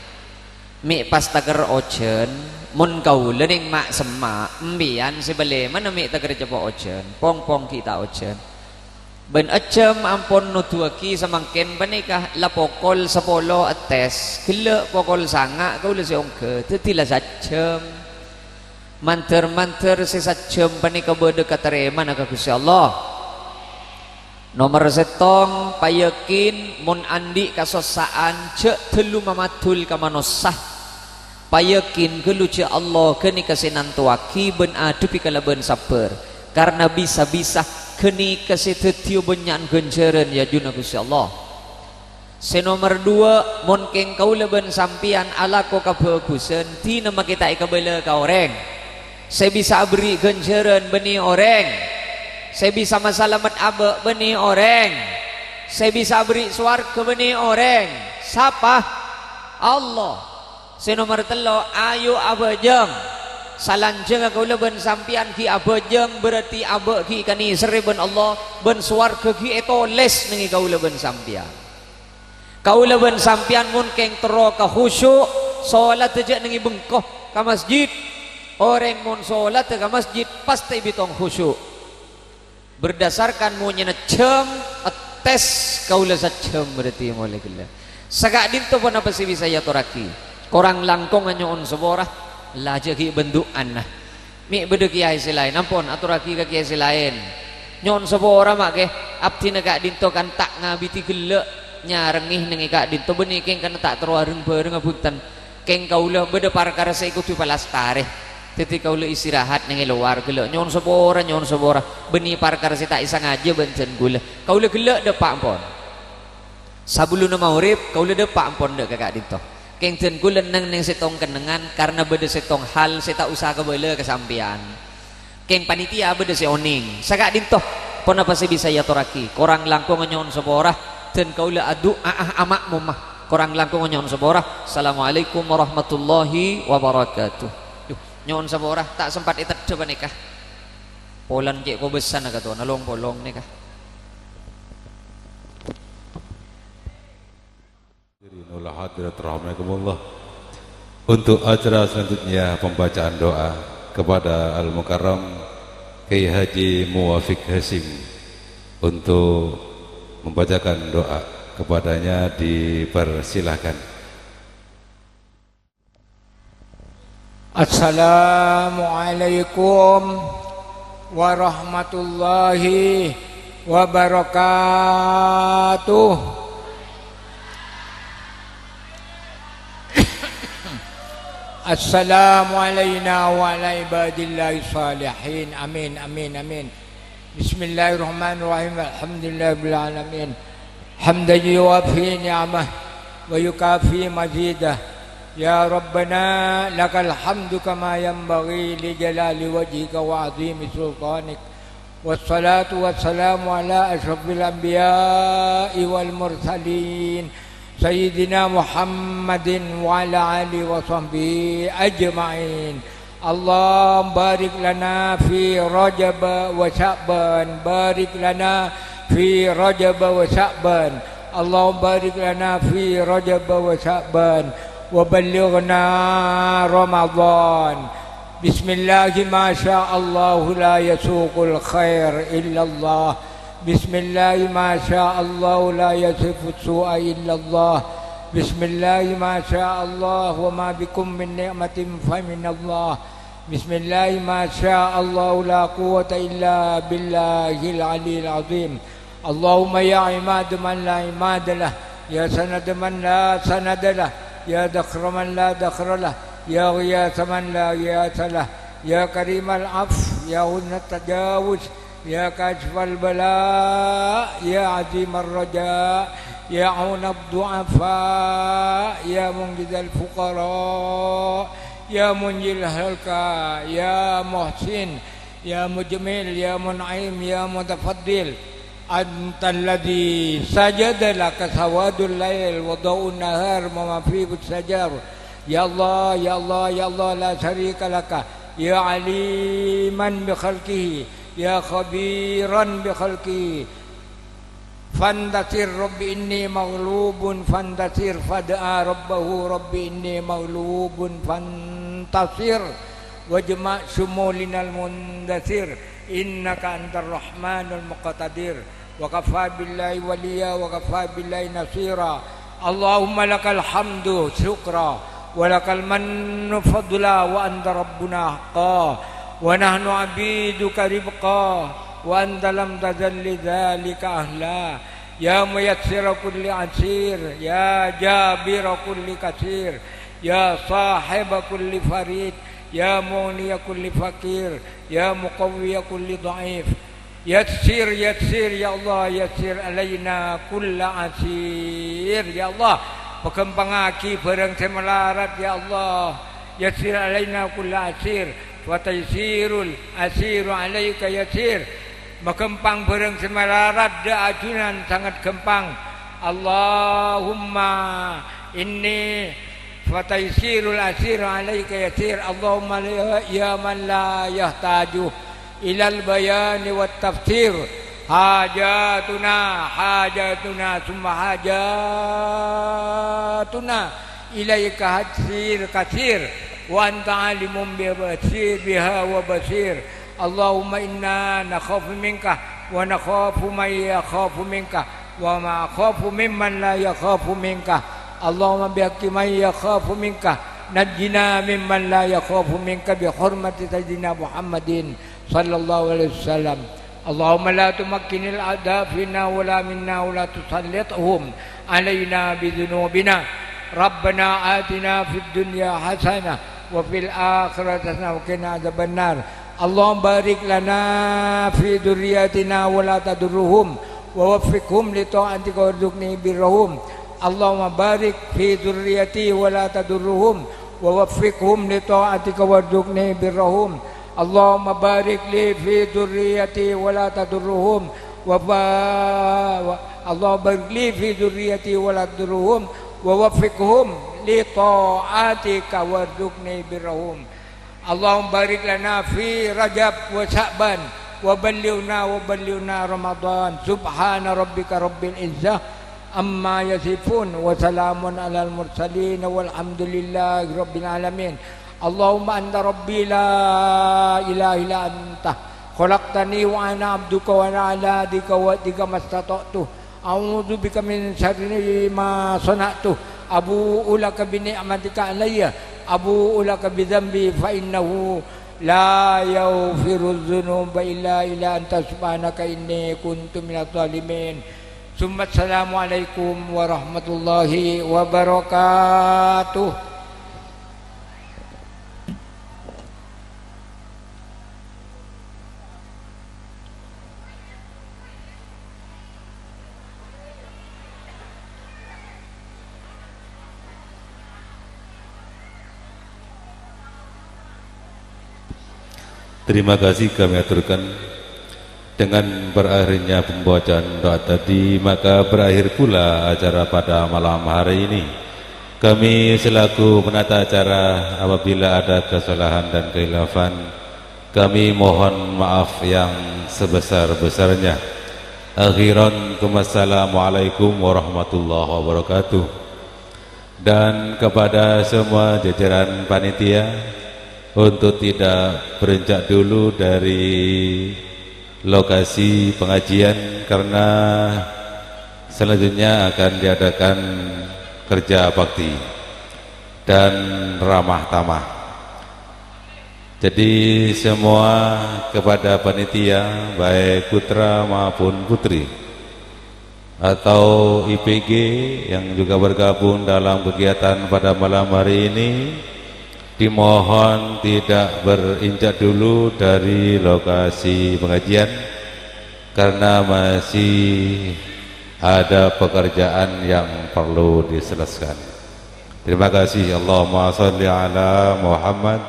Mè' pas tagher ojhân, mon kaulâ nèng ma'-semma', empèyan sè palèmanna mè' tagher cepo' ojhân, pong-pong ghi' ta' ojhân. Bân ajâm ampon noduwâghi samangkèn panèka la pokol sapolo ètès, ghellâ' pokol sanga' kaulâ sè ongghâ, dhâddhi la sajjhâm. Mandhâr-mandhâr sè sajjhâm panèka bâdâ katarèmana ka Ghustè Allah. Nomer sèttong, payakin mon andi' kasossa'an, jhâ' ghâllu mamadul ka manossa. Payakin ghâllu jhâ' Allah ghânèka sè nantowaghi bân adhebbhi kalabân sabbhâr, karna bisa-bisa ghânèka sè dhâddhiyâ bânnya'an ghânjhârân è ajunanna Ghustè Allah. Sè nomer duwâ', mon kèng kaulâ bân sampèyan alako kabhâghusân, dinah makè ta' èkabâlâ ka orèng. Sè bisa aberri' ghânjhârân bânnè orèng. Sè bisa masalamet abâ' bânnè orèng. Sè bisa aberri' sowarghâ bânnè orèng. Sapa? Allah. Sè nomer tello', ayo abhâjâng. Salanjhângnga kaulâ bân sampèyan ghi' abhâjâng, berarti abâ' ghi' èkanèserrè bân Allah, bân sowarghâ ghi' ètolès nèng è kaulâ bân sampèyan. Kaulâ bân sampèyan mon kèng terro ka khusyu', solatta jhâ' nèng è bengko ka masjid. Orèng mon solatta ka masjid, pastè bhitong khusyu'. Berdasarkan monyèna jhâm, ètès kaulâ sajjhâm berarti molè ghellâ'. Saka'dinto ponapa sè bisa èatorraghi? Korang langkongnga nyo'on sapora, la jhâ' ghi' bân du'ana. Mè' bâdâ kèyaè sè laèn, ampon atorraghi ka kèyaè sè laèn. Nyo'on sapora, ma' kè, abdhina ka'dinto kan ta' ngabidhi ghellâ', nyarèngè nèng è ka'dinto, bânnè kèng kan ta' terro areng-bhârengnga bhunten. Kèng kaulâ bâdâ parkara sè kodu èpalastarè. Dhâddhi kaulâ istirahat nèng è lowar ghellâ'. Nyo'on sapora, nyo'on sapora. Bânnè parkara sè ta' èsangajâ bân dân kaulâ. Kaulâ ghellâ' dâpa' ampon. Sabellunna maghrib, kaulâ dâpa' ampon dâ' ka ka'dinto. Kèng dân kaulâ neng-neng sèttong kennengngan, karna bâdâ sèttong hal sè ta' osa kabâlâ ka sampèyan. Kèng panitia bâdâ sè onèng. Saka'dinto, ponapa sè bisa èatorraghi? Korang langkong nyo'on sapora, dân kaulâ adu'a'ah ama'mumma. Korang langkong nyo'on sapora. Assalamualaikum warahmatullahi wabarakatuh. Duh, nyo'on sapora, ta' sempat èteddhâ panèka. Polana cè' kobâsana katowana long-polong nèka. Hadirin wal hadirat rahimakumullah. Untuk acara selanjutnya pembacaan doa kepada Al Mukarram Kiai Haji Muwafiq Hasyim untuk membacakan doa kepadanya, dipersilahkan. Assalamualaikum warahmatullahi wabarakatuh. Assalamu alaina wa ala ibadillahis salihin. Amin, amin, amin. Bismillahirrahmanirrahim. Alhamdulillahirabbil alamin. Hamdan yuwafi ni'amahu wa yukafi mazidah. Ya Rabbana, lakal hamdu kama yanbaghi li jalali wajhika wa 'azimi sultanik. Wassalatu wassalamu ala asyrafil anbiya'i wal mursalin, Sayyidina Muhammadin wa ala alihi wa sahbihi ajma'in. Allahumma barik lana fi Rajab wa Sya'ban, barik lana fi Rajab wa Sya'ban. Allahumma barik lana fi Rajab wa Sya'ban, wa ballighna Ramadan. Bismillahi ma sya Allahu la yasuqul khair illallah. Bismillahi ma sya Allahu la yasrifus su'a illallah. Bismillahi ma sya Allah, wa ma bikum min ni'matin fa minallah. Bismillahi ma sya Allahu la quwwata illa billahil aliyil azim. Allahumma ya imad man la imada lah, ya sanad man la sanada lah, ya dakhra man la dakhra lah, ya ghiyasa man la ghiyasa lah, ya karimal af, ya husnat tajawuz, ya kashifal bala, ya azimal raja, ya aunad du'afa, ya munqidhal fuqara, ya munjil halqa, ya muhsin, ya mujmil, ya mun'im, ya mutafaddil. Antalladzi sajada laka sawadul lail wa dhau'un nahar wa ma fihi syajar. Ya Allah, ya Allah, ya Allah, la syarika laka. Ya aliman bi khalqihi, ya khabiran bi khalqihi. Fantasir, Rabbi inni maghlubun fantasir, fada'a rabbahu, Rabbi inni maghlubun fantasir, wajma' syumulinal muntasir, innaka antar rahmanul muqtadir, wa kafa billahi waliya, wa kafa billahi nasira. Allahumma lakal hamdu syukra, wa lakal mannu fadla, wa anta rabbuna haqqa, wa nahnu abiduka ribqa, wa anta lam tazal li dzalika ahla. Ya muyassira kulli asir, ya jabira kulli kasir, ya sahiba kulli farid, ya mughniya kulli faqir, ya muqawwiya kulli dhaif. Yassir, yassir, ya Allah, yassir alaina kulla asir. Ya Allah, paghâmpangngaghi bhârâng sè malarat, ya Allah. Yassir alaina kulla asir, fa taysirul asiru alaika yasir. Maghâmpang bhârâng sè malarat dâ' ajunan sanget ghâmpang. Allahumma inni fa taysirul asiru alaika yasir. Allahumma la, ya man la yahtaju ilal bayani wat tafsir. Hajatuna, hajatuna, summa hajatuna ilaika hajsir kasir. Wa anta alimun bi basir, biha wa basir. Allahumma inna nakhafu minka, wa nakhafu man yakhafu minka, wa ma akhafu mimman la yakhafu minka. Allahumma bihaqqi man yakhafu minka, najjina mimman la yakhafu minka, bi hurmati Sayyidina Muhammadin sallallahu alaihi wasallam. Allahumma la tumakkinil a'da fina wa la minna wa la tusallithum alaina bi dzunubina. Rabbana atina fid dunya hasanah wa fil akhirati hasanah wa qina adzabannar. Allahumma barik lana fi dzurriyyatina wa la tadurruhum wa waffiqhum li tha'atika warzuqni birrahum. Allahumma barik fi dzurriyyati wa la tadurruhum wa waffiqhum li tha'atika warzuqni birrahum. Allahumma barik li fi dzurriyyati wa la tadurruhum wa ba-, wa, Allahumma barik li fi dzurriyyati wa la tadurruhum wa waffiqhum li tha'atika warzuqni birrahum. Allahumma barik lana fi Rajab wa Sya'ban wa ballighna, wa ballighna Ramadan. Subhana rabbika rabbil izzah amma yasifun, wa salamun alal mursalin, walhamdulillahi rabbil alamin. Allahumma anta rabbi la ilaha illa anta, khalaqtani wa ana abduka, wa ana ala ahdika wa wa'dika mastata'tu, أعوذ بك من شر ما صنعت، أبوء لك بنعمتك علي، أبوء لك بذنبي، فإنه لا يغفر الذنوب إلا، إلا أنت، سبحانك إني كنت من الظالمين. ثم السلام عليكم ورحمة الله وبركاته. Terima kasih kami aturkan. Dengan berakhirnya pembacaan doa tadi, maka berakhir pula acara pada malam hari ini. Kami selaku penata acara, apabila ada kesalahan dan kehilafan, kami mohon maaf yang sebesar-besarnya. Akhiran, wassalamualaikum warahmatullahi wabarakatuh. Dan kepada semua jajaran panitia, untuk tidak beranjak dulu dari lokasi pengajian, karena selanjutnya akan diadakan kerja bakti dan ramah tamah. Jadi, semua kepada panitia, baik putra maupun putri, atau I P G yang juga bergabung dalam kegiatan pada malam hari ini, dimohon tidak berinjak dulu dari lokasi pengajian, karena masih ada pekerjaan yang perlu diselesaikan. Terima kasih. Allahumma shalli ala Muhammad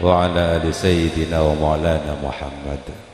wa ala ali Sayyidina wa Maulana Muhammad.